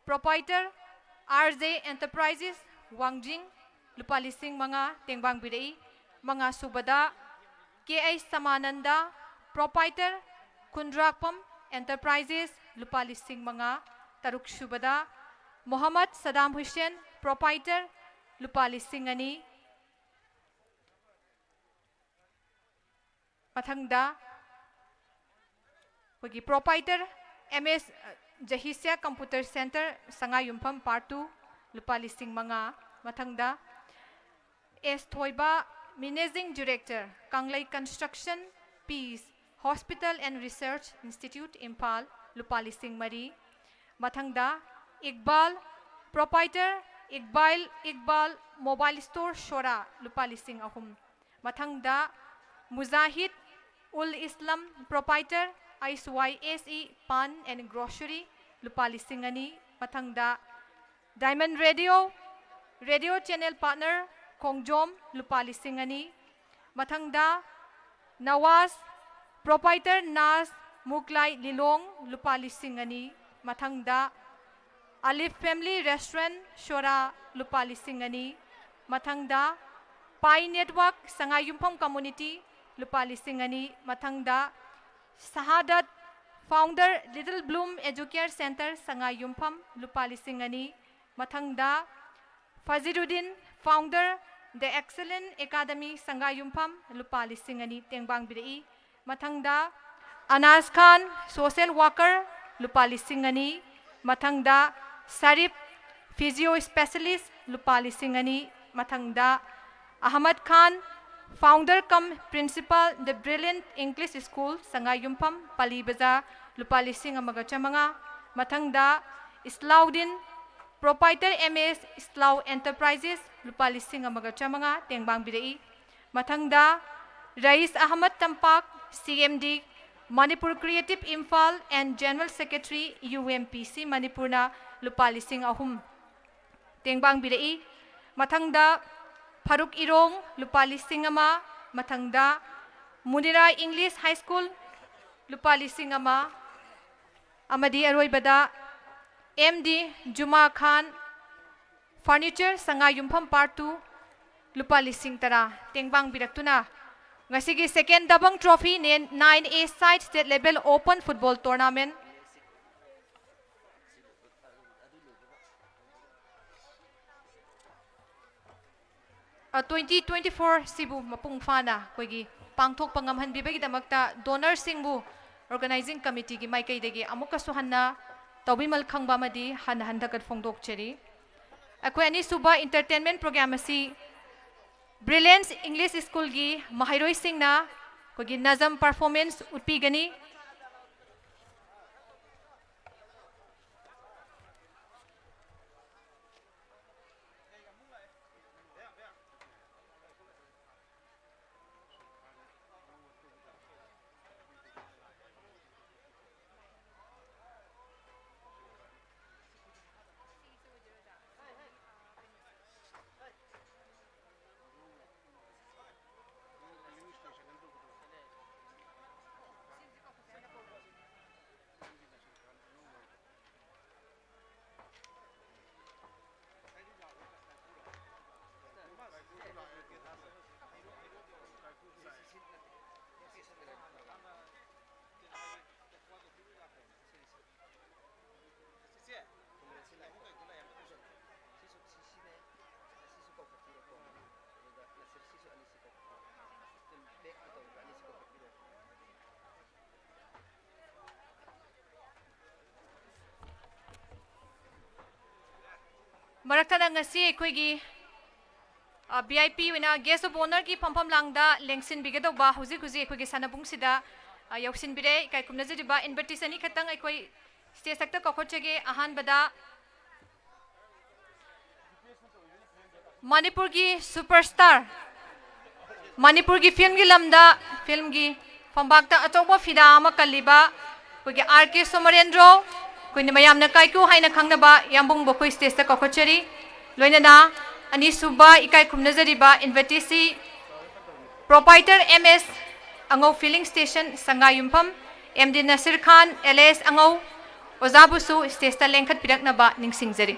ꯄ꯭ꯔꯣꯄꯥꯏꯇꯔ ꯑꯥꯔ ꯖꯦ ꯑꯦꯟꯇꯔꯄ꯭ꯔꯥꯏꯖꯦꯁ ꯋꯥꯡꯖꯤꯡ ꯂꯨꯄꯥ ꯂꯤꯁꯤꯡ ꯃꯉꯥ ꯇꯦꯡꯕꯥꯡꯕꯤꯔꯛꯏ꯫ ꯃꯉꯥꯁꯨꯕꯗ ꯀꯦ ꯑꯩꯆ ꯁꯃꯥꯅꯟꯗ ꯄ꯭ꯔꯣꯄꯥꯏꯇꯔ ꯈꯨꯟꯗ꯭ꯔꯥꯛꯄꯝ ꯑꯦꯟꯇꯔꯄ꯭ꯔꯥꯏꯖꯦꯁ ꯂꯨꯄꯥ ꯂꯤꯁꯤꯡ ꯃꯉꯥ꯫ ꯇꯔꯨꯛꯁꯨꯕꯗ ꯃꯣꯍꯝꯃꯗ ꯁꯗꯥꯝ ꯍꯨꯁꯦꯟ ꯄ꯭ꯔꯣꯄꯥꯏꯇꯔ ꯂꯨꯄꯥ ꯂꯤꯁꯤꯡ ꯑꯅꯤ꯫ ꯃꯊꯪꯗ ꯑꯩꯈꯣꯏꯒꯤ proprietor M S Jahisya computer centre Sangaiyumpham part two ꯂꯨꯄꯥ ꯂꯤꯁꯤꯡ ꯃꯉꯥ꯫ ꯃꯊꯪꯗ S Thoiba managing director Kanglei construction peace hospital and research institute Imphal ꯂꯨꯄꯥ ꯂꯤꯁꯤꯡ ꯃꯔꯤ꯫ ꯃꯊꯪꯗ Iqbal proprietor Iqbal Iqbal mobile store Sora ꯂꯨꯄꯥ ꯂꯤꯁꯤꯡ ꯑꯍꯨꯝ꯫ ꯃꯊꯪꯗ Mujahid ul Islam proprietor ace Y S E Pan and Grocery ꯂꯨꯄꯥ ꯂꯤꯁꯤꯡ ꯑꯅꯤ꯫ ꯃꯊꯪꯗ Diamond Radio, Radio Channel Partner ꯈꯣꯡꯖꯣꯝ ꯂꯨꯄꯥ ꯂꯤꯁꯤꯡ ꯑꯅꯤ꯫ ꯃꯊꯪꯗ Nawaz, Proprietor Naz ꯃꯨꯛꯂꯥꯏ ꯂꯤꯂꯣꯡ ꯂꯨꯄꯥ ꯂꯤꯁꯤꯡ ꯑꯅꯤ꯫ ꯃꯊꯪꯗ Alif Family Restaurant ꯁꯣꯔꯥ ꯂꯨꯄꯥ ꯂꯤꯁꯤꯡ ꯑꯅꯤ꯫ ꯃꯊꯪꯗ Pi Network ꯁꯉꯥꯏ ꯌꯨꯝꯐꯝ Community ꯂꯨꯄꯥ ꯂꯤꯁꯤꯡ ꯑꯅꯤ꯫ ꯃꯊꯪꯗ Shahadat, Founder Little Bloom Educare Center ꯁꯉꯥꯏ ꯌꯨꯝꯐꯝ ꯂꯨꯄꯥ ꯂꯤꯁꯤꯡ ꯑꯅꯤ꯫ ꯃꯊꯪꯗ Faziruddin, Founder The Excellent Academy ꯁꯉꯥꯏ ꯌꯨꯝꯐꯝ ꯂꯨꯄꯥ ꯂꯤꯁꯤꯡ ꯑꯅꯤ ꯇꯦꯡꯕꯥꯡꯕꯤꯔꯛꯏ꯫ ꯃꯊꯪꯗ Anas Khan, Social Worker ꯂꯨꯄꯥ ꯂꯤꯁꯤꯡ ꯑꯅꯤ꯫ ꯃꯊꯪꯗ Sharif, Physio Specialist ꯂꯨꯄꯥ ꯂꯤꯁꯤꯡ ꯑꯅꯤ꯫ ꯃꯊꯪꯗ Ahmad Khan, Founder cum Principal The Brilliant English School ꯁꯉꯥꯏ ꯌꯨꯝꯐꯝ ꯄꯥꯂꯤ ꯕꯖꯥꯔ ꯂꯨꯄꯥ ꯂꯤꯁꯤꯡ ꯑꯃꯒ ꯆꯥꯃꯉꯥ꯫ ꯃꯊꯪꯗ Islauddin, Proprietor M S Islau Enterprises ꯂꯨꯄꯥ ꯂꯤꯁꯤꯡ ꯑꯃꯒ ꯆꯥꯃꯉꯥ ꯇꯦꯡꯕꯥꯡꯕꯤꯔꯛꯏ꯫ ꯃꯊꯪꯗ Rais Ahmad Tampak, C M D Manipur Creative Imphal and General Secretary U M P C ꯃꯅꯤꯄꯨꯔꯅ ꯂꯨꯄꯥ ꯂꯤꯁꯤꯡ ꯑꯍꯨꯝ ꯇꯦꯡꯕꯥꯡꯕꯤꯔꯛꯏ꯫ ꯃꯊꯪꯗ ꯐꯥꯔꯨꯛ ꯏꯔꯣꯡ ꯂꯨꯄꯥ ꯂꯤꯁꯤꯡ ꯑꯃ꯫ ꯃꯊꯪꯗ Munira English High School ꯂꯨꯄꯥ ꯂꯤꯁꯤꯡ ꯑꯃ꯫ ꯑꯃꯗꯤ ꯑꯔꯣꯏꯕꯗ M D Juma Khan, Furniture ꯁꯉꯥꯏ ꯌꯨꯝꯐꯝ Part two ꯂꯨꯄꯥ ꯂꯤꯁꯤꯡ ꯇꯔꯥ ꯇꯦꯡꯕꯥꯡꯕꯤꯔꯛꯇꯨꯅ ꯉꯁꯤꯒꯤ Second Dabang Trophy nine A Side State Level Open Football Tournament twenty twenty-four ꯁꯤꯕꯨ ꯃꯄꯨꯡ ꯐꯥꯅ ꯑꯩꯈꯣꯏꯒꯤ ꯄꯥꯡꯊꯣꯛꯄ ꯉꯝꯍꯟꯕꯤꯕꯒꯤꯗꯃꯛꯇ donorꯁꯤꯡꯕꯨ Organizing Committeeꯒꯤ ꯃꯥꯏꯀꯩꯗꯒꯤ ꯑꯃꯨꯛꯀꯁꯨ ꯍꯟꯅ ꯇꯧꯕꯤꯃꯜ ꯈꯪꯕ ꯑꯃꯗꯤ ꯍꯟꯅ ꯍꯟꯊꯒꯠ ꯐꯣꯡꯗꯣꯛꯆꯔꯤ꯫ ꯑꯩꯈꯣꯏ ꯑꯅꯤꯁꯨꯕ entertainment program ꯑꯁꯤ Brilliance English Schoolꯒꯤ ꯃꯍꯩꯔꯣꯏꯁꯤꯡꯅ ꯑꯩꯈꯣꯏꯒꯤ Nazam performance ꯎꯠꯄꯤꯒꯅꯤ꯫ ꯃꯔꯛ ꯊꯠꯅ ꯉꯁꯤ ꯑꯩꯈꯣꯏꯒꯤ, ꯑ, V I P ꯑꯣꯏꯅ Guest of Honourꯒꯤ ꯐꯝꯐꯝ ꯂꯥꯡꯗ ꯂꯦꯡꯁꯤꯟꯕꯤꯒꯗꯧꯕ ꯍꯧꯖꯤꯛ ꯍꯧꯖꯤꯛ ꯑꯩꯈꯣꯏꯒꯤ ꯁꯥꯟꯅꯕꯨꯡꯁꯤꯗ, ꯑ, ꯌꯧꯁꯤꯟꯕꯤꯔꯦ꯫ ꯏꯀꯥꯏ ꯈꯨꯝꯅꯖꯔꯤꯕ invitation ꯑꯅꯤꯈꯛꯇꯪ ꯑꯩꯈꯣꯏ stage ꯊꯛꯇ ꯀꯧꯈꯠꯆꯒꯦ꯫ ꯑꯍꯥꯟꯕꯗ ꯃꯅꯤꯄꯨꯔꯒꯤ superstar, ꯃꯅꯤꯄꯨꯔꯒꯤ filmꯒꯤ ꯂꯝꯗ filmꯒꯤ ꯐꯝꯕꯥꯛꯇ ꯑꯆꯧꯕ ꯐꯤꯗꯥ ꯑꯃ ꯀꯜꯂꯤꯕ ꯑꯩꯈꯣꯏꯒꯤ R K ꯁꯣꯃꯔꯦꯟꯗ꯭ꯔꯣ, ꯑꯩꯈꯣꯏꯅ ꯃꯌꯥꯝꯅ ꯀꯥꯏꯀꯨ ꯍꯥꯏꯅ ꯈꯪꯅꯕ ꯌꯥꯝꯕꯨꯡꯕꯨ ꯑꯩꯈꯣꯏ stageꯇ ꯀꯧꯈꯠꯆꯔꯤ꯫ ꯂꯣꯏꯅꯅ ꯑꯅꯤꯁꯨꯕ ꯏꯀꯥꯏ ꯈꯨꯝꯅꯖꯔꯤꯕ invitation proprietor M S Angou filling station ꯁꯉꯥꯏ ꯌꯨꯝꯐꯝ, M D ꯅꯁꯤꯔ ꯈꯥꯟ alias ꯑꯉꯧ, ꯑꯣꯖꯥꯕꯨꯁꯨ stageꯇ ꯂꯦꯡꯈꯠꯄꯤꯔꯛꯅꯕ ꯅꯤꯡꯁꯤꯡꯖꯔꯤ꯫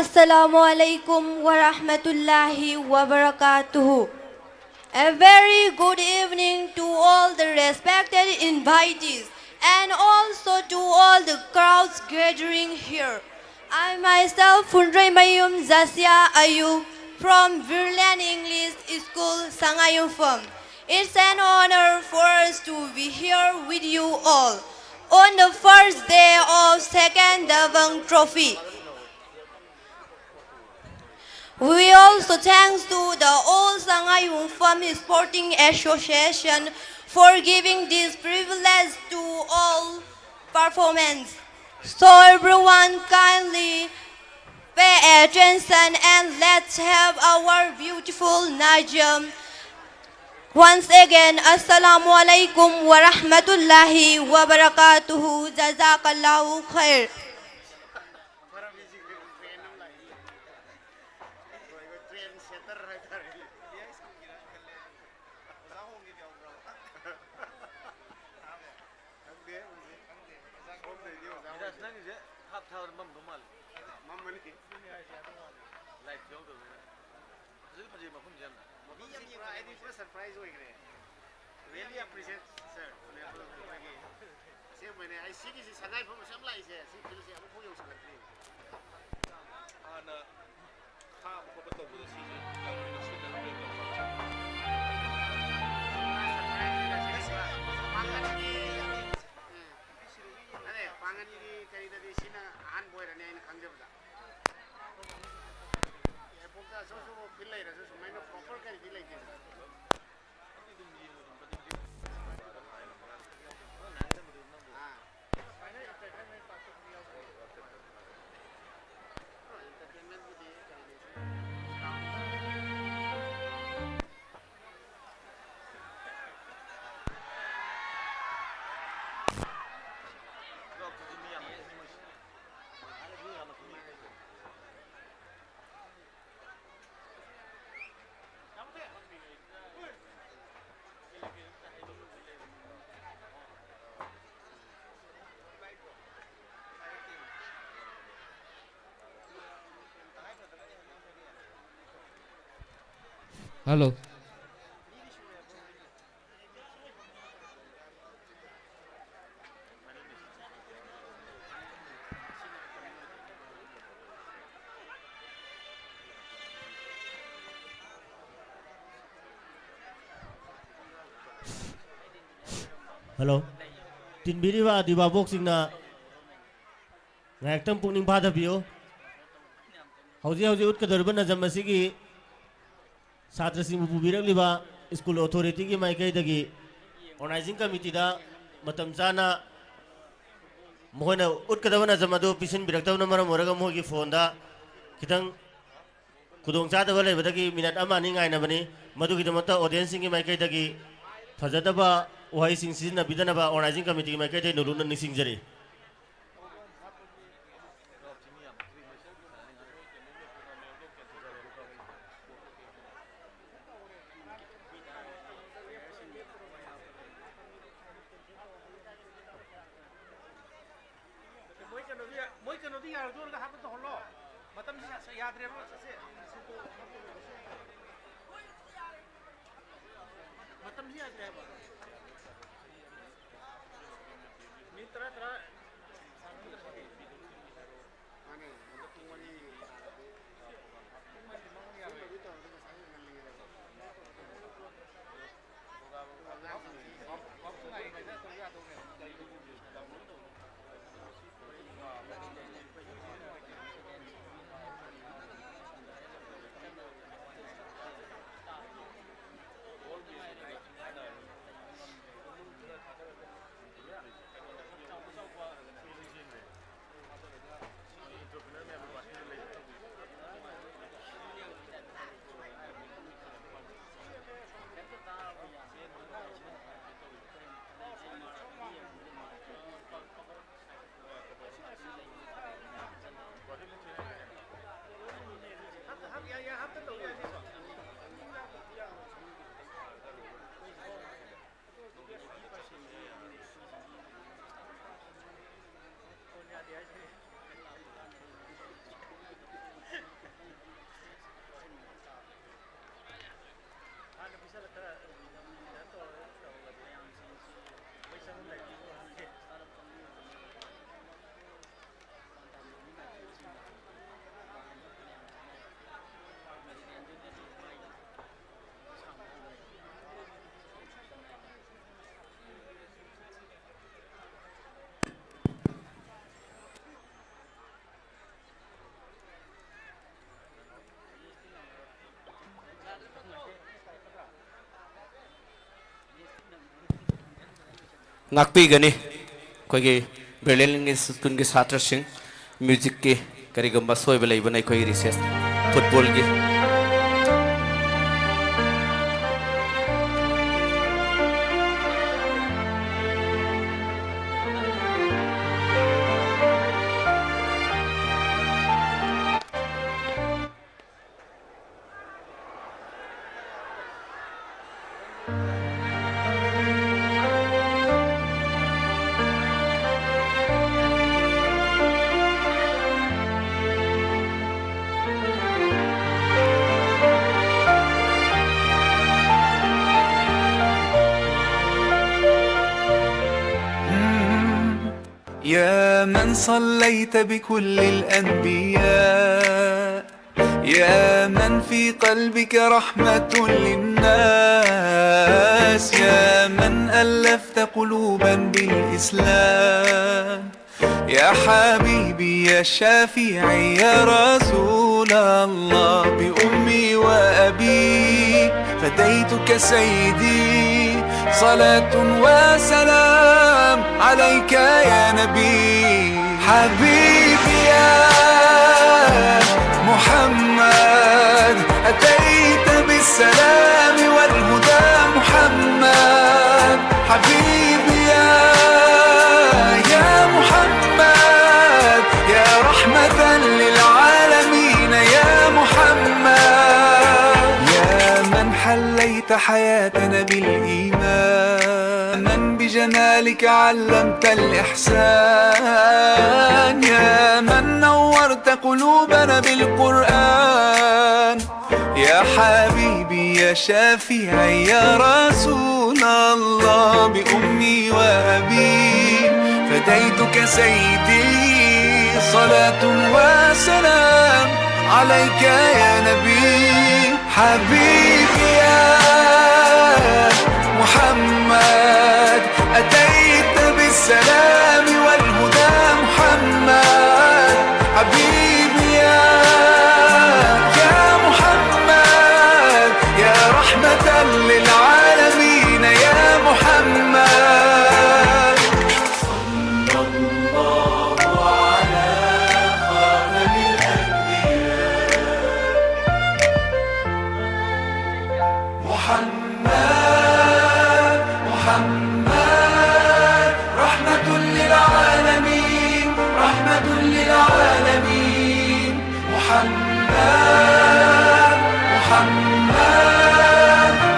Assalamu alaikum wa rahmatullahi wa barakatuh. A very good evening to all the respected invitees and also to all the crowds gathering here. I myself, Phunroimayum Zasia Ayu from Virland English School, Sangayungpham. It's an honor for us to be here with you all on the first day of second Davang Trophy. We also thanks to the All Sangayungpham Sporting Association for giving this privilege to all performance. So everyone kindly pay attention and let's have our beautiful Najam. Once again, Assalamu alaikum wa rahmatullahi wa barakatuhu. Jazakallahu khair. ꯅꯪꯒꯤꯁꯦ ꯍꯥꯞ ꯊꯥꯕꯗ ꯃꯝꯗꯧ ꯃꯥꯜꯂꯦ꯫ ꯃꯝꯃꯅꯤ꯫ ꯂꯥꯏꯠ ꯌꯥꯎꯗꯕꯅꯤꯅ꯫ ꯐꯖꯗꯤ ꯐꯖꯩ ꯃꯐꯝꯁꯦ ꯌꯥꯝꯅ꯫ ꯃꯤ ꯌꯥꯝ ꯄꯨꯔꯥ, ꯑꯩꯗꯤ ꯄꯨꯔꯥ ꯁꯔꯄ꯭ꯔꯥꯏꯁ ꯑꯣꯏꯈ꯭ꯔꯦ꯫ Really appreciate, sir. ꯑꯩꯈꯣꯏꯒꯤ ꯑꯁꯦꯡꯕꯩꯅꯦ, ꯑꯩ ꯁꯤꯒꯤꯁꯤ ꯁꯉꯥꯏ ꯐꯝ ꯑꯁꯨꯛ ꯌꯥꯝ ꯂꯥꯛꯏꯁꯦ, ꯁꯤ ꯐꯤꯜꯁꯦ ꯑꯃꯨꯛꯐꯥꯎ ꯌꯧꯁꯜꯂꯛꯇ꯭ꯔꯤ꯫ ꯍꯥꯟꯅ ꯈꯥꯕ ꯈꯣꯠꯄ ꯇꯧꯕꯗ ꯁꯤꯁꯦ ꯌꯥꯝ ꯀꯨꯏꯅ ꯁꯤꯖꯤꯟꯅꯔꯝꯗꯦ꯫ ꯄꯥꯡꯒꯟꯒꯤ, ꯎꯝ꯫ ꯑꯗꯦ, ꯄꯥꯡꯒꯟꯒꯤ ꯀꯔꯤꯗꯗꯤ ꯁꯤꯅ ꯑꯍꯥꯟꯕ ꯑꯣꯏꯔꯅꯤ ꯑꯩꯅ ꯈꯪꯖꯕꯗ꯫ ꯑꯦꯌꯔꯄꯣꯔꯠꯇ ꯑꯁꯨꯛ ꯑꯁꯨꯛ ꯐꯤꯜ ꯂꯩꯔꯁꯨ ꯁꯨꯃꯥꯏꯅ ꯄ꯭ꯔꯣꯄꯔ ꯀꯔꯤꯗꯤ ꯂꯩꯇꯦꯗꯅ꯫ ꯍꯜꯂꯣ꯫ ꯍꯜꯂꯣ꯫ ꯇꯤꯟꯕꯤꯔꯤꯕ ꯑꯗꯤꯕꯥꯕꯣꯛꯁꯤꯡꯅ ꯉꯥꯏꯍꯥꯛꯇꯪ ꯄꯨꯛꯅꯤꯡ ꯐꯥꯊꯕꯤꯌꯨ꯫ ꯍꯧꯖꯤꯛ ꯍꯧꯖꯤꯛ ꯎꯠꯀꯗꯧꯔꯤꯕ ꯅꯖꯝ ꯑꯁꯤꯒꯤ ꯁꯥꯇ꯭ꯔꯁꯤꯡꯕꯨ ꯄꯨꯕꯤꯔꯛꯂꯤꯕ ꯁ꯭ꯀꯨꯜ ꯑꯣꯊꯣꯔꯤꯇꯤꯒꯤ ꯃꯥꯏꯀꯩꯗꯒꯤ ꯑꯣꯔꯒꯅꯥꯏꯖꯤꯡ ꯀꯃꯤꯇꯤꯗ ꯃꯇꯝ ꯆꯥꯅ ꯃꯈꯣꯏꯅ ꯎꯠꯀꯗꯕ ꯅꯖꯝ ꯑꯗꯨ ꯄꯤꯁꯤꯟꯕꯤꯔꯛꯇꯕꯅ ꯃꯔꯝ ꯑꯣꯏꯔꯒ ꯃꯈꯣꯏꯒꯤ ꯐꯣꯟꯗ ꯈꯤꯇꯪ ꯈꯨꯗꯣꯡꯆꯥꯗꯕ ꯂꯩꯕꯗꯒꯤ ꯃꯤꯅꯠ ꯑꯃ ꯑꯅꯤ ꯉꯥꯏꯅꯕꯅꯤ꯫ ꯃꯗꯨꯒꯤꯗꯃꯛꯇ ꯑꯣꯗꯤꯌꯦꯟꯁꯁꯤꯡꯒꯤ ꯃꯥꯏꯀꯩꯗꯒꯤ ꯐꯖꯗꯕ ꯋꯥꯍꯩꯁꯤꯡ ꯁꯤꯖꯤꯟꯅꯕꯤꯗꯅꯕ ꯑꯣꯔꯒꯅꯥꯏꯖꯤꯡ ꯀꯃꯤꯇꯤꯒꯤ ꯃꯥꯏꯀꯩꯗꯒꯤ ꯅꯧꯂꯨꯛꯅ ꯅꯤꯡꯁꯤꯡꯖꯔꯤ꯫ ꯃꯣꯏ ꯀꯩꯅꯣꯗꯤ, ꯃꯣꯏ ꯀꯩꯅꯣꯗꯤ ꯌꯥꯔꯣꯏꯗꯣꯔꯒ ꯍꯥꯞꯄ ꯇꯧꯍꯜꯂꯣ꯫ ꯃꯇꯝꯁꯤ ꯌꯥꯗ꯭ꯔꯦꯕ, ꯁꯦ, ꯁꯦ, ꯁꯦ, ꯃꯇꯝꯁꯤ ꯌꯥꯗ꯭ꯔꯦ ꯍꯥꯏꯕ꯫ ꯃꯤꯅꯤꯠ ꯇꯔꯥ, ꯇꯔꯥ ꯁꯥꯟꯅꯒꯗ꯭ꯔꯁꯤꯗꯤ꯫ ꯃꯥꯅꯦ, ꯍꯟꯗꯛ ꯄꯨꯡ ꯃꯔꯤ ꯇꯥꯔꯗꯤ ꯄꯨꯡ ꯃꯔꯤꯗꯤ ꯃꯃꯥꯡ ꯌꯥꯔꯣꯏ꯫ ꯉꯥꯛꯄꯤꯒꯅꯤ꯫ ꯑꯩꯈꯣꯏꯒꯤ ꯕ꯭ꯔꯤꯂꯤꯌꯟ ꯏꯪꯂꯤꯁ ꯁ꯭ꯀꯨꯜꯒꯤ ꯁꯥꯇ꯭ꯔꯁꯤꯡ, ꯃ꯭ꯌꯨꯖꯤꯛꯀꯤ ꯀꯔꯤꯒꯨꯝꯕ ꯑꯁꯣꯏꯕ ꯂꯩꯕꯅ ꯑꯩꯈꯣꯏꯒꯤ ꯔꯤꯁꯦꯁ ꯐꯨꯠꯕꯣꯜꯒꯤ꯫ يا من صليت بكل الأنبياء، يا من في قلبك رحمة للناس، يا من ألفت قلوبا بالإسلام. يا حبيبي يا شفيعي يا رسول الله، بأمي وأبي فديتك سيدي، صلاة وسلام عليك يا نبي. حبيبي يا محمد، أتيت بالسلام والهدى محمد. حبيبي يا، يا محمد، يا رحمة للعالمين يا محمد. يا من حليت حياتنا بالإيمان، من بجمالك علمت الإحسان، يا من نورت قلوبنا بالقرآن. يا حبيبي يا شفيعي يا رسول الله، بأمي وأبي فديتك سيدي، صلاة وسلام عليك يا نبي. حبيبي يا محمد، أتيت بالسلام والهدى محمد. حبيبي يا، يا محمد، يا رحمة للعالمين يا محمد. محمد، محمد،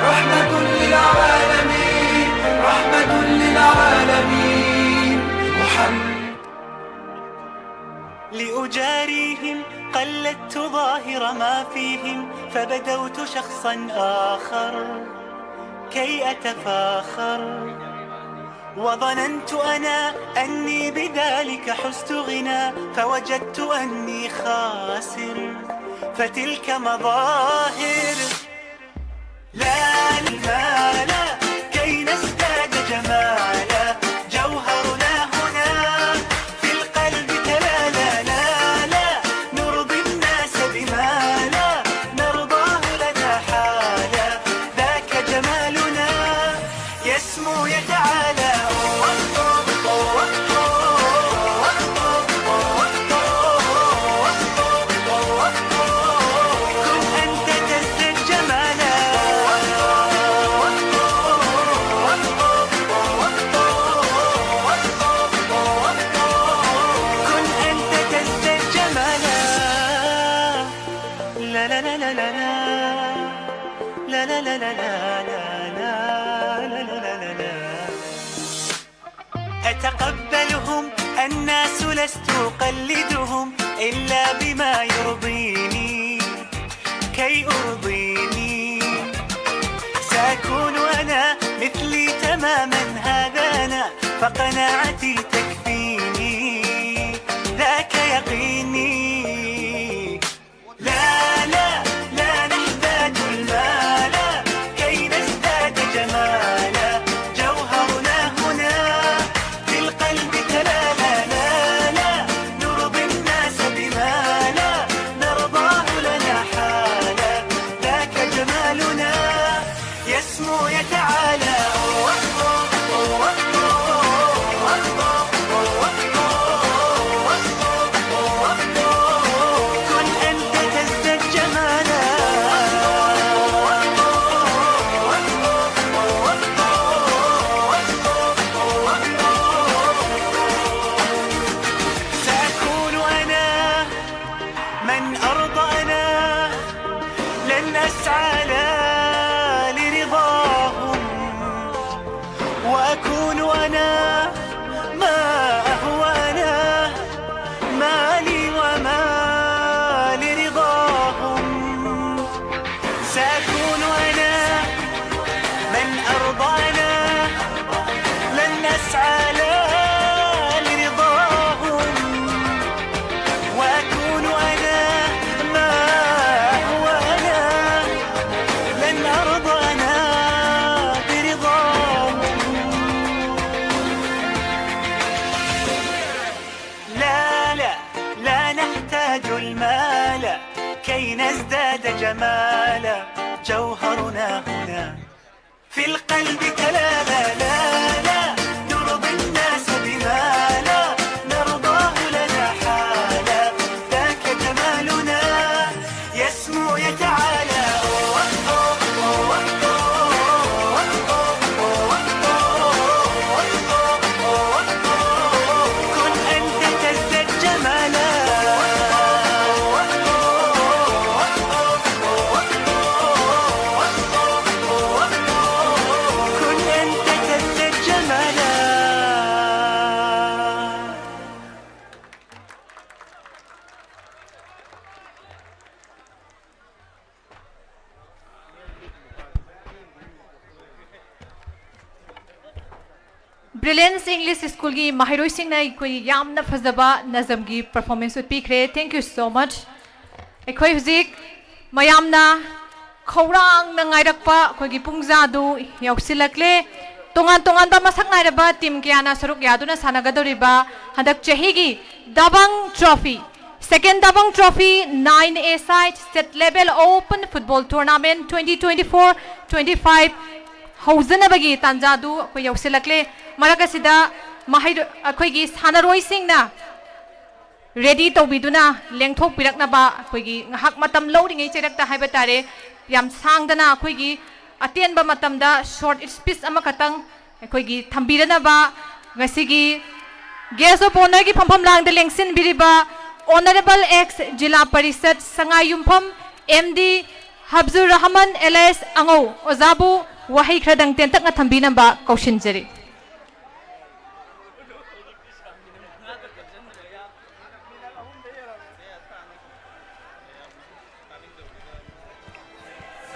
رحمة للعالمين، رحمة للعالمين، محمد. لأجاريهم قلدت ظاهر ما فيهم، فبدوت شخصا آخر كي أتفاخر. وظننت أنا أني بذلك حزت غنى، فوجدت أني خاسر، فتلك مظاهر. لا المال كي نزداد جمالا، جوهرنا هنا في القلب تلالا. لا، لا، نرضي الناس بما لا نرضاه لنا حالا، ذاك جمالنا. يسمو يتعالى. كن أنت تزدد جمالا. كن أنت تزدد جمالا. لا لا لا لا لا لا. لا لا لا لا لا لا لا لا لا لا لا. أتقبلهم الناس، لست أقلدهم إلا بما يرضيني كي أرضيني. سأكون أنا مثلي تماما، هذا أنا، فقناعتي تكفيني، ذاك يقيني. لا لا لا نحتاج المال كي نزداد جمالا، جوهرنا هنا في القلب تلالا. لا لا نرضي الناس بما لا نرضاه لنا حالا، ذاك جمالنا يسمو يتعالى. المال كي نزداد جمالا، جوهرنا هنا في القلب تلالى. لا، لا، نرضي الناس بما لا نرضاه لنا حالا، ذاك جمالنا يسمو يتعالى. كن أنت تزداد جمالا. كن أنت تزداد جمالا. Brilliance English Schoolꯒꯤ ꯃꯍꯩꯔꯣꯏꯁꯤꯡꯅ ꯑꯩꯈꯣꯏ ꯌꯥꯝꯅ ꯐꯖꯕ ꯅꯖꯝꯒꯤ performance ꯎꯠꯄꯤꯈ꯭ꯔꯦ꯫ Thank you so much. ꯑꯩꯈꯣꯏ ꯍꯧꯖꯤꯛ ꯃꯌꯥꯝꯅ ꯈꯧꯔꯥꯡꯅ ꯉꯥꯏꯔꯛꯄ ꯑꯩꯈꯣꯏꯒꯤ ꯄꯨꯡꯖꯥꯗꯨ ꯌꯧꯁꯤꯜꯂꯛꯂꯦ꯫ ꯇꯣꯉꯥꯟ ꯇꯣꯉꯥꯟꯕ ꯃꯁꯛ ꯅꯥꯏꯔꯕ team ꯀꯌꯥꯅ ꯁꯔꯨꯛ ꯌꯥꯗꯨꯅ ꯁꯥꯟꯅꯒꯗꯧꯔꯤꯕ ꯍꯟꯗꯛ ꯆꯍꯤꯒꯤ Dabang Trophy, Second Dabang Trophy nine A side State Level Open Football Tournament twenty twenty-four twenty-five ꯍꯧꯖꯅꯕꯒꯤ ꯇꯥꯟꯖꯥꯗꯨ ꯑꯩꯈꯣꯏ ꯌꯧꯁꯤꯜꯂꯛꯂꯦ꯫ ꯃꯔꯛ ꯑꯁꯤꯗ ꯃꯍꯩꯔꯣ-, ꯑꯩꯈꯣꯏꯒꯤ ꯁꯥꯟꯅꯔꯣꯏꯁꯤꯡꯅ ready ꯇꯧꯕꯤꯗꯨꯅ ꯂꯦꯡꯊꯣꯛꯄꯤꯔꯛꯅꯕ ꯑꯩꯈꯣꯏꯒꯤ ꯉꯥꯏꯍꯥꯛ ꯃꯇꯝ ꯂꯧꯔꯤꯉꯩ ꯆꯩꯔꯛꯇ ꯍꯥꯏꯕ ꯇꯥꯔꯦ, ꯌꯥꯝ ꯁꯥꯡꯗꯅ ꯑꯩꯈꯣꯏꯒꯤ ꯑꯇꯦꯟꯕ ꯃꯇꯝꯗ short speech ꯑꯃꯈꯛꯇꯪ ꯑꯩꯈꯣꯏꯒꯤ ꯊꯝꯕꯤꯔꯅꯕ ꯉꯁꯤꯒꯤ Guest of Honourꯒꯤ ꯐꯝꯐꯝ ꯂꯥꯡꯗ ꯂꯦꯡꯁꯤꯟꯕꯤꯔꯤꯕ Honourable ex ꯖꯤꯂꯥ ꯄꯔꯤꯁꯠ ꯁꯉꯥꯏꯌꯨꯝꯐꯝ M D ꯍꯕꯖꯨꯔ ꯔꯍꯃꯟ alias ꯑꯉꯧ ꯑꯣꯖꯥꯕꯨ ꯋꯥꯍꯩ ꯈꯔꯗꯪ ꯇꯦꯟꯇꯛꯅ ꯊꯝꯕꯤꯅꯕ ꯀꯧꯁꯤꯟꯖꯔꯤ꯫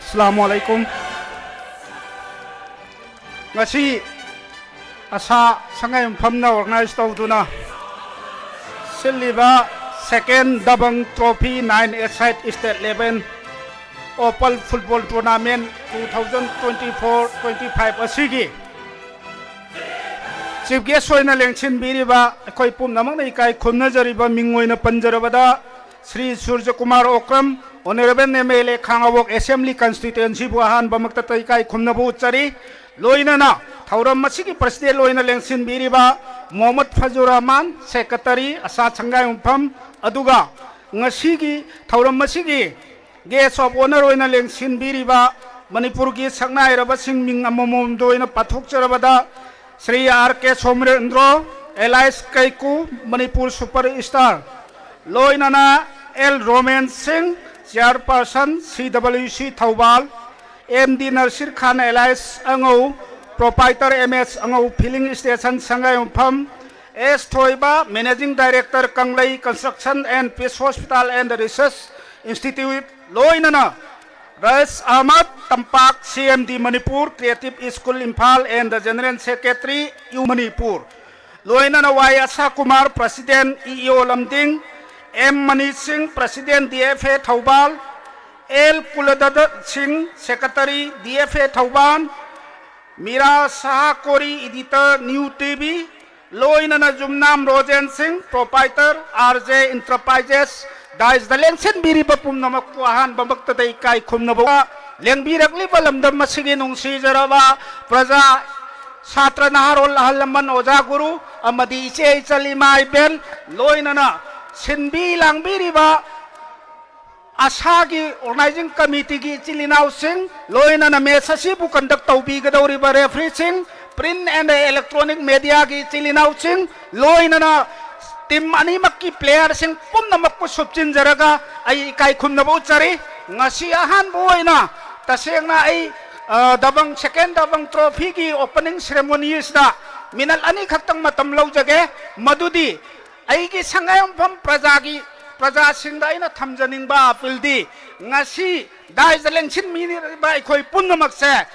ꯑꯁꯂꯥꯃꯨ ꯑꯂꯥꯏꯀꯨꯝ꯫ ꯉꯁꯤ ꯑꯁꯥ ꯁꯉꯥꯏꯌꯨꯝꯐꯝꯅ organize ꯇꯧꯗꯨꯅ ꯁꯤꯜꯂꯤꯕ Second Dabang Trophy nine A side State Level Open Football Tournament two thousand twenty-four twenty-five ꯑꯁꯤꯒꯤ chief guest ꯑꯣꯏꯅ ꯂꯦꯡꯁꯤꯟꯕꯤꯔꯤꯕ ꯑꯩꯈꯣꯏ ꯄꯨꯝꯅꯃꯛꯅ ꯏꯀꯥꯏ ꯈꯨꯝꯅꯖꯔꯤꯕ ꯃꯤꯡ ꯑꯣꯏꯅ ꯄꯟꯖꯔꯕꯗ ꯁ꯭ꯔꯤ ꯁꯨꯔꯖ Kumar Okram, Honourable M L A, Khangabok Assembly Constituency ꯕꯨ ꯑꯍꯥꯟꯕꯃꯛꯇꯗ ꯏꯀꯥꯏ ꯈꯨꯝꯅꯕ ꯎꯠꯆꯔꯤ꯫ ꯂꯣꯏꯅꯅ ꯊꯧꯔꯝ ꯑꯁꯤꯒꯤ President ꯑꯣꯏꯅ ꯂꯦꯡꯁꯤꯟꯕꯤꯔꯤꯕ ꯃꯣꯍꯃꯗ ꯐꯖꯨꯔ ꯔꯍꯃꯥꯟ, Secretary, ꯑꯁꯥ ꯁꯪꯒꯥꯏꯌꯨꯝꯐꯝ, ꯑꯗꯨꯒ ꯉꯁꯤꯒꯤ ꯊꯧꯔꯝ ꯑꯁꯤꯒꯤ Guest of Honour ꯑꯣꯏꯅ ꯂꯦꯡꯁꯤꯟꯕꯤꯔꯤꯕ ꯃꯅꯤꯄꯨꯔꯒꯤ ꯁꯛꯅꯥꯏꯔꯕꯁꯤꯡ ꯃꯤꯡ ꯑꯃꯃꯝꯗ ꯑꯣꯏꯅ ꯄꯥꯊꯣꯛꯆꯔꯕꯗ, Shri R K Somendro, alias Keiku, Manipur Super Star, ꯂꯣꯏꯅꯅ ꯑꯦꯜ ꯔꯣꯃꯦꯟ ꯁꯤꯡ, Chairperson, C W C Thoubal, M D Nasir Khan, alias Angou, Proprietor, M S Angou Filling Station Sangaiyumpham, S Thoiba, Managing Director, ꯀꯪꯂꯩ Construction and Peace Hospital and Research Institute, ꯂꯣꯏꯅꯅ ꯔꯁ ꯑꯍꯃꯗ, ꯇꯝꯄꯥꯛ, C M D Manipur, Creative School Imphal and the General Secretary, U Manipur, ꯂꯣꯏꯅꯅ Y Asha Kumar, President, E E O Lamding, M Mani ꯁꯤꯡ, President, D F A Thoubal, L ꯀꯨꯂꯗꯗ ꯁꯤꯡ, Secretary, D F A Thoubal, Mira Saha Kori, Editor, New T V, ꯂꯣꯏꯅꯅ ꯌꯨꯝꯅꯥꯝ ꯔꯣꯖꯦꯟ ꯁꯤꯡ, Proprietor, R J Enterprises, dais ꯇ ꯂꯦꯡꯁꯤꯟꯕꯤꯔꯤꯕ ꯄꯨꯝꯅꯃꯛꯄꯨ ꯑꯍꯥꯟꯕꯃꯛꯇꯗ ꯏꯀꯥꯏ ꯈꯨꯝꯅꯕ, ꯂꯦꯡꯕꯤꯔꯛꯂꯤꯕ ꯂꯝꯗꯝ ꯑꯁꯤꯒꯤ ꯅꯨꯡꯁꯤꯖꯔꯕ ꯄ꯭ꯔꯖꯥ, ꯁꯥꯇ꯭ꯔ, ꯅꯍꯥꯔꯣꯜ, ꯑꯍꯜ ꯂꯃꯟ, ꯑꯣꯖꯥ ꯒꯨꯔꯨ ꯑꯃꯗꯤ ꯏꯆꯦ ꯏꯆꯜ, ꯏꯃꯥ ꯏꯕꯦꯜ, ꯂꯣꯏꯅꯅ ꯁꯤꯟꯕꯤ ꯂꯥꯡꯕꯤꯔꯤꯕ ꯑꯁꯥꯒꯤ Organising Committee ꯒꯤ ꯏꯆꯤꯜ ꯏꯅꯥꯎꯁꯤꯡ, ꯂꯣꯏꯅꯅ match ꯑꯁꯤꯕꯨ conduct ꯇꯧꯕꯤꯒꯗꯧꯔꯤꯕ referee ꯁꯤꯡ, Print and Electronic Media ꯒꯤ ꯏꯆꯤꯜ ꯏꯅꯥꯎꯁꯤꯡ, ꯂꯣꯏꯅꯅ team ꯑꯅꯤꯃꯛꯀꯤ player ꯁꯤꯡ ꯄꯨꯝꯅꯃꯛꯄꯨ ꯁꯨꯞꯆꯤꯟꯖꯔꯒ ꯑꯩ ꯏꯀꯥꯏ ꯈꯨꯝꯅꯕ ꯎꯠꯆꯔꯤ꯫ ꯉꯁꯤ ꯑꯍꯥꯟꯕ ꯑꯣꯏꯅ ꯇꯁꯦꯡꯅ ꯑꯩ, ꯑ, ꯗꯕꯪ, second ꯗꯕꯪ trophy ꯒꯤ opening ceremony ꯁꯤꯗ minute ꯑꯅꯤ ꯈꯛꯇꯪ ꯃꯇꯝ ꯂꯧꯖꯒꯦ꯫ ꯃꯗꯨꯗꯤ ꯑꯩꯒꯤ ꯁꯉꯥꯏꯌꯨꯝꯐꯝ ꯄ꯭ꯔꯖꯥꯒꯤ, ꯄ꯭ꯔꯖꯥꯁꯤꯡꯗ ꯑꯩꯅ ꯊꯝꯖꯅꯤꯡꯕ appeal ꯗꯤ, ꯉꯁꯤ dais ꯇ ꯂꯦꯡꯁꯤꯟꯕꯤꯔꯤꯕ ꯑꯩꯈꯣꯏ ꯄꯨꯝꯅꯃꯛꯁꯦ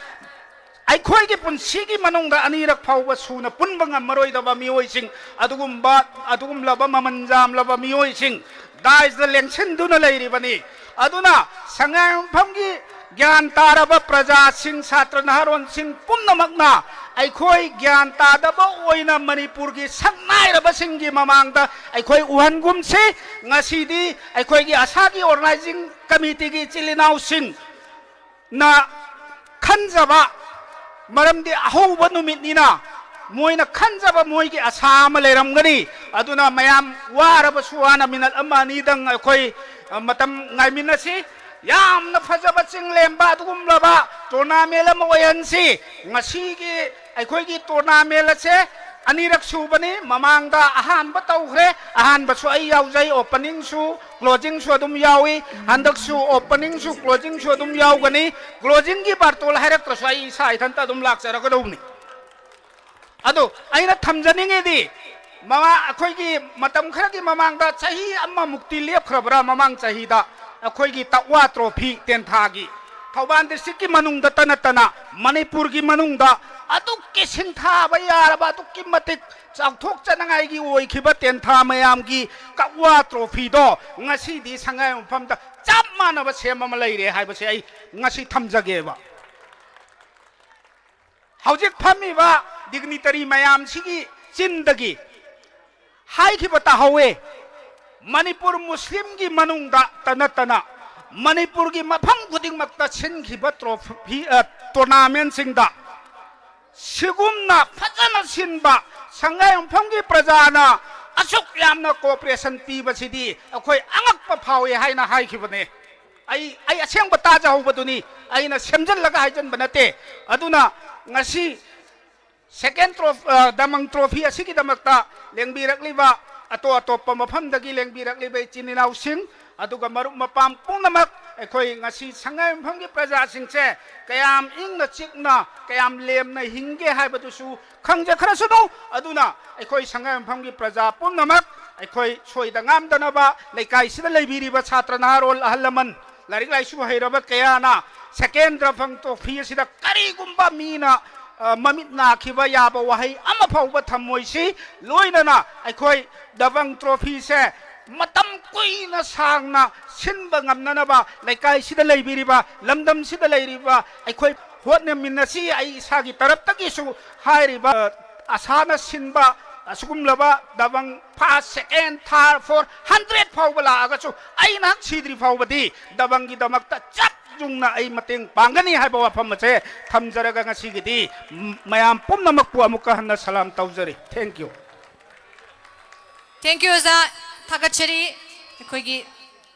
ꯑꯩꯈꯣꯏꯒꯤ ꯄꯨꯟꯁꯤꯒꯤ ꯃꯅꯨꯡꯗ ꯑꯅꯤꯔꯛ ꯐꯥꯎꯕ ꯁꯨꯅ ꯄꯨꯟꯕ ꯉꯝꯃꯔꯣꯏꯗꯕ ꯃꯤꯑꯣꯏꯁꯤꯡ, ꯑꯗꯨꯒꯨꯝꯕ, ꯑꯗꯨꯒꯨꯝꯂꯕ ꯃꯃꯜ ꯌꯥꯝꯂꯕ ꯃꯤꯑꯣꯏꯁꯤꯡ dais ꯇ ꯂꯦꯡꯁꯤꯟꯗꯨꯅ ꯂꯩꯔꯤꯕꯅꯤ꯫ ꯑꯗꯨꯅ ꯁꯉꯥꯏꯌꯨꯝꯐꯝꯒꯤ ꯒ꯭ꯌꯥꯟ ꯇꯥꯔꯕ ꯄ꯭ꯔꯖꯥꯁꯤꯡ, ꯁꯥꯇ꯭ꯔ ꯅꯍꯥꯔꯣꯟꯁꯤꯡ ꯄꯨꯝꯅꯃꯛꯅ ꯑꯩꯈꯣꯏ ꯒ꯭ꯌꯥꯟ ꯇꯥꯗꯕ ꯑꯣꯏꯅ ꯃꯅꯤꯄꯨꯔꯒꯤ ꯁꯛꯅꯥꯏꯔꯕꯁꯤꯡꯒꯤ ꯃꯃꯥꯡꯗ ꯑꯩꯈꯣꯏ ꯎꯍꯟꯒꯨꯝꯁꯤ꯫ ꯉꯁꯤꯗꯤ ꯑꯩꯈꯣꯏꯒꯤ ꯑꯁꯥꯒꯤ ꯑꯣꯔꯒꯅꯥꯏꯖꯤꯡ ꯀꯃꯤꯇꯤꯒꯤ ꯏꯆꯤꯜ ꯏꯅꯥꯎꯁꯤꯡꯅ ꯈꯟꯖꯕ, ꯃꯔꯝꯗꯤ ꯑꯍꯧꯕ ꯅꯨꯃꯤꯠꯅꯤꯅ ꯃꯣꯏꯅ ꯈꯟꯖꯕ ꯃꯣꯏꯒꯤ ꯑꯁꯥ ꯑꯃ ꯂꯩꯔꯝꯒꯅꯤ꯫ ꯑꯗꯨꯅ ꯃꯌꯥꯝ ꯋꯥꯔꯕꯁꯨ ꯋꯥꯅ ꯃꯤꯅꯠ ꯑꯃ ꯑꯅꯤꯗꯪ ꯑꯩꯈꯣꯏ, ꯑ, ꯃꯇꯝ ꯉꯥꯏꯃꯤꯟꯅꯁꯤ꯫ ꯌꯥꯝꯅ ꯐꯖꯕ ꯆꯤꯡꯂꯦꯝꯕ ꯑꯗꯨꯒꯨꯝꯂꯕ ꯇꯣꯔꯅꯥꯃꯦꯟ ꯑꯃ ꯑꯣꯏꯍꯟꯁꯤ꯫ ꯉꯁꯤꯒꯤ ꯑꯩꯈꯣꯏꯒꯤ ꯇꯣꯔꯅꯥꯃꯦꯟ ꯑꯁꯦ ꯑꯅꯤꯔꯛ ꯁꯨꯕꯅꯤ꯫ ꯃꯃꯥꯡꯗ ꯑꯍꯥꯟꯕ ꯇꯧꯈ꯭ꯔꯦ꯫ ꯑꯍꯥꯟꯕꯁꯨ ꯑꯩ ꯌꯥꯎꯖꯩ, ꯑꯣꯄꯅꯤꯡꯁꯨ, ꯀ꯭ꯂꯣꯖꯤꯡꯁꯨ ꯑꯗꯨꯝ ꯌꯥꯎꯏ꯫ ꯍꯟꯗꯛꯁꯨ ꯑꯣꯄꯅꯤꯡꯁꯨ ꯀ꯭ꯂꯣꯖꯤꯡꯁꯨ ꯑꯗꯨꯝ ꯌꯥꯎꯒꯅꯤ꯫ ꯀ꯭ꯂꯣꯖꯤꯡꯒꯤ ꯕꯥꯔꯇꯣꯜ ꯍꯥꯏꯔꯛꯇ꯭ꯔꯁꯨ ꯑꯩ ꯏꯁꯥ ꯏꯊꯟꯇ ꯑꯗꯨꯝ ꯂꯥꯛꯆꯔꯒꯗꯧꯕꯅꯤ꯫ ꯑꯗꯣ ꯑꯩꯅ ꯊꯝꯖꯅꯤꯡꯉꯤꯗꯤ, ꯃꯃꯥ, ꯑꯩꯈꯣꯏꯒꯤ ꯃꯇꯝ ꯈꯔꯒꯤ ꯃꯃꯥꯡꯗ, ꯆꯍꯤ ꯑꯃꯃꯨꯛꯇꯤ ꯂꯦꯞꯈ꯭ꯔꯕ꯭ꯔꯥ, ꯃꯃꯥꯡ ꯆꯍꯤꯗ ꯑꯩꯈꯣꯏꯒꯤ ꯇꯛꯋꯥ ꯇ꯭ꯔꯣꯐꯤ ꯇꯦꯟꯊꯥꯒꯤ ꯊꯧꯕꯥꯜ ꯗꯤꯁꯇ꯭ꯔꯤꯛꯀꯤ ꯃꯅꯨꯡꯗ ꯇꯅ ꯇꯅ ꯃꯅꯤꯄꯨꯔꯒꯤ ꯃꯅꯨꯡꯗ ꯑꯗꯨꯛꯀꯤ ꯁꯤꯟꯊꯥꯕ ꯌꯥꯔꯕ, ꯑꯗꯨꯛꯀꯤ ꯃꯇꯤꯛ ꯆꯥꯎꯊꯣꯛꯆꯅꯉꯥꯏꯒꯤ ꯑꯣꯏꯈꯤꯕ ꯇꯦꯟꯊꯥ ꯃꯌꯥꯝꯒꯤ ꯀꯛꯋꯥ ꯇ꯭ꯔꯣꯐꯤꯗꯣ ꯉꯁꯤꯗꯤ ꯁꯉꯥꯏ ꯃꯐꯝꯗ ꯆꯞ ꯃꯥꯟꯅꯕ ꯁꯦꯝ ꯑꯃ ꯂꯩꯔꯦ ꯍꯥꯏꯕꯁꯦ ꯑꯩ ꯉꯁꯤ ꯊꯝꯖꯒꯦꯕ꯫ ꯍꯧꯖꯤꯛ ꯐꯝꯃꯤꯕ ꯗꯤꯒꯅꯤꯇꯔꯤ ꯃꯌꯥꯝꯁꯤꯒꯤ ꯆꯤꯟꯗꯒꯤ ꯍꯥꯏꯈꯤꯕ ꯇꯥꯍꯧꯋꯦ, ꯃꯅꯤꯄꯨꯔ ꯃꯨꯁꯂꯤꯝꯒꯤ ꯃꯅꯨꯡꯗ ꯇ ꯅꯠꯇꯅ ꯃꯅꯤꯄꯨꯔꯒꯤ ꯃꯐꯝ ꯈꯨꯗꯤꯡꯃꯛꯇ ꯁꯤꯟꯈꯤꯕ ꯇ꯭ꯔꯣꯐꯤ, ꯑ, ꯇꯣꯔꯅꯥꯃꯦꯟꯁꯤꯡꯗ ꯁꯤꯒꯨꯝꯅ ꯐꯖꯅ ꯁꯤꯟꯕ ꯁꯉꯥꯏꯌꯨꯝꯐꯝꯒꯤ ꯄ꯭ꯔꯖꯥꯅ ꯑꯁꯨꯛ ꯌꯥꯝꯅ ꯀꯣꯑꯣꯄꯔꯦꯁꯟ ꯄꯤꯕꯁꯤꯗꯤ ꯑꯩꯈꯣꯏ ꯑꯉꯛꯄ ꯐꯥꯎꯏ ꯍꯥꯏꯅ ꯍꯥꯏꯈꯤꯕꯅꯦ꯫ ꯑꯩ, ꯑꯩ ꯑꯁꯦꯡꯕ ꯇꯥꯖꯍꯧꯕꯗꯨꯅꯤ, ꯑꯩꯅ ꯁꯦꯝꯖꯤꯜꯂꯒ ꯍꯥꯏꯖꯤꯟꯕ ꯅꯠꯇꯦ꯫ ꯑꯗꯨꯅ ꯉꯁꯤ ꯁꯦꯀꯦꯟ ꯇ꯭ꯔꯣꯐ-, ꯑ, ꯗꯃꯪ ꯇ꯭ꯔꯣꯐꯤ ꯑꯁꯤꯒꯤꯗꯃꯛꯇ ꯂꯦꯡꯕꯤꯔꯛꯂꯤꯕ ꯑꯇꯣꯞ ꯑꯇꯣꯞꯄ ꯃꯐꯝꯗꯒꯤ ꯂꯦꯡꯕꯤꯔꯛꯂꯤꯕ ꯏꯆꯤꯟ ꯏꯅꯥꯎꯁꯤꯡ, ꯑꯗꯨꯒ ꯃꯔꯨꯞ ꯃꯄꯥꯡ ꯄꯨꯝꯅꯃꯛ, ꯑꯩꯈꯣꯏ ꯉꯁꯤ ꯁꯉꯥꯏꯌꯨꯝꯐꯝꯒꯤ ꯄ꯭ꯔꯖꯥꯁꯤꯡꯁꯦ ꯀꯌꯥꯝ ꯏꯪꯅ ꯆꯤꯛꯅ, ꯀꯌꯥꯝ ꯂꯦꯝꯅ ꯍꯤꯡꯒꯦ ꯍꯥꯏꯕꯗꯨꯁꯨ ꯈꯪꯖꯈ꯭ꯔꯁꯅꯨ꯫ ꯑꯗꯨꯅ ꯑꯩꯈꯣꯏ ꯁꯉꯥꯏꯌꯨꯝꯐꯝꯒꯤ ꯄ꯭ꯔꯖꯥ ꯄꯨꯝꯅꯃꯛ, ꯑꯩꯈꯣꯏ ꯁꯣꯏꯗ ꯉꯥꯝꯗꯅꯕ, ꯂꯩꯀꯥꯏꯁꯤꯗ ꯂꯩꯕꯤꯔꯤꯕ ꯁꯥꯇ꯭ꯔ ꯅꯍꯥꯔꯣꯜ, ꯑꯍꯜ ꯂꯃꯟ, ꯂꯥꯏꯔꯤꯛ ꯂꯥꯏꯁꯨ ꯍꯩꯔꯕ ꯀꯌꯥꯅ ꯁꯦꯀꯦꯟ ꯗꯃꯪ ꯇ꯭ꯔꯣꯐꯤ ꯑꯁꯤꯗ ꯀꯔꯤꯒꯨꯝꯕ ꯃꯤꯅ, ꯑ, ꯃꯃꯤꯠ ꯅꯥꯈꯤꯕ ꯌꯥꯕ ꯋꯥꯍꯩ ꯑꯃ ꯐꯥꯎꯕ ꯊꯝꯃꯣꯏꯁꯤ꯫ ꯂꯣꯏꯅꯅ ꯑꯩꯈꯣꯏ ꯗꯃꯪ ꯇ꯭ꯔꯣꯐꯤꯁꯦ ꯃꯇꯝ ꯀꯨꯏꯅ ꯁꯥꯡꯅ ꯁꯤꯟꯕ ꯉꯝꯅꯅꯕ ꯂꯩꯀꯥꯏꯁꯤꯗ ꯂꯩꯕꯤꯔꯤꯕ, ꯂꯝꯗꯝꯁꯤꯗ ꯂꯩꯔꯤꯕ ꯑꯩꯈꯣꯏ ꯍꯣꯠꯅꯃꯤꯟꯅꯁꯤ꯫ ꯑꯩ ꯏꯁꯥꯒꯤ ꯇꯔꯞꯇꯒꯤꯁꯨ ꯍꯥꯏꯔꯤꯕ ꯑꯁꯥꯅ ꯁꯤꯟꯕ ꯑꯁꯤꯒꯨꯝꯂꯕ ꯗꯕꯪ first, second, third, fourth, hundred ꯐꯥꯎꯕ ꯂꯥꯛꯑꯒꯁꯨ ꯑꯩ ꯅꯍꯥꯛ ꯁꯤꯗ꯭ꯔꯤ ꯐꯥꯎꯕꯗꯤ ꯗꯕꯪꯒꯤꯗꯃꯛꯇ ꯆꯞ ꯌꯨꯡꯅ ꯑꯩ ꯃꯇꯦꯡ ꯄꯥꯡꯒꯅꯤ ꯍꯥꯏꯕ ꯋꯥꯐꯝ ꯑꯁꯦ ꯊꯝꯖꯔꯒ ꯉꯁꯤꯒꯤꯗꯤ ꯃꯌꯥꯝ ꯄꯨꯝꯅꯃꯛꯄꯨ ꯑꯃꯨꯛꯀ ꯍꯟꯅ ꯁꯂꯥꯝ ꯇꯧꯖꯔꯤ꯫ Thank you꯫ Thank you, ꯑꯣꯖꯥ꯫ ꯊꯥꯒꯠꯆꯔꯤ꯫ ꯑꯩꯈꯣꯏꯒꯤ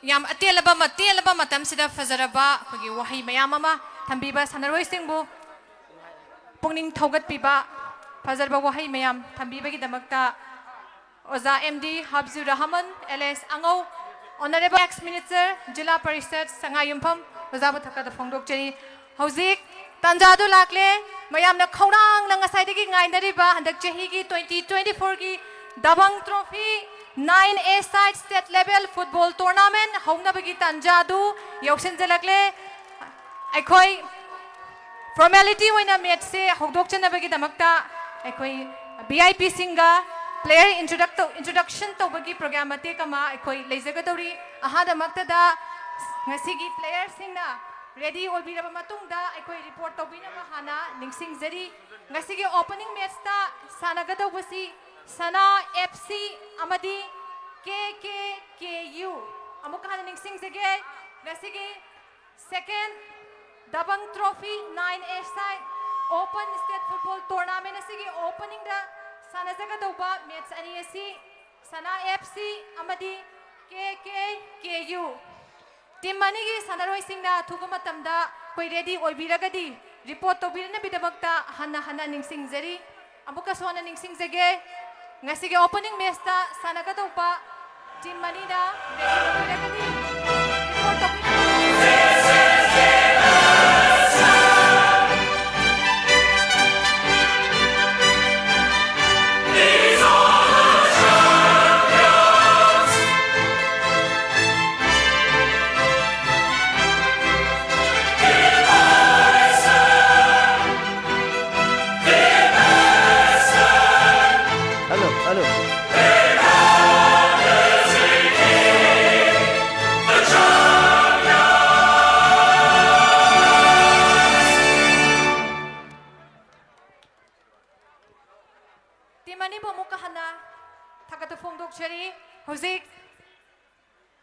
ꯌꯥꯝ ꯑꯇꯦꯜꯂꯕ, ꯇꯦꯜꯂꯕ ꯃꯇꯝꯁꯤꯗ ꯐꯖꯔꯕ ꯑꯩꯈꯣꯏꯒꯤ ꯋꯥꯍꯩ ꯃꯌꯥꯝ ꯑꯃ ꯊꯝꯕꯤꯕ ꯁꯥꯟꯅꯔꯣꯏꯁꯤꯡꯕꯨ ꯄꯨꯛꯅꯤꯡ ꯊꯧꯒꯠꯄꯤꯕ ꯐꯖꯔꯕ ꯋꯥꯍꯩ ꯃꯌꯥꯝ ꯊꯝꯕꯤꯕꯒꯤꯗꯃꯛꯇ ꯑꯣꯖꯥ ꯑꯦꯝ ꯗꯤ ꯍꯥꯕꯤꯖꯨꯔ Rahman, L S ꯑꯉꯧ, Honourable ex minister, ꯖꯤꯂꯥ ꯄꯔꯤꯁꯠ, ꯁꯉꯥꯏꯌꯨꯝꯐꯝ ꯑꯣꯖꯥꯕꯨ ꯊꯛꯀꯗ ꯐꯣꯡꯗꯣꯛꯆꯔꯤ꯫ ꯍꯧꯖꯤꯛ ꯇꯥꯟꯖꯥꯗꯨ ꯂꯥꯛꯂꯦ꯫ ꯃꯌꯥꯝꯅ ꯈꯧꯔꯥꯡꯅ ꯉꯁꯥꯏꯗꯒꯤ ꯉꯥꯏꯅꯔꯤꯕ ꯍꯟꯗꯛ ꯆꯍꯤꯒꯤ twenty twenty-fourꯒꯤ ꯗꯕꯪ trophy nine A side state level football tournament ꯍꯧꯅꯕꯒꯤ ꯇꯥꯟꯖꯥꯗꯨ ꯌꯧꯁꯤꯟꯖꯂꯛꯂꯦ꯫ ꯑꯩꯈꯣꯏ formality ꯑꯣꯏꯅ matchꯁꯦ ꯍꯧꯗꯣꯛꯆꯅꯕꯒꯤꯗꯃꯛꯇ ꯑꯩꯈꯣꯏ V I Pꯁꯤꯡꯒ player introduct introduction ꯇꯧꯕꯒꯤ program ꯃꯇꯦꯛ ꯑꯃ ꯑꯩꯈꯣꯏ ꯂꯩꯖꯒꯗꯧꯔꯤ꯫ ꯑꯍꯥꯟꯕꯃꯛꯇꯗ ꯉꯁꯤꯒꯤ playerꯁꯤꯡꯅ ready ꯑꯣꯏꯕꯤꯔꯕ ꯃꯇꯨꯡꯗ ꯑꯩꯈꯣꯏ report ꯇꯧꯕꯤꯅꯕ ꯍꯥꯟꯅ ꯅꯤꯡꯁꯤꯡꯖꯔꯤ꯫ ꯉꯁꯤꯒꯤ opening matchꯇ ꯁꯥꯟꯅꯒꯗꯧꯕꯁꯤ ꯁꯅꯥ F C ꯑꯃꯗꯤ K K K U꯫ ꯑꯃꯨꯛꯀ ꯍꯟꯅ ꯅꯤꯡꯁꯤꯡꯖꯒꯦ, ꯉꯁꯤꯒꯤ second ꯗꯕꯪ trophy nine A side open state football tournament ꯑꯁꯤꯒꯤ openingꯗ ꯁꯥꯟꯅꯖꯒꯗꯧꯕ match ꯑꯅꯤ ꯑꯁꯤ ꯁꯅꯥ F C ꯑꯃꯗꯤ K K K U꯫ Team ꯑꯅꯤꯒꯤ ꯁꯥꯟꯅꯔꯣꯏꯁꯤꯡꯅ ꯑꯊꯨꯕ ꯃꯇꯝꯗ ꯑꯩꯈꯣꯏ ready ꯑꯣꯏꯕꯤꯔꯒꯗꯤ report ꯇꯧꯕꯤꯅꯕꯒꯤꯗꯃꯛꯇ ꯍꯟꯅ ꯍꯟꯅ ꯅꯤꯡꯁꯤꯡꯖꯔꯤ꯫ ꯑꯃꯨꯛꯀꯁꯨ ꯍꯟꯅ ꯅꯤꯡꯁꯤꯡꯖꯒꯦ, ꯉꯁꯤꯒꯤ opening matchꯇ ꯁꯥꯟꯅꯒꯗꯧꯕ team ꯑꯅꯤꯅ ready ꯑꯣꯏꯕꯤꯔꯒꯗꯤ report ꯇꯧꯕꯤꯅꯕ Hello, hello.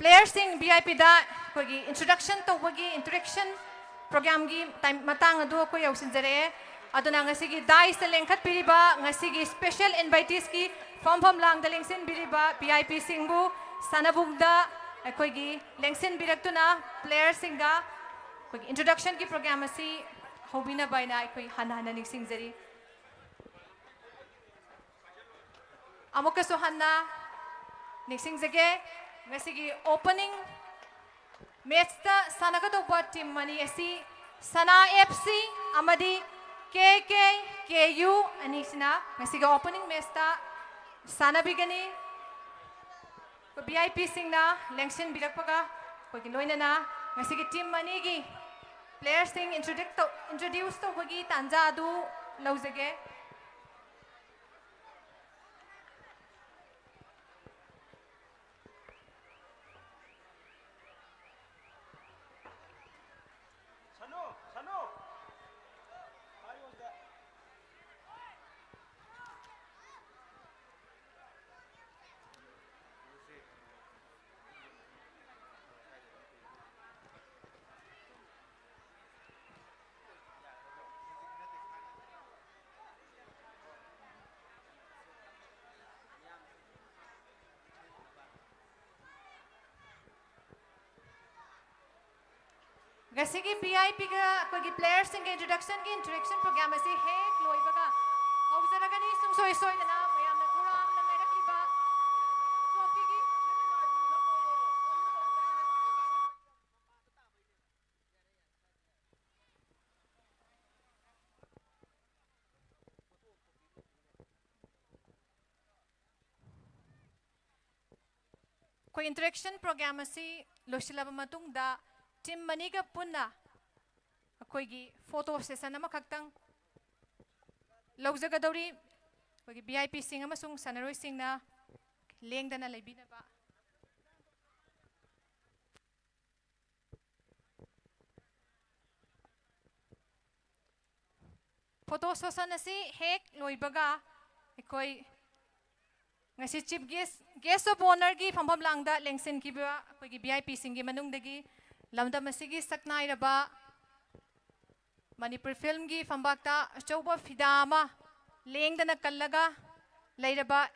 ꯄ꯭ꯂꯦꯌꯔꯁꯤꯡ ꯚꯤ ꯑꯥꯏ ꯄꯤꯗ ꯑꯩꯈꯣꯏꯒꯤ ꯏꯟꯇ꯭ꯔꯣꯗꯛꯁꯟ ꯇꯧꯕꯒꯤ, ꯏꯟꯇꯔꯦꯛꯁꯟ ꯄ꯭ꯔꯣꯒ꯭ꯔꯥꯝꯒꯤ ꯇꯥꯏꯝ, ꯃꯇꯥꯡ ꯑꯗꯨ ꯑꯩꯈꯣꯏ ꯌꯧꯁꯤꯟꯖꯔꯛꯑꯦ꯫ ꯑꯗꯨꯅ ꯉꯁꯤꯒꯤ ꯗꯥꯏꯁꯇ ꯂꯦꯡꯈꯠꯄꯤꯔꯤꯕ ꯉꯁꯤꯒꯤ ꯁ꯭ꯄꯦꯁꯦꯜ ꯏꯟꯚꯥꯏꯇꯤꯁꯀꯤ ꯐꯝꯐꯝ ꯂꯥꯡꯗ ꯂꯦꯡꯁꯤꯟꯕꯤꯔꯤꯕ ꯚꯤ ꯑꯥꯏ ꯄꯤꯁꯤꯡꯕꯨ ꯁꯥꯟꯅꯕꯨꯡꯗ ꯑꯩꯈꯣꯏꯒꯤ ꯂꯦꯡꯁꯤꯟꯕꯤꯔꯛꯇꯨꯅ ꯄ꯭ꯂꯦꯌꯔꯁꯤꯡꯒ ꯑꯩꯈꯣꯏꯒꯤ ꯏꯟꯇ꯭ꯔꯣꯗꯛꯁꯟꯒꯤ ꯄ꯭ꯔꯣꯒ꯭ꯔꯥꯝ ꯑꯁꯤ ꯍꯧꯕꯤꯅꯕ ꯍꯥꯏꯅ ꯑꯩꯈꯣꯏ ꯍꯟꯅ ꯍꯟꯅ ꯅꯤꯡꯁꯤꯡꯖꯔꯤ꯫ ꯑꯃꯨꯛꯀꯁꯨ ꯍꯟꯅ ꯅꯤꯡꯁꯤꯡꯖꯒꯦ, ꯉꯁꯤꯒꯤ ꯑꯣꯄꯅꯤꯡ ꯃꯦꯠꯁꯇ ꯁꯥꯟꯅꯒꯗꯧꯕ ꯇꯤꯝ ꯑꯅꯤ ꯑꯁꯤ ꯁꯅꯥ ꯑꯦꯐ ꯁꯤ ꯑꯃꯗꯤ ꯀꯦ ꯀꯦ ꯀꯦ ꯌꯨ ꯑꯅꯤꯁꯤꯅ ꯉꯁꯤꯒꯤ ꯑꯣꯄꯅꯤꯡ ꯃꯦꯠꯁꯇ ꯁꯥꯟꯅꯕꯤꯒꯅꯤ꯫ ꯑꯩꯈꯣꯏ ꯚꯤ ꯑꯥꯏ ꯄꯤꯁꯤꯡꯅ ꯂꯦꯡꯁꯤꯟꯕꯤꯔꯛꯄꯒ ꯑꯩꯈꯣꯏꯒꯤ ꯂꯣꯏꯅꯅ ꯉꯁꯤꯒꯤ ꯇꯤꯝ ꯑꯅꯤꯒꯤ ꯄ꯭ꯂꯦꯌꯔꯁꯤꯡ ꯏꯟꯇ꯭ꯔꯣꯗ꯭ꯌꯨꯁ ꯇꯧ-, ꯏꯟꯇ꯭ꯔꯣꯗ꯭ꯌꯨꯁ ꯇꯧꯕꯒꯤ ꯇꯥꯟꯖꯥ ꯑꯗꯨ ꯂꯧꯖꯒꯦ꯫ ꯉꯁꯤꯒꯤ ꯚꯤ ꯑꯥꯏ ꯄꯤꯒ ꯑꯩꯈꯣꯏꯒꯤ ꯄ꯭ꯂꯦꯌꯔꯁꯤꯡꯒꯤ ꯏꯟꯇ꯭ꯔꯣꯗꯛꯁꯟꯒꯤ ꯏꯟꯇꯔꯦꯛꯁꯟ ꯄ꯭ꯔꯣꯒ꯭ꯔꯥꯝ ꯑꯁꯤ ꯍꯦꯛ ꯂꯣꯏꯕꯒ ꯍꯧꯖꯔꯒꯅꯤ꯫ ꯁꯨꯡꯁꯣꯏ ꯁꯣꯏꯗꯅ ꯃꯌꯥꯝꯅ ꯈꯧꯔꯥꯡꯅ ꯉꯥꯏꯔꯛꯂꯤꯕ ꯇ꯭ꯔꯣꯐꯤꯒꯤ ꯑꯩꯈꯣꯏ ꯏꯟꯇꯔꯦꯛꯁꯟ ꯄ꯭ꯔꯣꯒ꯭ꯔꯥꯝ ꯑꯁꯤ ꯂꯣꯏꯁꯤꯜꯂꯕ ꯃꯇꯨꯡꯗ ꯇꯤꯝ ꯑꯅꯤꯒ ꯄꯨꯟꯅ ꯑꯩꯈꯣꯏꯒꯤ ꯐꯣꯇꯣ ꯁꯦꯁꯟ ꯑꯃꯈꯛꯇꯪ ꯂꯧꯖꯒꯗꯧꯔꯤ꯫ ꯑꯩꯈꯣꯏꯒꯤ ꯚꯤ ꯑꯥꯏ ꯄꯤꯁꯤꯡ ꯑꯃꯁꯨꯡ ꯁꯥꯟꯅꯔꯣꯏꯁꯤꯡꯅ ꯂꯦꯡꯗꯅ ꯂꯩꯕꯤꯅꯕ꯫ ꯐꯣꯇꯣ ꯁꯦꯁꯟ ꯑꯁꯤ ꯍꯦꯛ ꯂꯣꯏꯕꯒ ꯑꯩꯈꯣꯏ ꯉꯁꯤ Chief Guest, Guest of Honourꯒꯤ ꯐꯝꯐꯝ ꯂꯥꯡꯗ ꯂꯦꯡꯁꯤꯟꯈꯤꯕ ꯑꯩꯈꯣꯏꯒꯤ V I Pꯁꯤꯡꯒꯤ ꯃꯅꯨꯡꯗꯒꯤ ꯂꯝꯗꯝ ꯑꯁꯤꯒꯤ ꯁꯛꯅꯥꯏꯔꯕ ꯃꯅꯤꯄꯨꯔ ꯐꯤꯜꯝꯒꯤ ꯐꯝꯕꯥꯛꯇ ꯑꯆꯧꯕ ꯐꯤꯗꯥ ꯑꯃ ꯂꯦꯡꯗꯅ ꯀꯜꯂꯒ ꯂꯩꯔꯕ,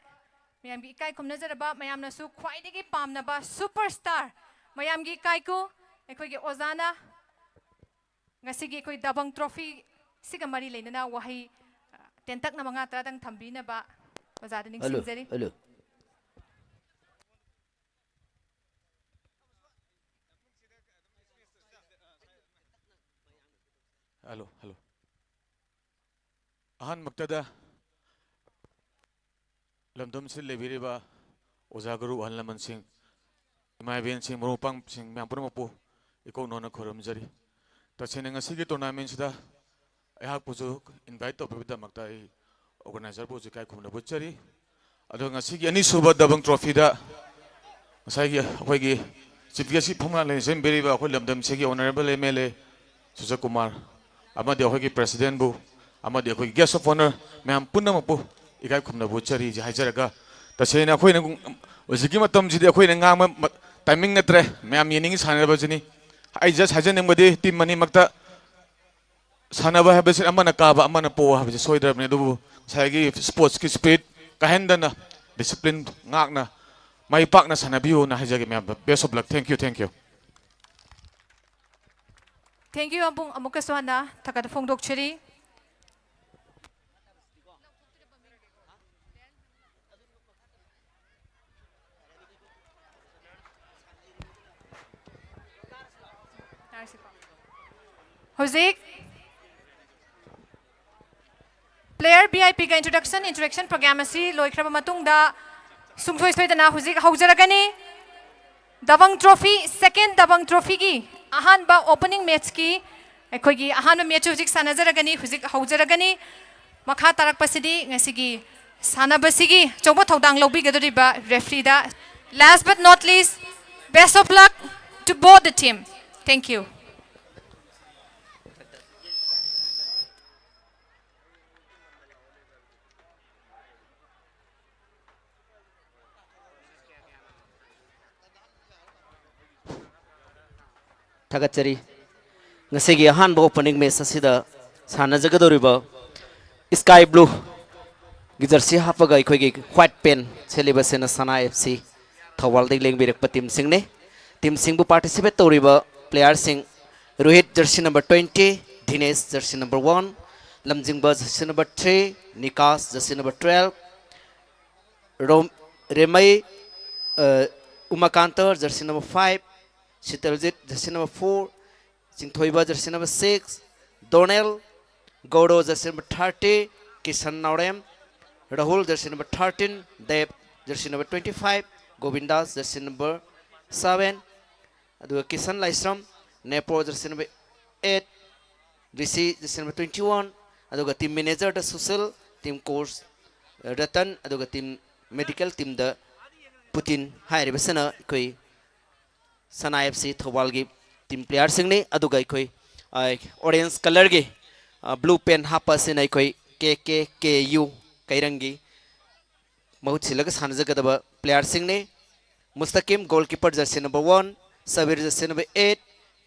ꯃꯌꯥꯝꯒꯤ ꯏꯀꯥꯏ ꯈꯨꯝꯅꯖꯔꯕ, ꯃꯌꯥꯝꯅꯁꯨ ꯈ꯭ꯋꯥꯏꯗꯒꯤ ꯄꯥꯝꯅꯕ superstar, ꯃꯌꯥꯝꯒꯤ ꯏꯀꯥꯏꯈꯨ, ꯑꯩꯈꯣꯏꯒꯤ ꯑꯣꯖꯥꯅ ꯉꯁꯤꯒꯤ ꯑꯩꯈꯣꯏ ꯗꯕꯪ ꯇ꯭ꯔꯣꯐꯤꯁꯤꯒ ꯃꯔꯤ ꯂꯩꯅꯅ ꯋꯥꯍꯩ, ꯑ, ꯇꯦꯟꯇꯛꯅ ꯃꯉꯥ ꯇꯔꯥꯗꯪ ꯊꯝꯕꯤꯅꯕ ꯑꯣꯖꯥꯗ ꯍꯜꯂꯣ, ꯅꯤꯡꯁꯤꯡꯖꯔꯤ꯫ ꯍꯜꯂꯣ꯫ Hello, hello. ꯑꯍꯥꯟꯕꯃꯛꯇꯗ ꯂꯝꯗꯝꯁꯤꯗ ꯂꯩꯕꯤꯔꯤꯕ ꯑꯣꯖꯥ ꯒꯨꯔꯨ ꯑꯍꯜ ꯂꯃꯟꯁꯤꯡ, ꯏꯃꯥ ꯏꯕꯦꯟꯁꯤꯡ, ꯃꯔꯨꯞ ꯃꯄꯥꯡꯁꯤꯡ ꯃꯌꯥꯝ ꯄꯨꯝꯅꯃꯛꯄꯨ ꯏꯀꯣꯛ ꯅꯧꯅ ꯈꯨꯔꯨꯝꯖꯔꯤ꯫ ꯇꯁꯦꯡꯅ ꯉꯁꯤꯒꯤ tournamentꯁꯤꯗ ꯑꯩꯍꯥꯛꯄꯨꯁꯨ invite ꯇꯧꯕꯤꯕꯒꯤꯗꯃꯛꯇ ꯑꯩ organizerꯕꯨꯁꯨ ꯏꯀꯥꯏ ꯈꯨꯝꯅꯕ ꯎꯠꯆꯔꯤ꯫ ꯑꯗꯣ ꯉꯁꯤꯒꯤ ꯑꯅꯤꯁꯨꯕ ꯗꯕꯪ trophyꯗ ꯉꯁꯥꯏꯒꯤ ꯑꯩꯈꯣꯏꯒꯤ chief guestꯀꯤ ꯐꯝꯅ ꯂꯦꯡꯁꯤꯟꯕꯤꯔꯤꯕ ꯑꯩꯈꯣꯏ ꯂꯝꯗꯝꯁꯤꯒꯤ honourable M L A ꯁꯨꯖꯥ ꯀꯨꯃꯥꯔ ꯑꯃꯗꯤ ꯑꯩꯈꯣꯏꯒꯤ presidentꯕꯨ ꯑꯃꯗꯤ ꯑꯩꯈꯣꯏꯒꯤ guest of honour ꯃꯌꯥꯝ ꯄꯨꯝꯅꯃꯛꯄꯨ ꯏꯀꯥꯏ ꯈꯨꯝꯅꯕ ꯎꯠꯆꯔꯤ ꯍꯥꯏꯖꯔꯒ, ꯇꯁꯦꯡꯅ ꯑꯩꯈꯣꯏꯅ ꯍꯧꯖꯤꯛꯀꯤ ꯃꯇꯝꯁꯤꯗꯤ ꯑꯩꯈꯣꯏꯅ ꯉꯥꯡꯕ ꯃ-, timing ꯅꯠꯇ꯭ꯔꯦ꯫ ꯃꯌꯥꯝ ꯌꯦꯡꯅꯤꯡꯉꯤ ꯁꯥꯟꯅꯕꯁꯤꯅꯤ꯫ ꯑꯩ just ꯍꯥꯏꯖꯅꯤꯡꯕꯗꯤ team ꯑꯅꯤꯃꯛꯇ ꯁꯥꯟꯅꯕ ꯍꯥꯏꯕꯁꯤ ꯑꯃꯅ ꯀꯥꯕ ꯑꯃꯅ ꯄꯣꯕ ꯍꯥꯏꯕꯁꯤ ꯁꯣꯏꯗ꯭ꯔꯕꯅꯤ, ꯑꯗꯨꯕꯨ ꯉꯁꯥꯏꯒꯤ sportsꯀꯤ spirit ꯀꯥꯏꯍꯟꯗꯅ discipline ꯉꯥꯛꯅ ꯃꯥꯏ ꯄꯥꯛꯅ ꯁꯥꯟꯅꯕꯤꯌꯨꯅ ꯍꯥꯏꯖꯒꯦ ꯃꯌꯥꯝꯗ꯫ Best of luck. Thank you, thank you. Thank you, ꯑꯕꯨꯡ꯫ ꯑꯃꯨꯛꯀꯁꯨ ꯍꯟꯅ ꯊꯥꯒꯠꯄ ꯐꯣꯡꯗꯣꯛꯆꯔꯤ꯫ ꯍꯧꯖꯤꯛ player V I Pꯒ introduction, interaction program ꯑꯁꯤ ꯂꯣꯏꯈ꯭ꯔꯕ ꯃꯇꯨꯡꯗ ꯁꯨꯡꯁꯣꯏ ꯁꯣꯏꯗꯅ ꯍꯧꯖꯤꯛ ꯍꯧꯖꯔꯒꯅꯤ꯫ ꯗꯕꯪ trophy, second ꯗꯕꯪ trophyꯒꯤ ꯑꯍꯥꯟꯕ opening matchꯀꯤ ꯑꯩꯈꯣꯏꯒꯤ ꯑꯍꯥꯟꯕ match ꯍꯧꯖꯤꯛ ꯁꯥꯟꯅꯖꯔꯒꯅꯤ, ꯍꯧꯖꯤꯛ ꯍꯧꯖꯔꯒꯅꯤ꯫ ꯃꯈꯥ ꯇꯥꯔꯛꯄꯁꯤꯗꯤ ꯉꯁꯤꯒꯤ ꯁꯥꯟꯅꯕꯁꯤꯒꯤ ꯑꯆꯧꯕ ꯊꯧꯗꯥꯡ ꯂꯧꯕꯤꯒꯗꯧꯔꯤꯕ refereeꯗ, last but not least, best of luck to both the team. Thank you. ꯊꯥꯒꯠꯆꯔꯤ꯫ ꯉꯁꯤꯒꯤ ꯑꯍꯥꯟꯕ opening match ꯑꯁꯤꯗ ꯁꯥꯟꯅꯖꯒꯗꯧꯔꯤꯕ sky blue ꯒꯤ jersey ꯍꯥꯞꯄꯒ ꯑꯩꯈꯣꯏꯒꯤ white pant ꯁꯦꯠꯂꯤꯕꯁꯤꯅ ꯁꯅꯥ F C ꯊꯧꯕꯥꯜꯗꯒꯤ ꯂꯦꯡꯕꯤꯔꯛꯄ teamꯁꯤꯡꯅꯤ꯫ Teamꯁꯤꯡꯕꯨ participate ꯇꯧꯔꯤꯕ playerꯁꯤꯡ: Rohit, jersey number twenty, ꯙꯤꯅꯦꯁ, jersey number one, ꯂꯝꯖꯤꯡꯕ, jersey number three, ꯅꯤꯀꯥꯁ, jersey number twelve, ꯔꯣꯝ-, ꯔꯦꯃꯩ, ꯑ, Umakant, jersey number five, Sitaljit, jersey number four, Chingthoiba, jersey number six, Donel, Gouro, jersey number thirty, Kishan Naorem, Rahul, jersey number thirteen, Dev, jersey number twenty five, Gobindas, jersey number seven, ꯑꯗꯨꯒ ꯀꯤꯁꯟ ꯂꯥꯏꯁ꯭ꯔꯝ, ꯅꯦꯄꯣ, jersey number eight, ꯔꯤꯁꯤ, jersey number twenty one, ꯑꯗꯨꯒ team manager ꯗ ꯁꯨꯁꯤꯜ, team coach ꯔꯇꯟ, ꯑꯗꯨꯒ team medical team ꯗ ꯄꯨꯇꯤꯟ꯫ ꯍꯥꯏꯔꯤꯕꯁꯤꯅ ꯑꯩꯈꯣꯏ ꯁꯅꯥ F C ꯊꯧꯕꯥꯜꯒꯤ team playerꯁꯤꯡꯅꯤ꯫ ꯑꯗꯨꯒ ꯑꯩꯈꯣꯏ, ꯑ, orange colour ꯒꯤ, ꯑ, blue pant ꯍꯥꯞꯄ ꯑꯁꯤꯅ ꯑꯩꯈꯣꯏ K K K U ꯀꯩꯔꯪꯒꯤ ꯃꯍꯨꯠ ꯁꯤꯜꯂꯒ ꯁꯥꯟꯅꯖꯒꯗꯕ playerꯁꯤꯡꯅꯤ꯫ ꯃꯨꯁꯇꯥꯀꯤꯝ, goalkeeper, jersey number one, Sabir, jersey number eight,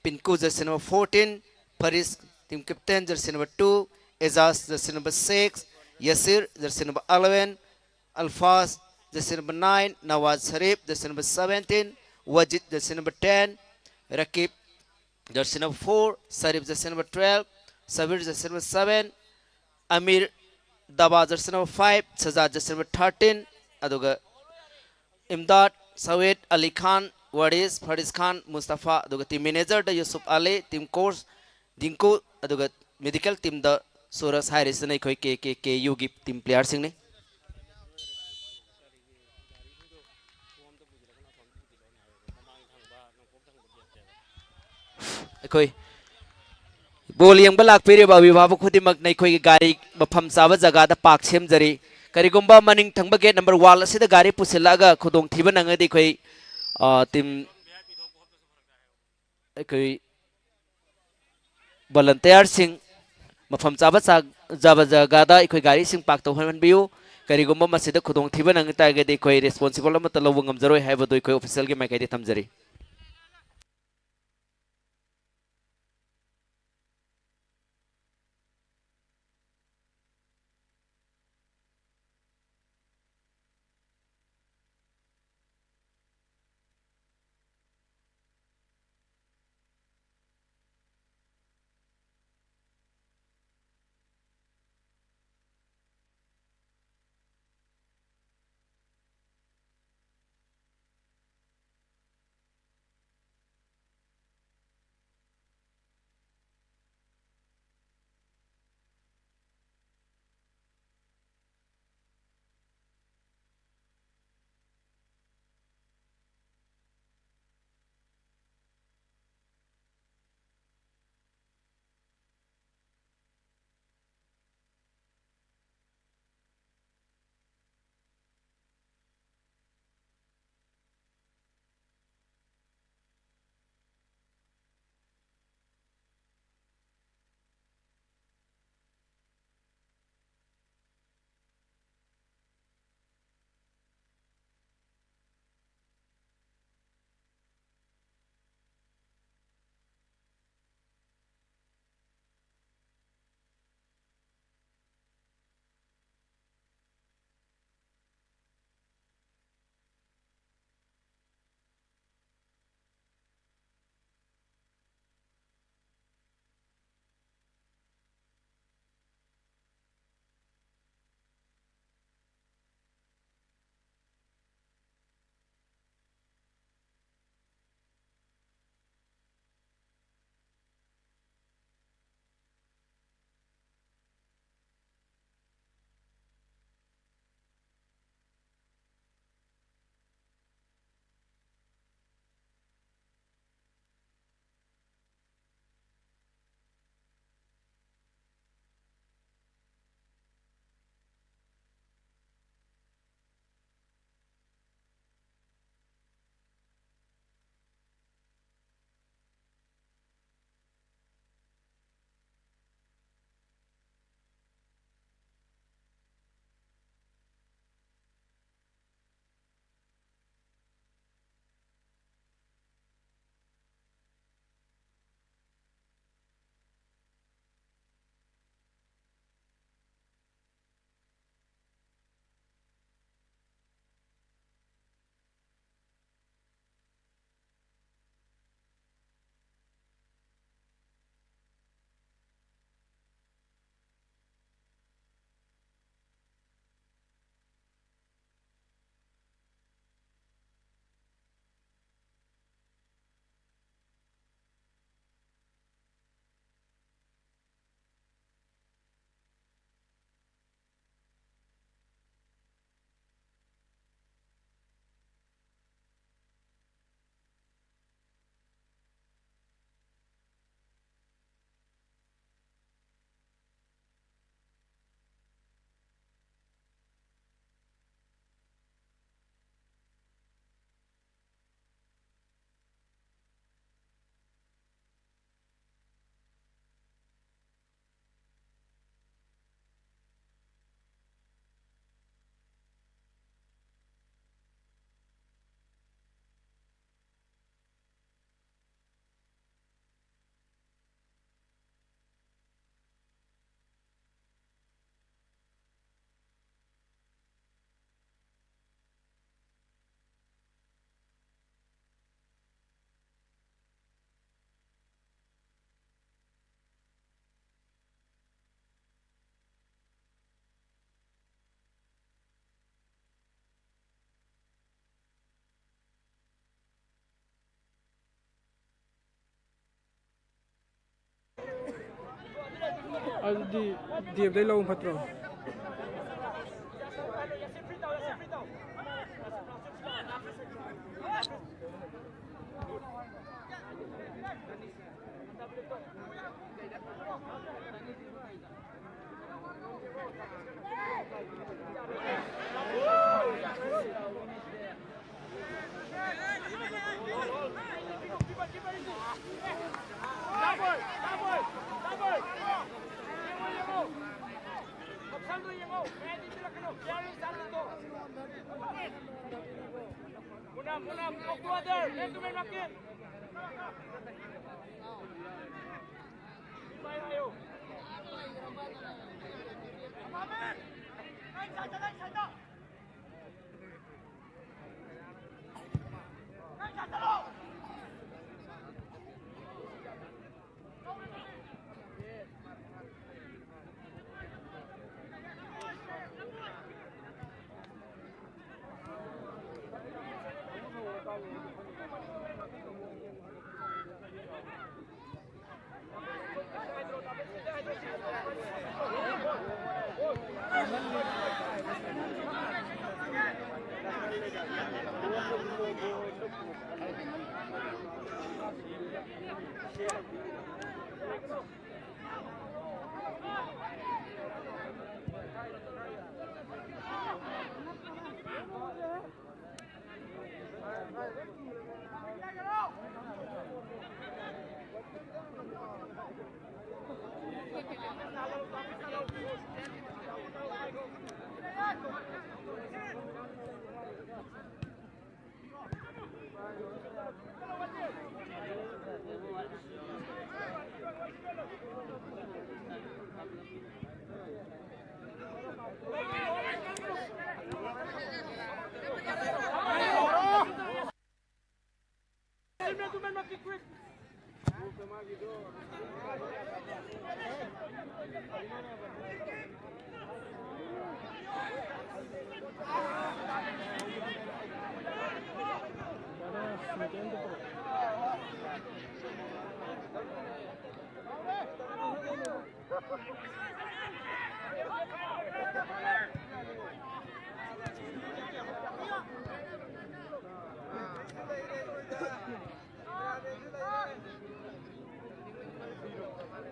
ꯄꯤꯟꯀꯨ, jersey number fourteen, Faris, team captain, jersey number two, ꯑꯦꯖꯥꯖ, jersey number six, Yasir, jersey number eleven, ꯑꯜꯐꯥꯖ, jersey number nine, Nawaz Sharif, jersey number seventeen, ꯋꯥꯖꯤꯗ, jersey number ten, ꯔꯀꯤꯕ, jersey number four, Sharif, jersey number twelve, Sabir, jersey number seven, Amir, ꯗꯕꯥ, jersey number five, Sajad, jersey number thirteen, ꯑꯗꯨꯒ ꯏꯝꯗꯥꯗ, ꯁꯋꯦꯗ, ꯑꯂꯤ ꯈꯥꯟ, ꯋꯥꯔꯤꯁ, ꯐꯔꯤꯁ ꯈꯥꯟ, ꯃꯨꯁꯇꯐꯥ, ꯑꯗꯨꯒ team manager ꯗ ꯌꯨꯁꯨꯐ ꯑꯂꯤ, team coach ꯗꯤꯡꯀꯨ, ꯑꯗꯨꯒ medical team ꯗ ꯁꯨꯔꯖ꯫ ꯍꯥꯏꯔꯤꯁꯤꯅ ꯑꯩꯈꯣꯏ K K K U ꯒꯤ team playerꯁꯤꯡꯅꯤ꯫ ꯑꯩꯈꯣꯏ ball ꯌꯦꯡꯕ ꯂꯥꯛꯄꯤꯔꯤꯕ ꯑꯚꯤꯚꯥꯕꯛ ꯈꯨꯗꯤꯡꯃꯛꯅ ꯑꯩꯈꯣꯏꯒꯤ ꯒꯥꯔꯤ ꯃꯐꯝ ꯆꯥꯕ ꯖꯒꯥꯗ park ꯁꯦꯝꯖꯔꯤ꯫ ꯀꯔꯤꯒꯨꯝꯕ ꯃꯅꯤꯡ ꯊꯪꯕ gate number one ꯑꯁꯤꯗ ꯒꯥꯔꯤ ꯄꯨꯁꯤꯜꯂꯛꯑꯒ ꯈꯨꯗꯣꯡꯊꯤꯕ ꯅꯪꯉꯗꯤ ꯑꯩꯈꯣꯏ, ꯑ, team, ꯑꯩꯈꯣꯏ volunteerꯁꯤꯡ ꯃꯐꯝ ꯆꯥꯕ ꯆꯥ-, ꯆꯥꯕ ꯖꯒꯥꯗ ꯑꯩꯈꯣꯏ ꯒꯥꯔꯤꯁꯤꯡ park ꯇꯧꯍꯟꯕꯤꯌꯨ꯫ ꯀꯔꯤꯒꯨꯝꯕ ꯃꯁꯤꯗ ꯈꯨꯗꯣꯡꯊꯤꯕ ꯅꯪꯉ ꯇꯥꯔꯒꯗꯤ ꯑꯩꯈꯣꯏ responsible ꯑꯃꯠꯇ ꯂꯧꯕ ꯉꯝꯖꯔꯣꯏ ꯍꯥꯏꯕꯗꯨ ꯑꯩꯈꯣꯏ officialꯒꯤ ꯃꯥꯏꯀꯩꯗꯒꯤ ꯊꯝꯖꯔꯤ꯫ ꯑꯗꯨꯗꯤ ꯗꯦꯕꯗꯩ ꯂꯧꯕ ꯐꯠꯇ꯭ꯔꯣ? ꯃꯨꯅꯥ, ꯃꯨꯅꯥ, talk to other. Man to man marking.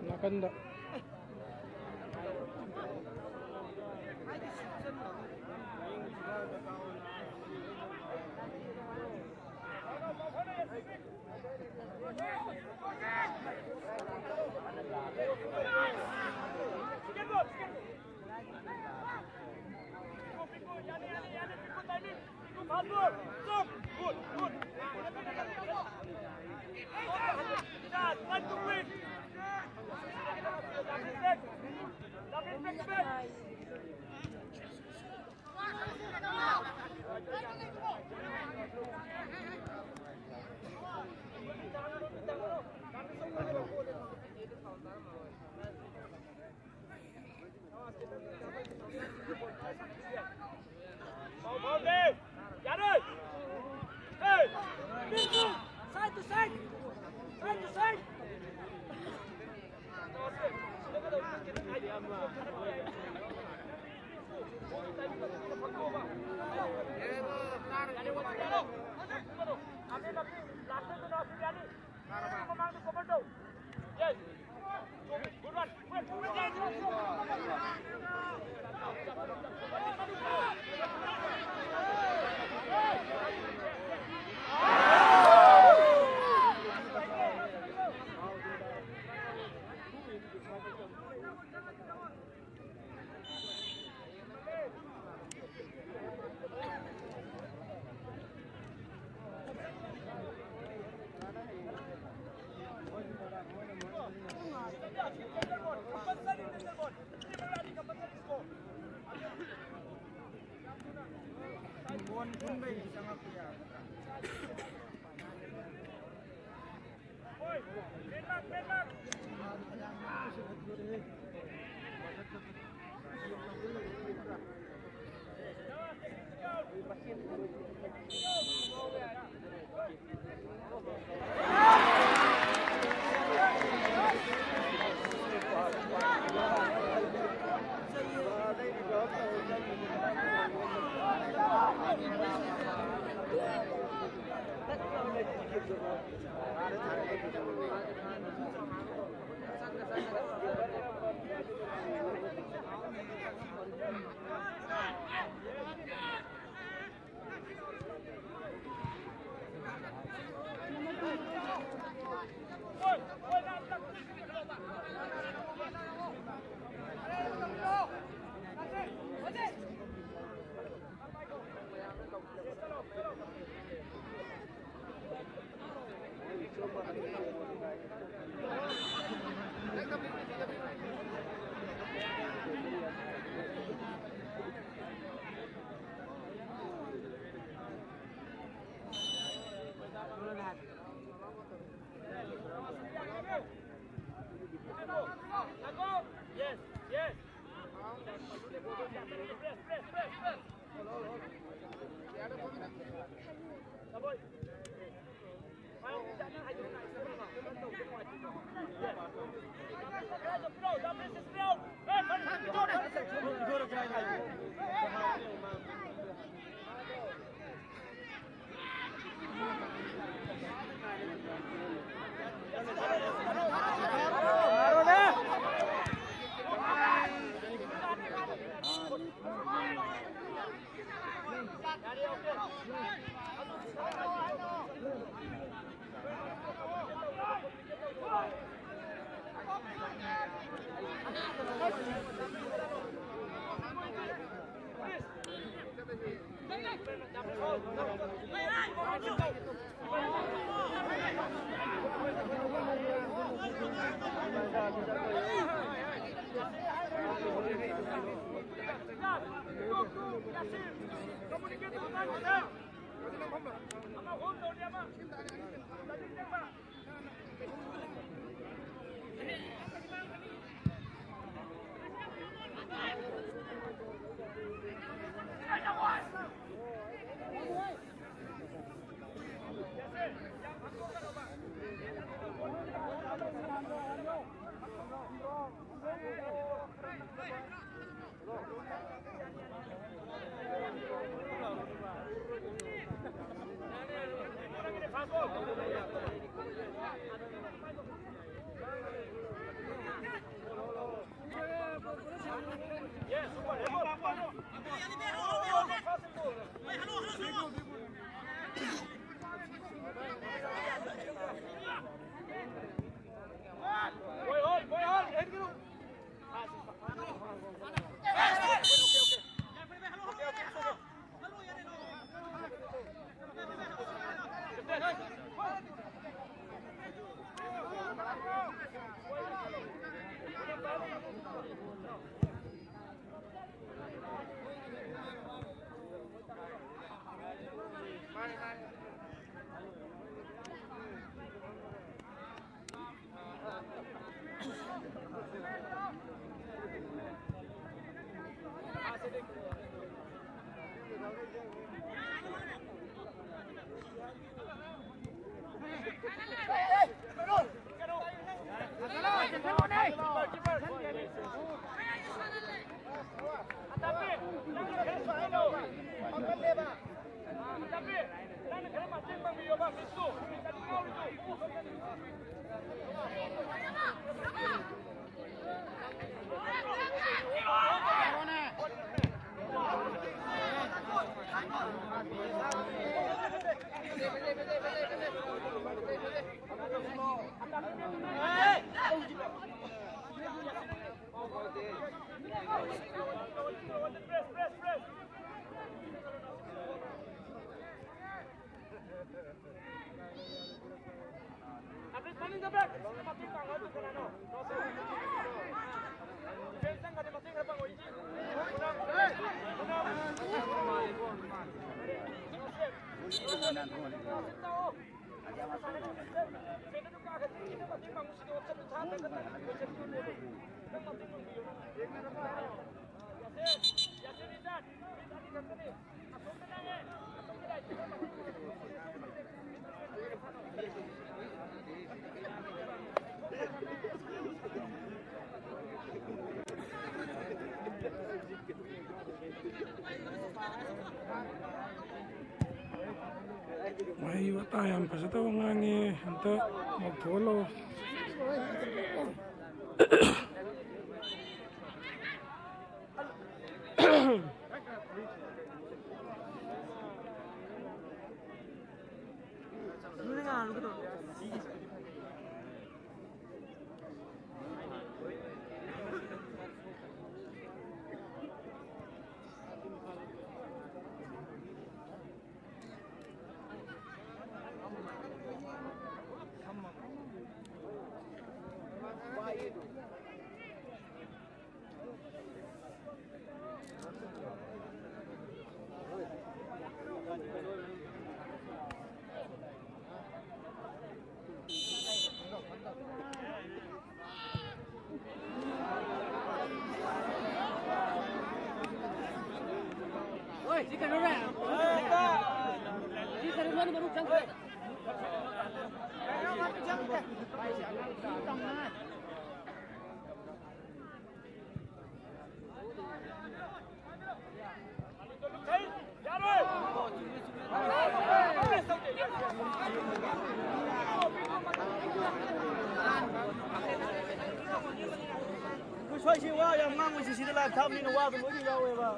ꯅꯥꯀꯟꯗ꯫ ꯋꯥꯍꯩ ꯋꯥꯇꯥ ꯌꯥꯝ ꯐꯖꯗꯕ ꯉꯥꯡꯉꯤ, ꯑꯝꯇ ꯉꯥꯎꯊꯣꯛꯍꯜꯂꯣ꯫ ꯍꯣꯏ, ꯁꯤ ꯀꯩꯅꯣꯅꯦ꯫ ꯁꯤ ꯀꯩꯅꯣ, ꯃꯔꯨ, ꯃꯔꯨ ꯆꯪꯈ꯭ꯔꯦ꯫ ꯑꯩꯁꯤ ꯋꯥ ꯌꯥꯝ ꯉꯥꯡꯉꯣꯏꯁꯤ, ꯁꯤꯗ ꯂꯥꯏꯚ ꯊꯥꯕꯅꯤꯅ ꯋꯥꯗꯣ ꯂꯣꯏꯅ ꯌꯥꯎꯋꯦꯕ꯫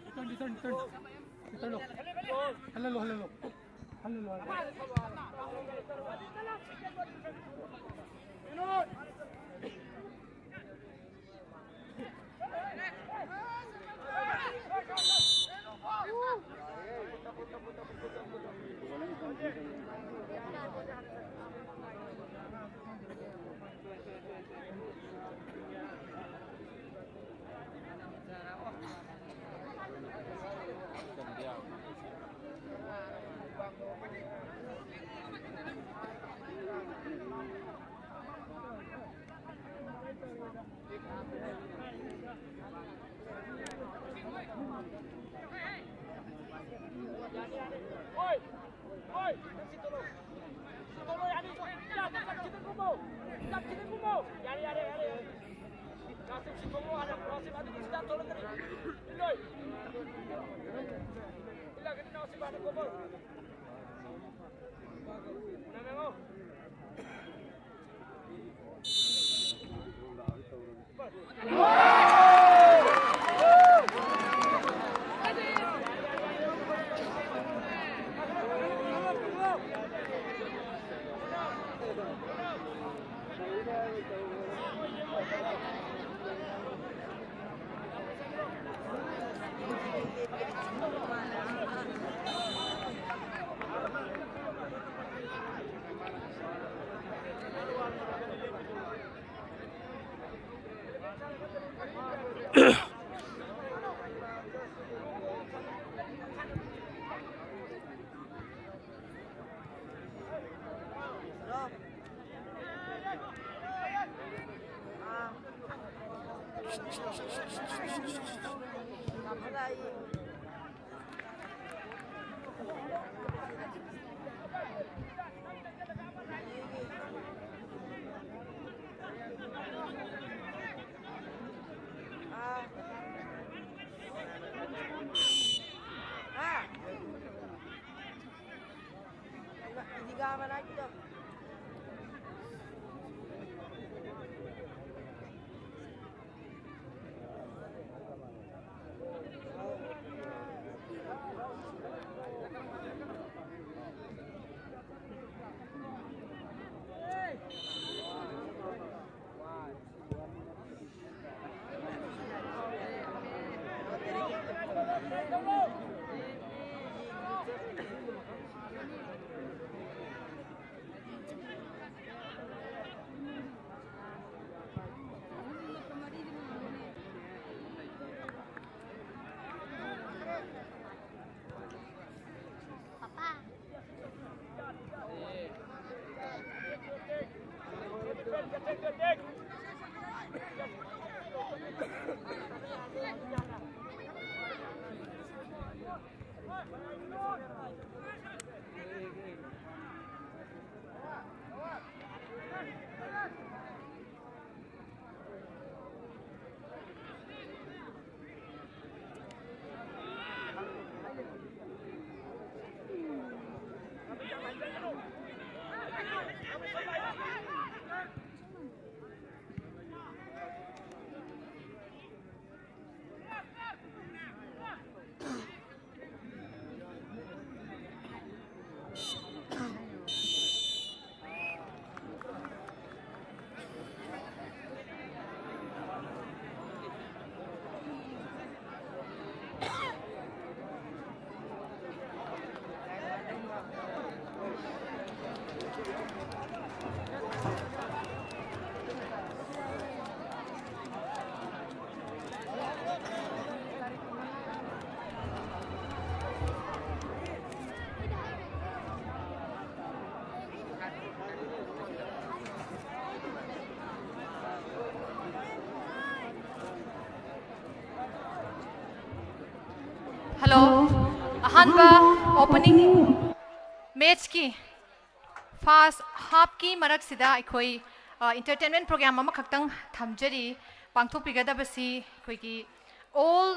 Return, return, return. Return लो। हल्ला लो, हल्ला लो। हल्ला लो, हल्ला लो। ꯍꯜꯂꯣ꯫ ꯑꯍꯥꯟꯕ ꯑꯣꯄꯅꯤꯡ ꯃꯦꯠꯆꯀꯤ ꯐꯥꯔꯁ ꯍꯥꯐꯀꯤ ꯃꯔꯛꯁꯤꯗ ꯑꯩꯈꯣꯏ ꯑ, ꯏꯟꯇꯔꯇꯦꯟꯃꯦꯟ ꯄ꯭ꯔꯣꯒ꯭ꯔꯥꯝ ꯑꯃꯈꯛꯇꯪ ꯊꯝꯖꯔꯤ꯫ ꯄꯥꯡꯊꯣꯛꯄꯤꯒꯗꯕꯁꯤ ꯑꯩꯈꯣꯏꯒꯤ ꯑꯣꯜ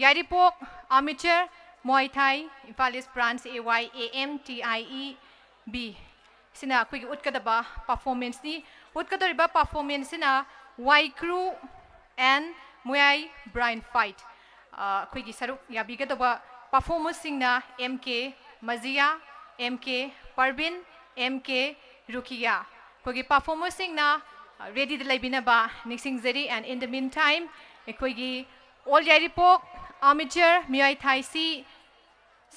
ꯌꯥꯏꯔꯤꯄꯣꯛ ꯑꯥꯔꯃꯦꯆꯔ ꯃꯣꯏ ꯊꯥꯏ ꯏꯝꯐꯥꯜ ꯏꯁ branch, A Y A M T I E B, ꯁꯤꯅ ꯑꯩꯈꯣꯏꯒꯤ ꯎꯠꯀꯗꯕ ꯄꯔꯐꯣꯔꯃꯦꯟꯁꯅꯤ꯫ ꯎꯠꯀꯗꯧꯔꯤꯕ ꯄꯔꯐꯣꯔꯃꯦꯟꯁꯁꯤꯅ ꯋꯥꯏꯀ꯭ꯔꯨ and ꯃꯨꯌꯥꯏ ꯕ꯭ꯔꯥꯏꯟ ꯐꯥꯏꯠ, ꯑ, ꯑꯩꯈꯣꯏꯒꯤ ꯁꯔꯨꯛ ꯌꯥꯕꯤꯒꯗꯧꯕ ꯄꯔꯐꯣꯔꯃꯔꯁꯤꯡꯅ M K ꯃꯖꯤꯌꯥ, M K Parveen, M K ꯔꯨꯀꯤꯌꯥ꯫ ꯑꯩꯈꯣꯏꯒꯤ ꯄꯔꯐꯣꯔꯃꯔꯁꯤꯡꯅ ꯔꯦꯗꯤꯗ ꯂꯩꯕꯤꯅꯕ ꯅꯤꯡꯁꯤꯡꯖꯔꯤ꯫ And in the meantime, ꯑꯩꯈꯣꯏꯒꯤ ꯑꯣꯜ ꯌꯥꯏꯔꯤꯄꯣꯛ ꯑꯥꯔꯃꯦꯆꯔ ꯃꯤꯌꯥꯏ ꯊꯥꯏꯁꯤ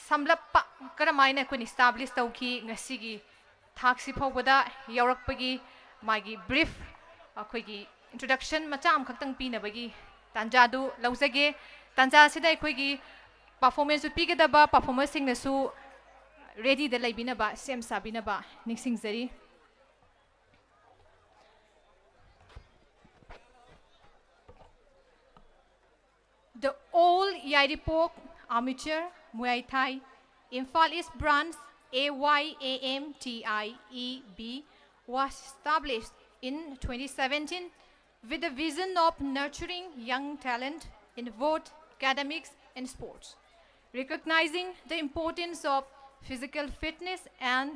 ꯁꯝꯂꯞꯄ ꯀꯔꯝꯍꯥꯏꯅ ꯑꯩꯈꯣꯏꯅ ꯏꯁꯇꯥꯕ꯭ꯂꯤꯁ ꯇꯧꯈꯤ, ꯉꯁꯤꯒꯤ ꯊꯥꯛꯁꯤ ꯐꯥꯎꯕꯗ ꯌꯧꯔꯛꯄꯒꯤ ꯃꯥꯒꯤ ꯕ꯭ꯔꯤꯐ, ꯑꯩꯈꯣꯏꯒꯤ ꯏꯟꯇ꯭ꯔꯣꯗꯛꯁꯟ ꯃꯆꯥ ꯑꯃꯈꯛꯇꯪ ꯄꯤꯅꯕꯒꯤ ꯇꯥꯟꯖꯥꯗꯨ ꯂꯧꯖꯒꯦ꯫ ꯇꯥꯟꯖꯥ ꯑꯁꯤꯗ ꯑꯩꯈꯣꯏꯒꯤ ꯄꯔꯐꯣꯔꯃꯦꯟꯁꯁꯨ ꯄꯤꯒꯗꯕ ꯄꯔꯐꯣꯔꯃꯔꯁꯤꯡꯅꯁꯨ ꯔꯦꯗꯤꯗ ꯂꯩꯕꯤꯅꯕ, ꯁꯦꯝ ꯁꯥꯕꯤꯅꯕ ꯅꯤꯡꯁꯤꯡꯖꯔꯤ꯫ The All Yairipok Amateur Muay Thai, Imphal East Branch, A Y A M T I E B, was established in twenty seventeen with the vision of nurturing young talent in both academics and sports. Recognizing the importance of physical fitness and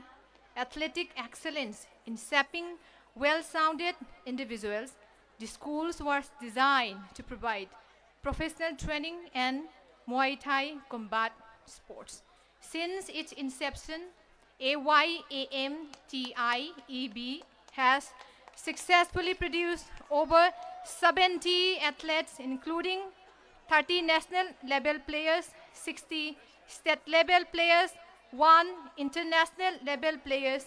athletic excellence in shaping well-rounded individuals, the schools was designed to provide professional training and Muay Thai combat sports. Since its inception, A Y A M T I E B has successfully produced over seventy athletes, including thirty national level players, sixty state level players, one international level players.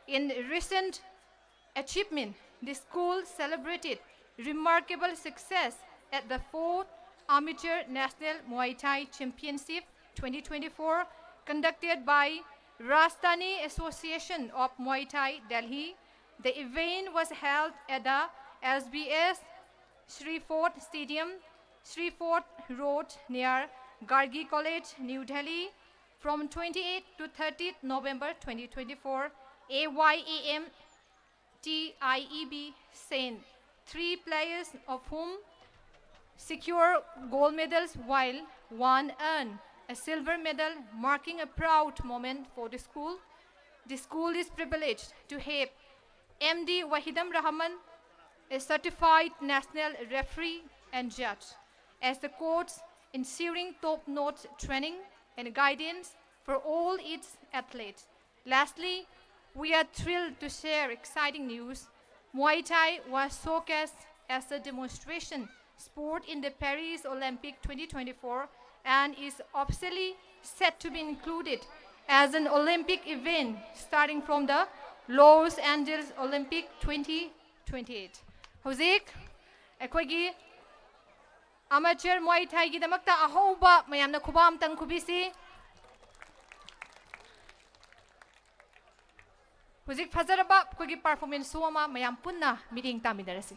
In recent achievement, the school celebrated remarkable success at the fourth Amateur National Muay Thai Championship twenty twenty-four, conducted by Rajdhani Association of Muay Thai, Delhi. The event was held at the S B S Shrifort Stadium, Shrifort Road, near Gargi College, New Delhi, from twenty-eighth to thirtieth November twenty twenty-four, A Y A M T I E B Saint, three players of whom secure gold medals while one earned a silver medal, marking a proud moment for the school. The school is privileged to have M D Wahidam Rahman, a certified national referee and judge, as the coach, ensuring top-notch training and guidance for all its athletes. Lastly, we are thrilled to share exciting news. Muay Thai was showcased as a demonstration sport in the Paris Olympic twenty twenty-four and is officially set to be included as an Olympic event starting from the Los Angeles Olympic twenty twenty-eight. ꯍꯧꯖꯤꯛ ꯑꯩꯈꯣꯏꯒꯤ amateur Muay Thaiꯒꯤꯗꯃꯛꯇ ꯑꯍꯧꯕ ꯃꯌꯥꯝꯅ ꯈꯨꯕꯥꯛ ꯑꯝꯇꯪ ꯈꯨꯕꯤꯁꯤ꯫ ꯍꯧꯖꯤꯛ ꯐꯖꯔꯕ ꯑꯩꯈꯣꯏꯒꯤ performance show ꯑꯃ ꯃꯌꯥꯝ ꯄꯨꯟꯅ ꯃꯤꯠꯌꯦꯡ ꯇꯥꯃꯤꯟꯅꯔꯁꯤ꯫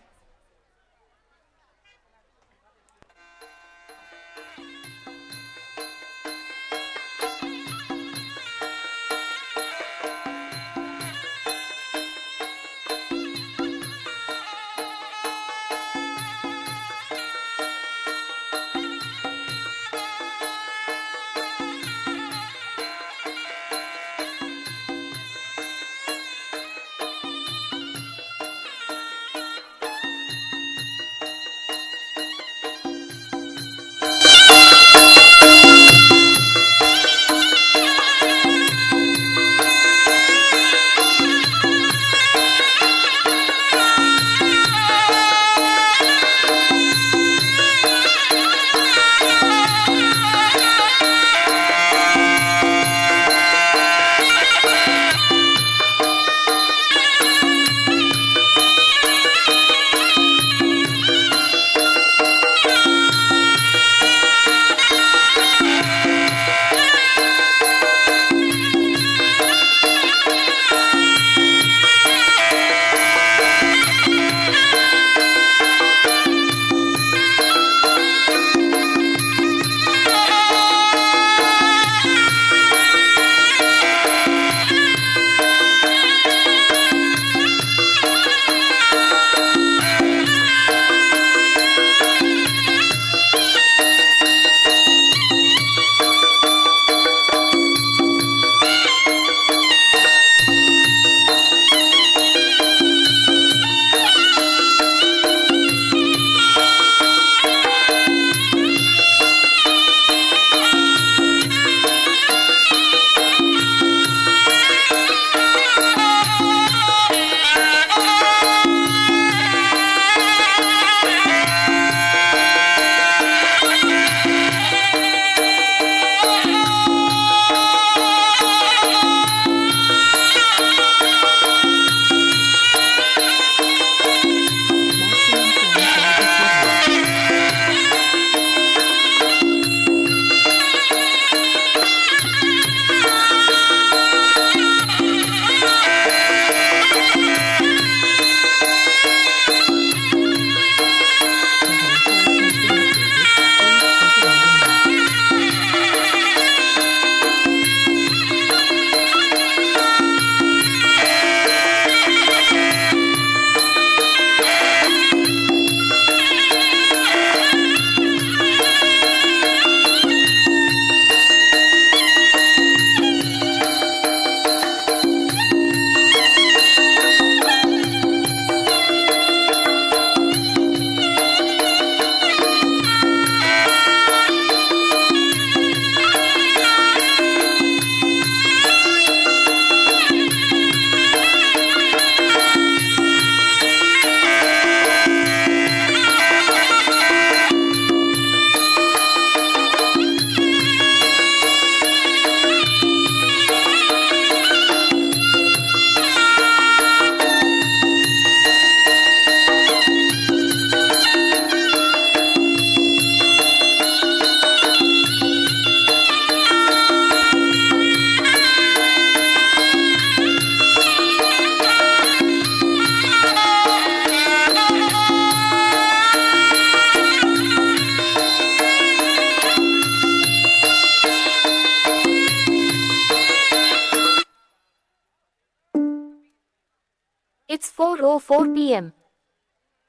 four oh four p m.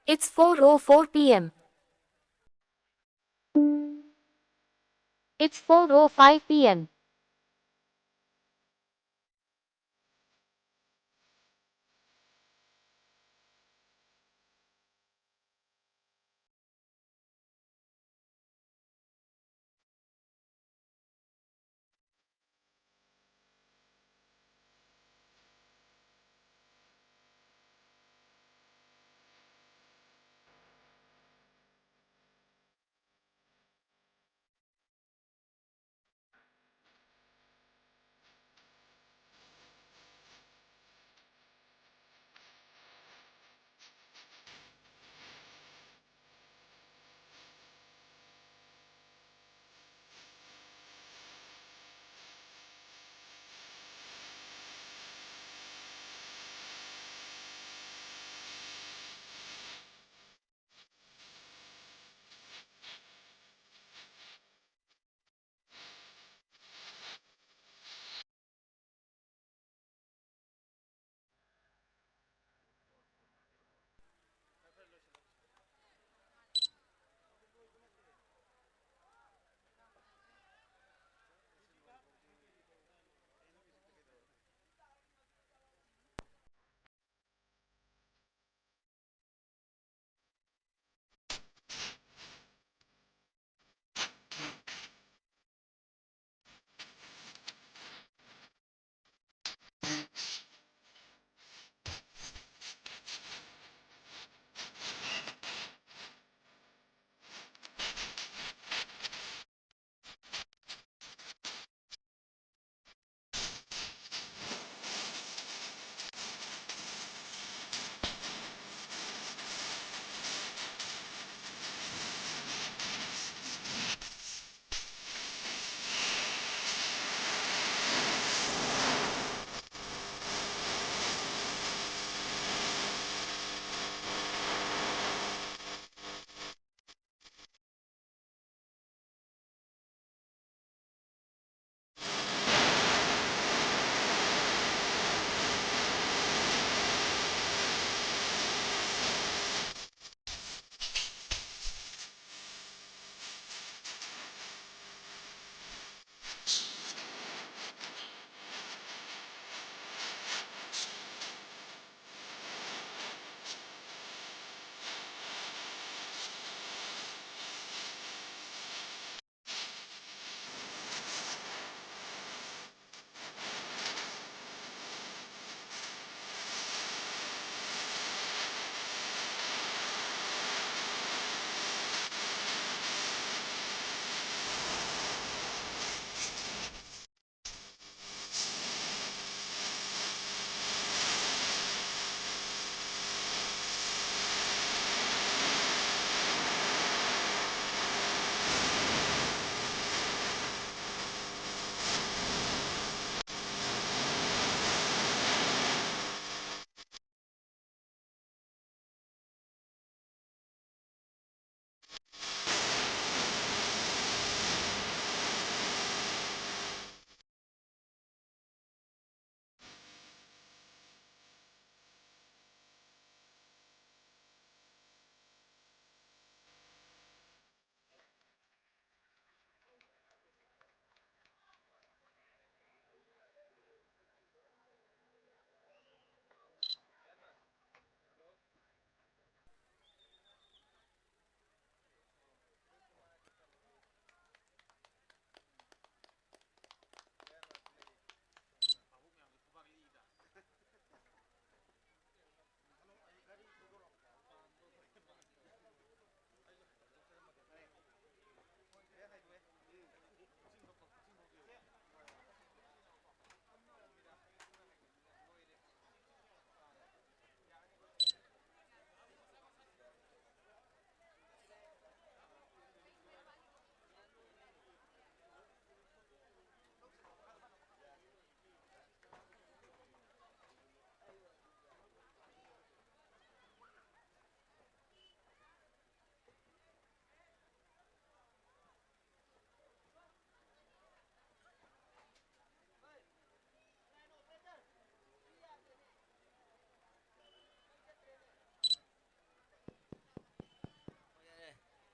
It's four oh four p m. It's four oh five p m.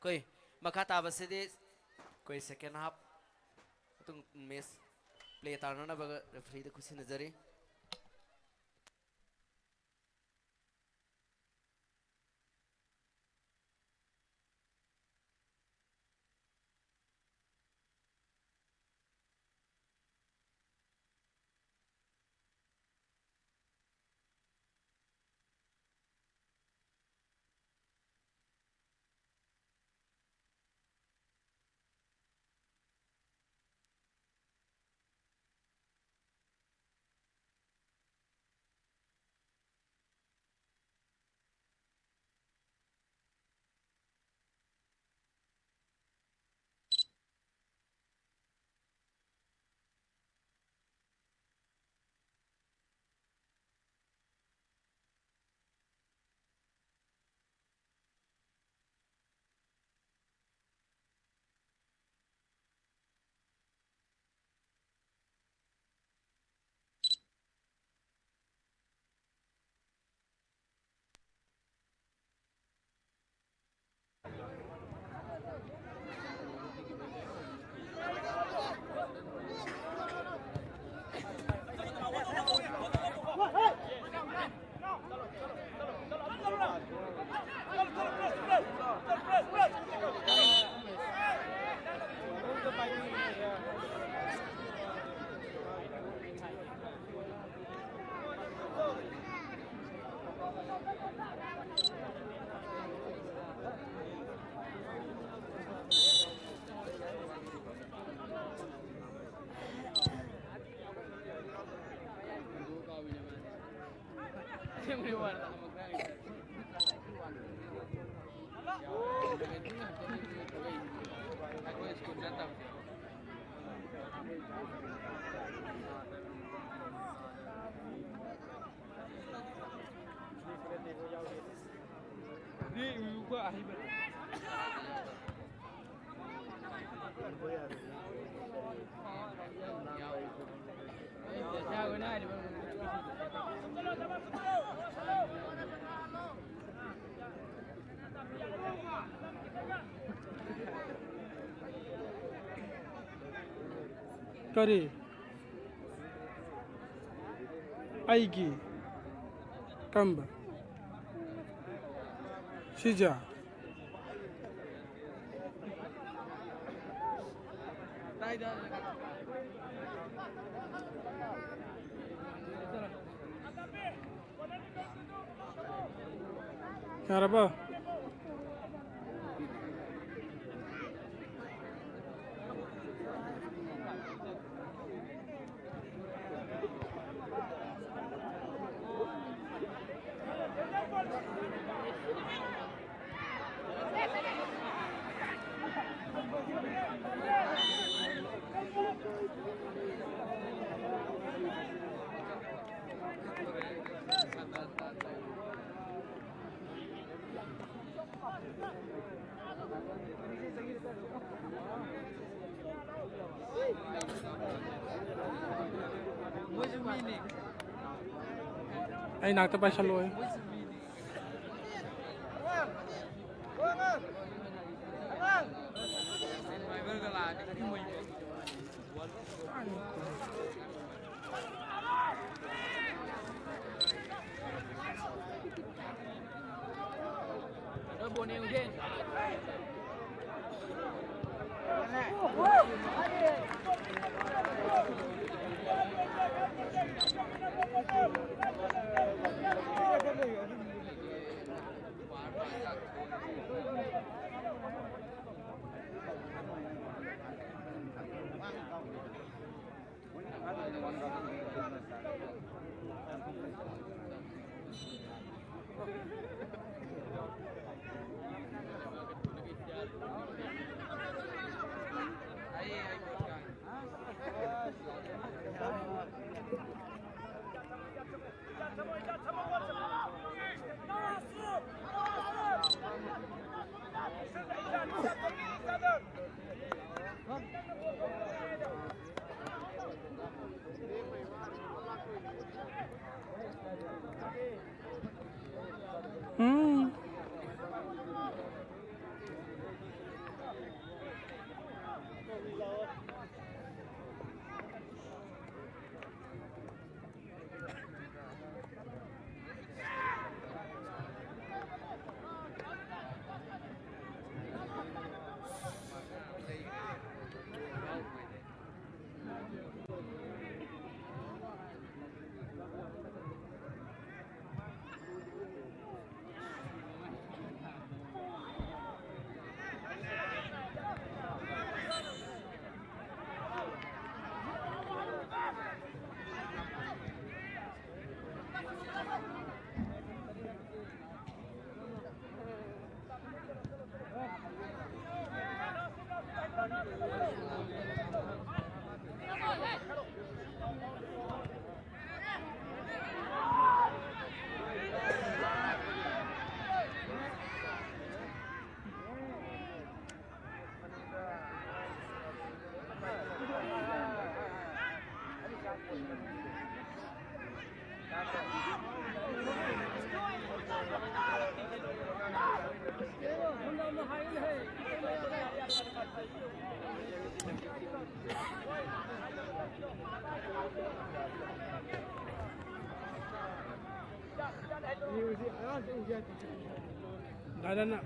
ꯑꯩꯈꯣꯏ ꯃꯈꯥ ꯇꯥꯕꯁꯤꯗꯤ ꯑꯩꯈꯣꯏ second half ꯃꯇꯨꯡ match play ꯇꯥꯅꯅꯕ refereeꯗ ꯈꯨꯠꯁꯤꯟꯅꯖꯔꯤ꯫ ꯀꯔꯤ? ꯑꯩꯒꯤ? ꯀꯔꯝꯕ? ꯁꯤꯁꯦ? ꯌꯥꯔꯕꯣ? ꯑꯩ ꯅꯥꯛꯇ ꯄꯥꯏꯁꯜꯂꯣ꯫ ꯗꯥꯗꯥꯅ꯫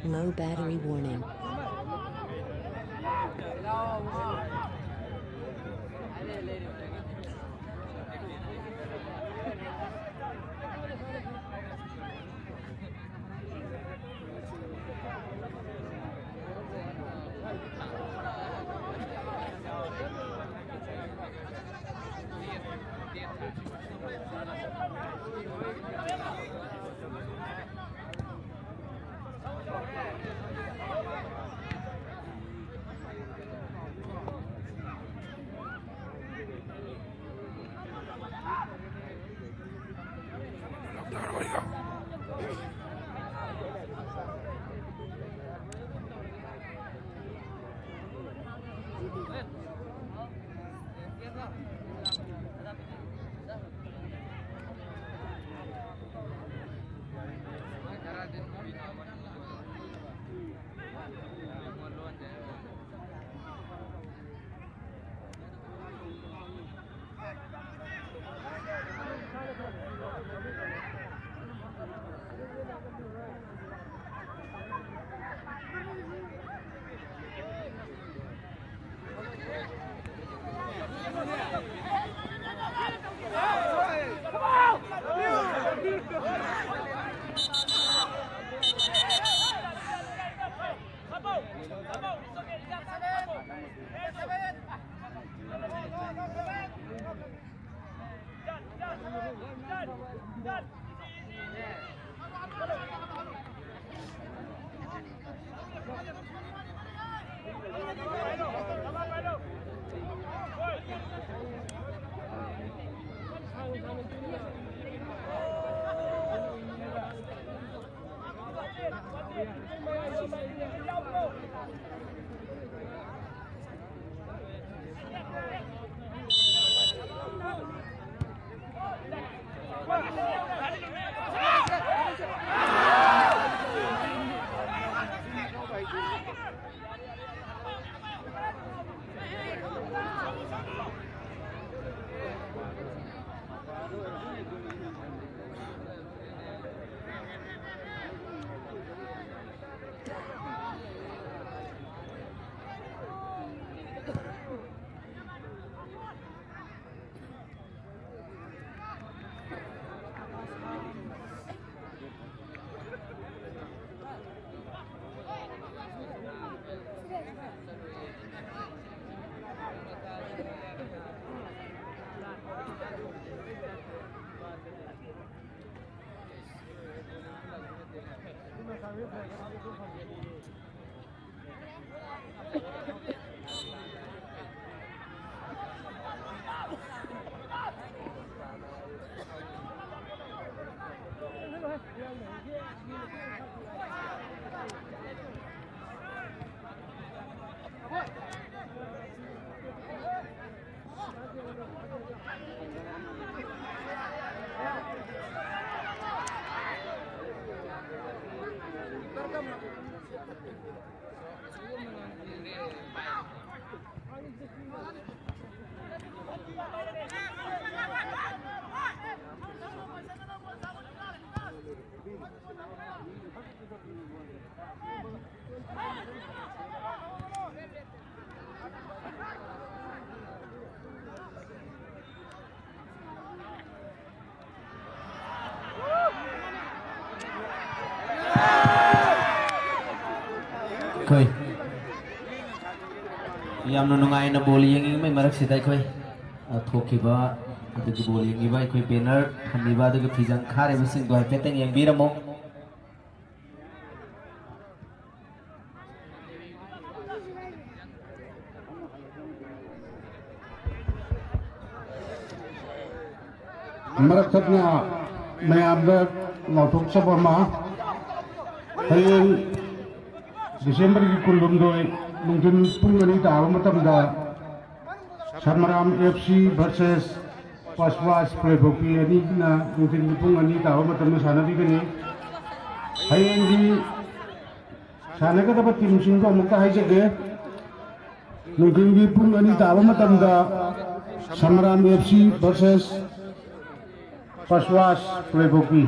Low battery warning. ꯑꯩꯈꯣꯏ ꯌꯥꯝꯅ ꯅꯨꯡꯉꯥꯏꯅ ꯕꯣꯜ ꯌꯦꯡꯉꯤꯉꯩ ꯃꯔꯛꯁꯤꯗ ꯑꯩꯈꯣꯏ, ꯑ, ꯊꯣꯛꯈꯤꯕ, ꯑꯗꯒꯤ ꯕꯣꯜ ꯌꯦꯡꯉꯤꯕ ꯑꯩꯈꯣꯏ ꯕꯦꯅꯔ ꯊꯝꯃꯤꯕ ꯑꯗꯨꯒ ꯐꯤꯖꯪ ꯈꯥꯔꯤꯕꯁꯤꯡꯗꯣ ꯍꯥꯏꯐꯦꯠꯇꯪ ꯌꯦꯡꯕꯤꯔꯝꯃꯣ꯫ ꯃꯔꯛ ꯊꯠꯅ ꯃꯌꯥꯝꯗ ꯂꯥꯎꯊꯣꯛꯆꯕ ꯑꯃ, ꯍꯌꯦꯡ ꯗꯤꯁꯦꯝꯕꯔꯒꯤ ꯀꯨꯟꯍꯨꯝꯗꯣꯏ ꯅꯨꯡꯊꯤꯜ ꯄꯨꯡ ꯑꯅꯤ ꯇꯥꯕ ꯃꯇꯝꯗ ꯁꯃꯔꯥꯝ F C versus ꯄꯁꯋꯥꯁ ꯄ꯭ꯂꯦꯕꯣꯛꯄꯤ ꯑꯅꯤꯅ ꯅꯨꯡꯊꯤꯜꯒꯤ ꯄꯨꯡ ꯑꯅꯤ ꯇꯥꯕ ꯃꯇꯝꯗ ꯁꯥꯟꯅꯕꯤꯒꯅꯤ꯫ ꯍꯌꯦꯡꯒꯤ ꯁꯥꯟꯅꯒꯗꯕ ꯇꯤꯝꯁꯤꯡꯗꯣ ꯑꯃꯨꯛꯇ ꯍꯥꯏꯖꯒꯦ꯫ ꯅꯨꯡꯊꯤꯜꯒꯤ ꯄꯨꯡ ꯑꯅꯤ ꯇꯥꯕ ꯃꯇꯝꯗ ꯁꯃꯔꯥꯝ F C versus ꯄꯁꯋꯥꯁ ꯄ꯭ꯂꯦꯕꯣꯛꯄꯤ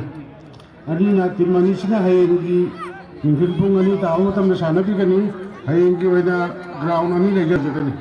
ꯑꯅꯤꯅ, ꯇꯤꯝ ꯑꯅꯤꯁꯤꯅ ꯍꯌꯦꯡꯒꯤ ꯅꯨꯡꯊꯤꯜ ꯄꯨꯡ ꯑꯅꯤ ꯇꯥꯕ ꯃꯇꯝꯗ ꯁꯥꯟꯅꯕꯤꯒꯅꯤ꯫ ꯍꯌꯦꯡꯒꯤ ꯑꯣꯏꯅ ꯒ꯭ꯔꯥꯎꯟ ꯑꯅꯤ ꯂꯩꯖꯒꯅꯤ꯫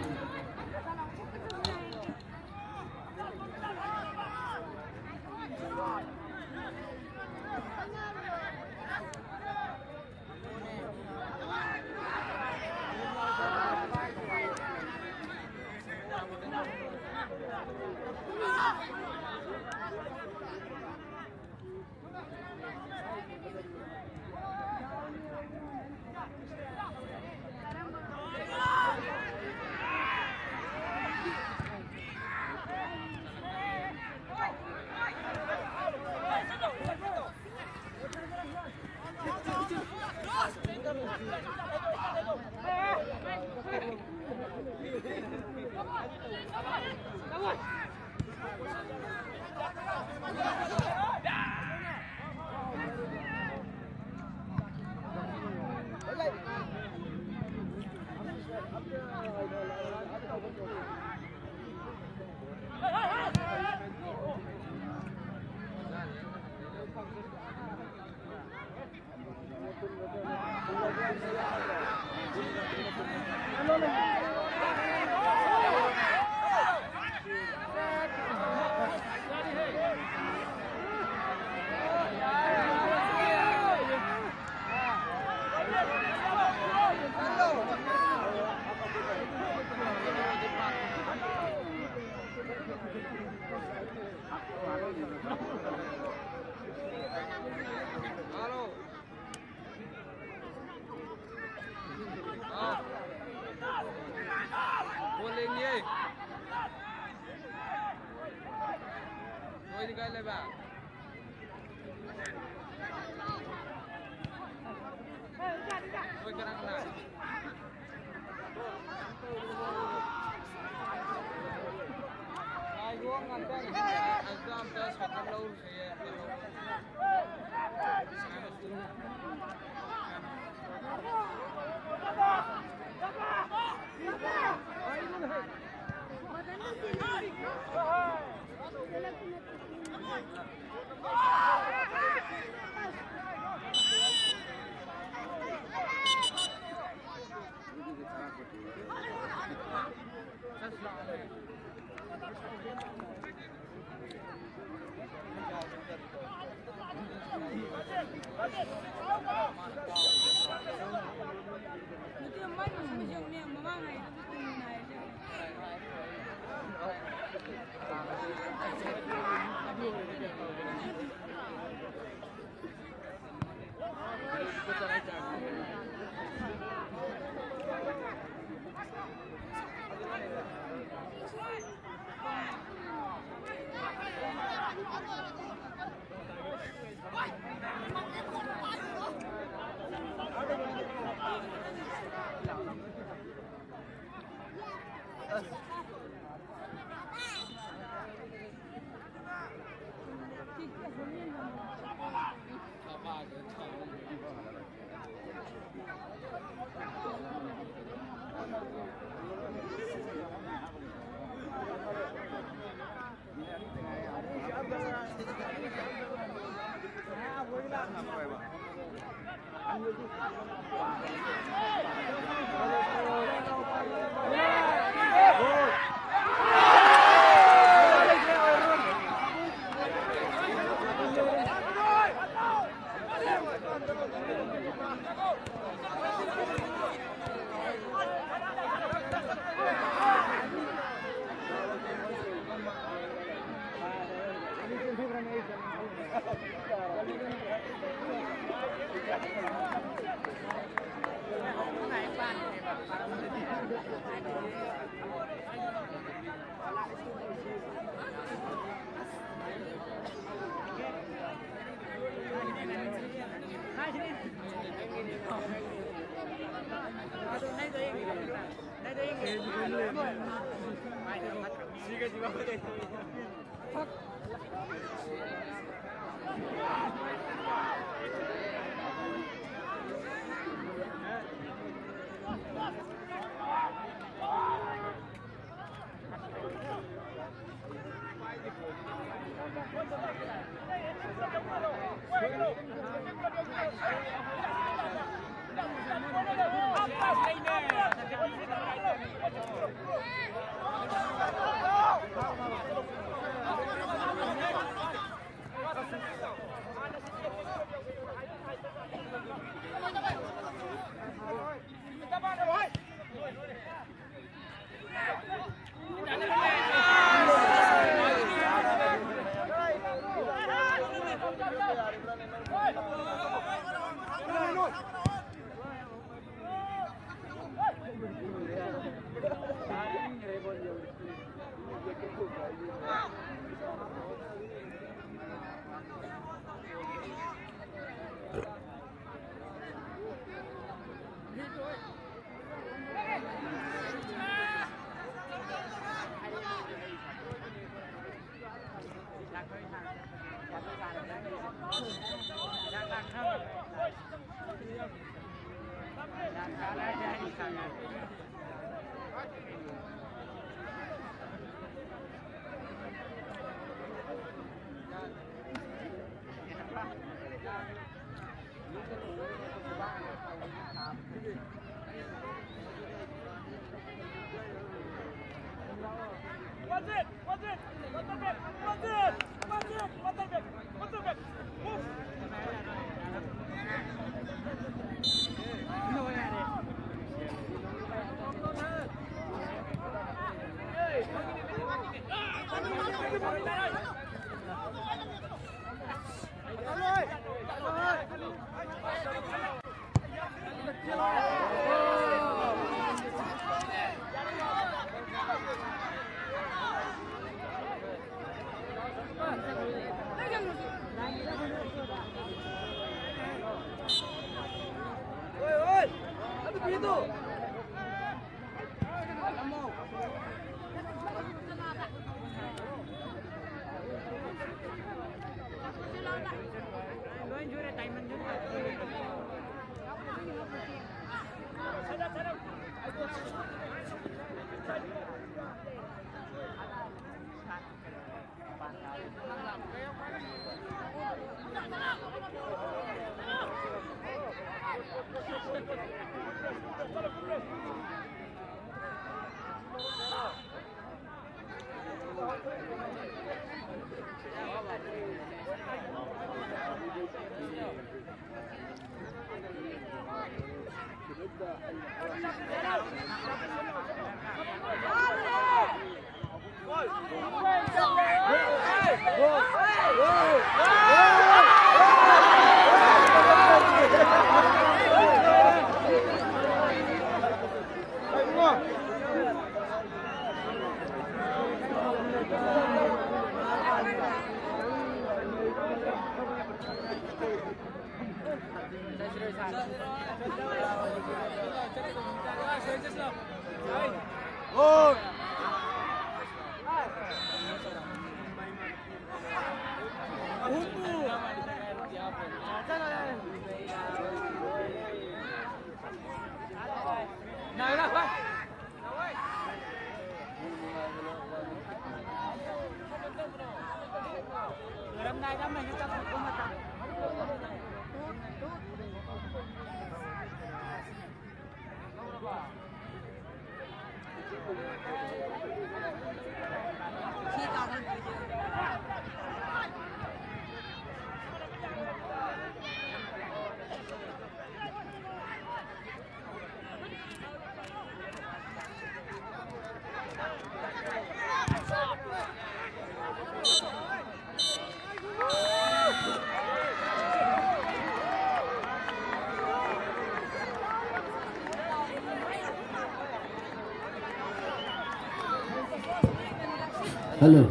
ꯍꯜꯂꯣ꯫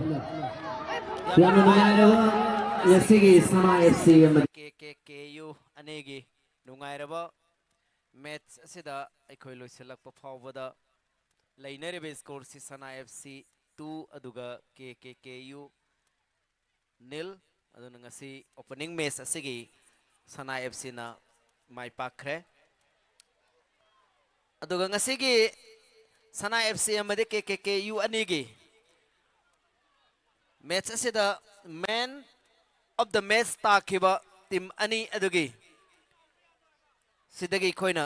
ꯌꯥꯝꯅ ꯅꯨꯡꯉꯥꯏꯔꯕ ꯉꯁꯤꯒꯤ ꯁꯅꯥ ꯑꯦꯐ ꯁꯤ ꯑꯃꯗꯤ ꯀꯦ ꯀꯦ ꯀꯦ ꯌꯨ ꯑꯅꯤꯒꯤ ꯅꯨꯡꯉꯥꯏꯔꯕ ꯃꯦꯠꯆ ꯑꯁꯤꯗ ꯑꯩꯈꯣꯏ ꯂꯣꯏꯁꯤꯜꯂꯛꯄ ꯐꯥꯎꯕꯗ ꯂꯩꯅꯔꯤꯕ ꯁ꯭ꯀꯣꯔꯁꯤ ꯁꯅꯥ ꯑꯦꯐ ꯁꯤ ꯇꯨ ꯑꯗꯨꯒ ꯀꯦ ꯀꯦ ꯀꯦ ꯌꯨ ꯅꯤꯜ꯫ ꯑꯗꯨꯅ ꯉꯁꯤ ꯑꯣꯄꯅꯤꯡ ꯃꯦꯠꯆ ꯑꯁꯤꯒꯤ ꯁꯅꯥ ꯑꯦꯐ ꯁꯤꯅ ꯃꯥꯏ ꯄꯥꯛꯈ꯭ꯔꯦ꯫ ꯑꯗꯨꯒ ꯉꯁꯤꯒꯤ ꯁꯅꯥ ꯑꯦꯐ ꯁꯤ ꯑꯃꯗꯤ ꯀꯦ ꯀꯦ ꯀꯦ ꯌꯨ ꯑꯅꯤꯒꯤ ꯃꯦꯠꯆ ꯑꯁꯤꯗ ꯃꯦꯟ ꯑꯣꯐ ꯗ ꯃꯦꯠꯆ ꯇꯥꯈꯤꯕ ꯇꯤꯝ ꯑꯅꯤ ꯑꯗꯨꯒꯤ ꯁꯤꯗꯒꯤ ꯑꯩꯈꯣꯏꯅ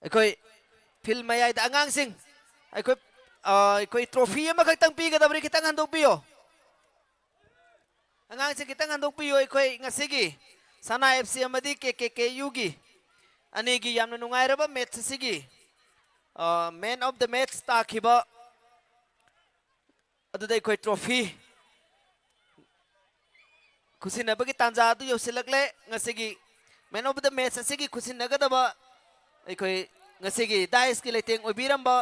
ꯑꯩꯈꯣꯏ ꯐꯤꯜ ꯃꯌꯥꯏꯗ ꯑꯉꯥꯡꯁꯤꯡ, ꯑꯩꯈꯣꯏ, ꯑ, ꯑꯩꯈꯣꯏ ꯇ꯭ꯔꯣꯐꯤ ꯑꯃꯈꯛꯇꯪ ꯄꯤꯒꯗꯕꯅꯤ, ꯈꯤꯇꯪ ꯍꯟꯗꯣꯛꯄꯤꯌꯣ꯫ ꯑꯉꯥꯡꯁꯤꯡ ꯈꯤꯇꯪ ꯍꯟꯗꯣꯛꯄꯤꯌꯨ꯫ ꯑꯩꯈꯣꯏ ꯉꯁꯤꯒꯤ ꯁꯅꯥ ꯑꯦꯐ ꯁꯤ ꯑꯃꯗꯤ ꯀꯦ ꯀꯦ ꯀꯦ ꯌꯨꯒꯤ ꯑꯅꯤꯒꯤ ꯌꯥꯝꯅ ꯅꯨꯡꯉꯥꯏꯔꯕ ꯃꯦꯠꯆ ꯑꯁꯤꯒꯤ, ꯑ, ꯃꯦꯟ ꯑꯣꯐ ꯗ ꯃꯦꯠꯆ ꯇꯥꯈꯤꯕ ꯑꯗꯨꯗ ꯑꯩꯈꯣꯏ ꯇ꯭ꯔꯣꯐꯤ ꯈꯨꯠꯁꯤꯟꯅꯕꯒꯤ ꯇꯥꯟꯖꯥ ꯑꯗꯨ ꯌꯧꯁꯤꯜꯂꯛꯂꯦ꯫ ꯉꯁꯤꯒꯤ ꯃꯦꯟ ꯑꯣꯐ ꯗ ꯃꯦꯠꯆ ꯑꯁꯤꯒꯤ ꯈꯨꯠꯁꯤꯟꯅꯒꯗꯕ ꯑꯩꯈꯣꯏ ꯉꯁꯤꯒꯤ ꯗꯥꯏꯁꯀꯤ ꯂꯩꯇꯦꯡ ꯑꯣꯏꯕꯤꯔꯝꯕ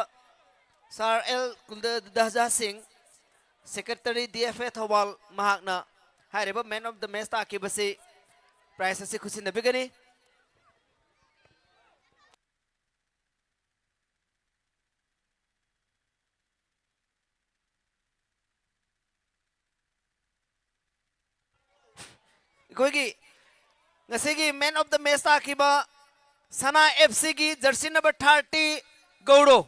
ꯁꯥꯔ ꯑꯦꯜ ꯀꯨꯜꯗꯗꯥꯖꯥ ꯁꯤꯡ, secretary, D F A Thoubal, ꯃꯍꯥꯛꯅ ꯍꯥꯏꯔꯤꯕ ꯃꯦꯟ ꯑꯣꯐ ꯗ ꯃꯦꯠꯆ ꯇꯥꯈꯤꯕꯁꯤ ꯄ꯭ꯔꯥꯏꯖ ꯑꯁꯤ ꯈꯨꯠꯁꯤꯟꯅꯕꯤꯒꯅꯤ꯫ ꯑꯩꯈꯣꯏꯒꯤ ꯉꯁꯤꯒꯤ ꯃꯦꯟ ꯑꯣꯐ ꯗ ꯃꯦꯠꯆ ꯇꯥꯈꯤꯕ ꯁꯅꯥ ꯑꯦꯐ ꯁꯤꯒꯤ ꯖꯔꯁꯤ ꯅꯝꯕꯔ ꯊꯥꯔꯇꯤ ꯒꯧꯔꯣ,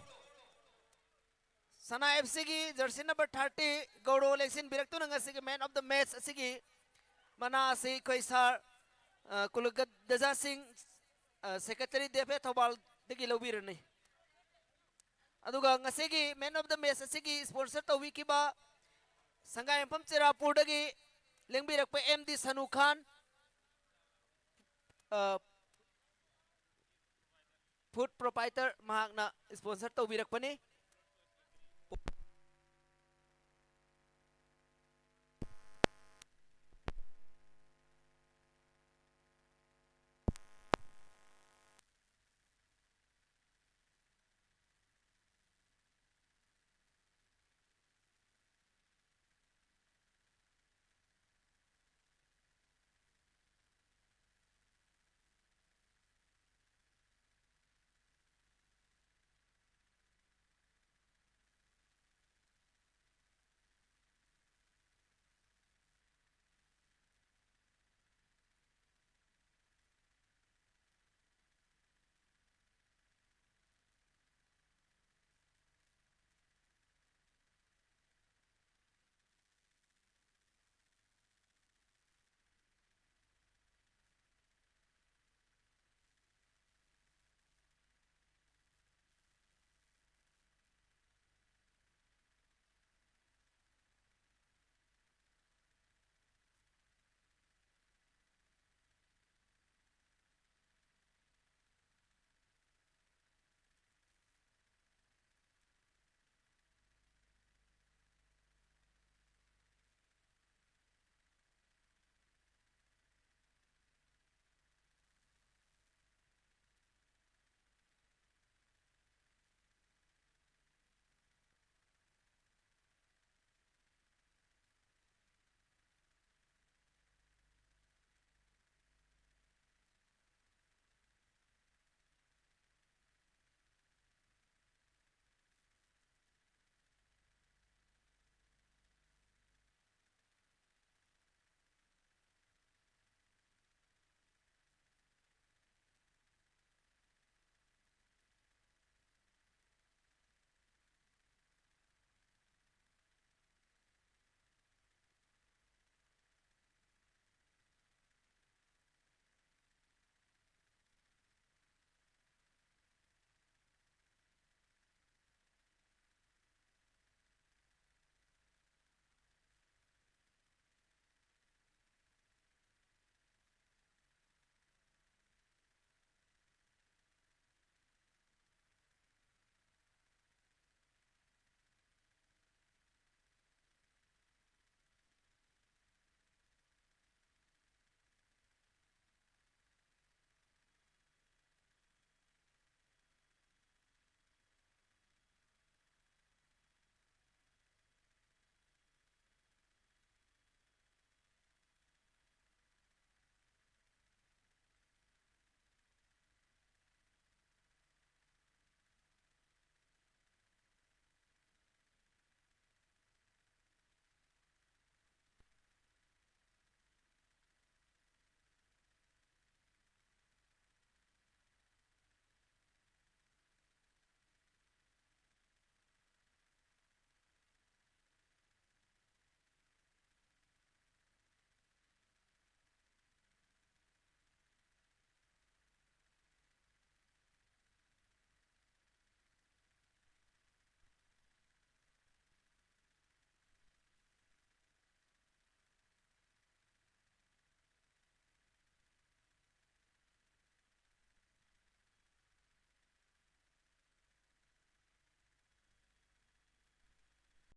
ꯁꯅꯥ ꯑꯦꯐ ꯁꯤꯒꯤ ꯖꯔꯁꯤ ꯅꯝꯕꯔ ꯊꯥꯔꯇꯤ ꯒꯧꯔꯣ ꯂꯦꯡꯁꯤꯟꯕꯤꯔꯛꯇꯨꯅ ꯉꯁꯤꯒꯤ ꯃꯦꯟ ꯑꯣꯐ ꯗ ꯃꯦꯠꯆ ꯑꯁꯤꯒꯤ ꯃꯅꯥ ꯑꯁꯤ ꯑꯩꯈꯣꯏ ꯁꯥꯔ, ꯑ, ꯀꯨꯂꯒꯗꯖꯥ ꯁꯤꯡ, ꯑ, ꯁꯦꯀ꯭ꯔꯦꯇꯔꯤ, ꯗꯤ ꯑꯦꯐ ꯑꯦ ꯊꯧꯕꯥꯜꯗꯒꯤ ꯂꯧꯕꯤꯔꯅꯤ꯫ ꯑꯗꯨꯒ ꯉꯁꯤꯒꯤ ꯃꯦꯟ ꯑꯣꯐ ꯗ ꯃꯦꯠꯆ ꯑꯁꯤꯒꯤ ꯁ꯭ꯄꯣꯟꯁꯔ ꯇꯧꯕꯤꯈꯤꯕ ꯁꯪꯒꯥꯏꯌꯨꯝꯐꯝ ꯆꯦꯔꯥꯄꯨꯔꯗꯒꯤ ꯂꯦꯡꯕꯤꯔꯛꯄ ꯑꯦꯝ ꯗꯤ ꯁꯅꯨ ꯈꯥꯟ, ꯑ, ꯐꯨꯗ ꯄ꯭ꯔꯣꯄꯥꯏꯇꯔ, ꯃꯍꯥꯛꯅ ꯁ꯭ꯄꯣꯟꯁꯔ ꯇꯧꯕꯤꯔꯛꯄꯅꯤ꯫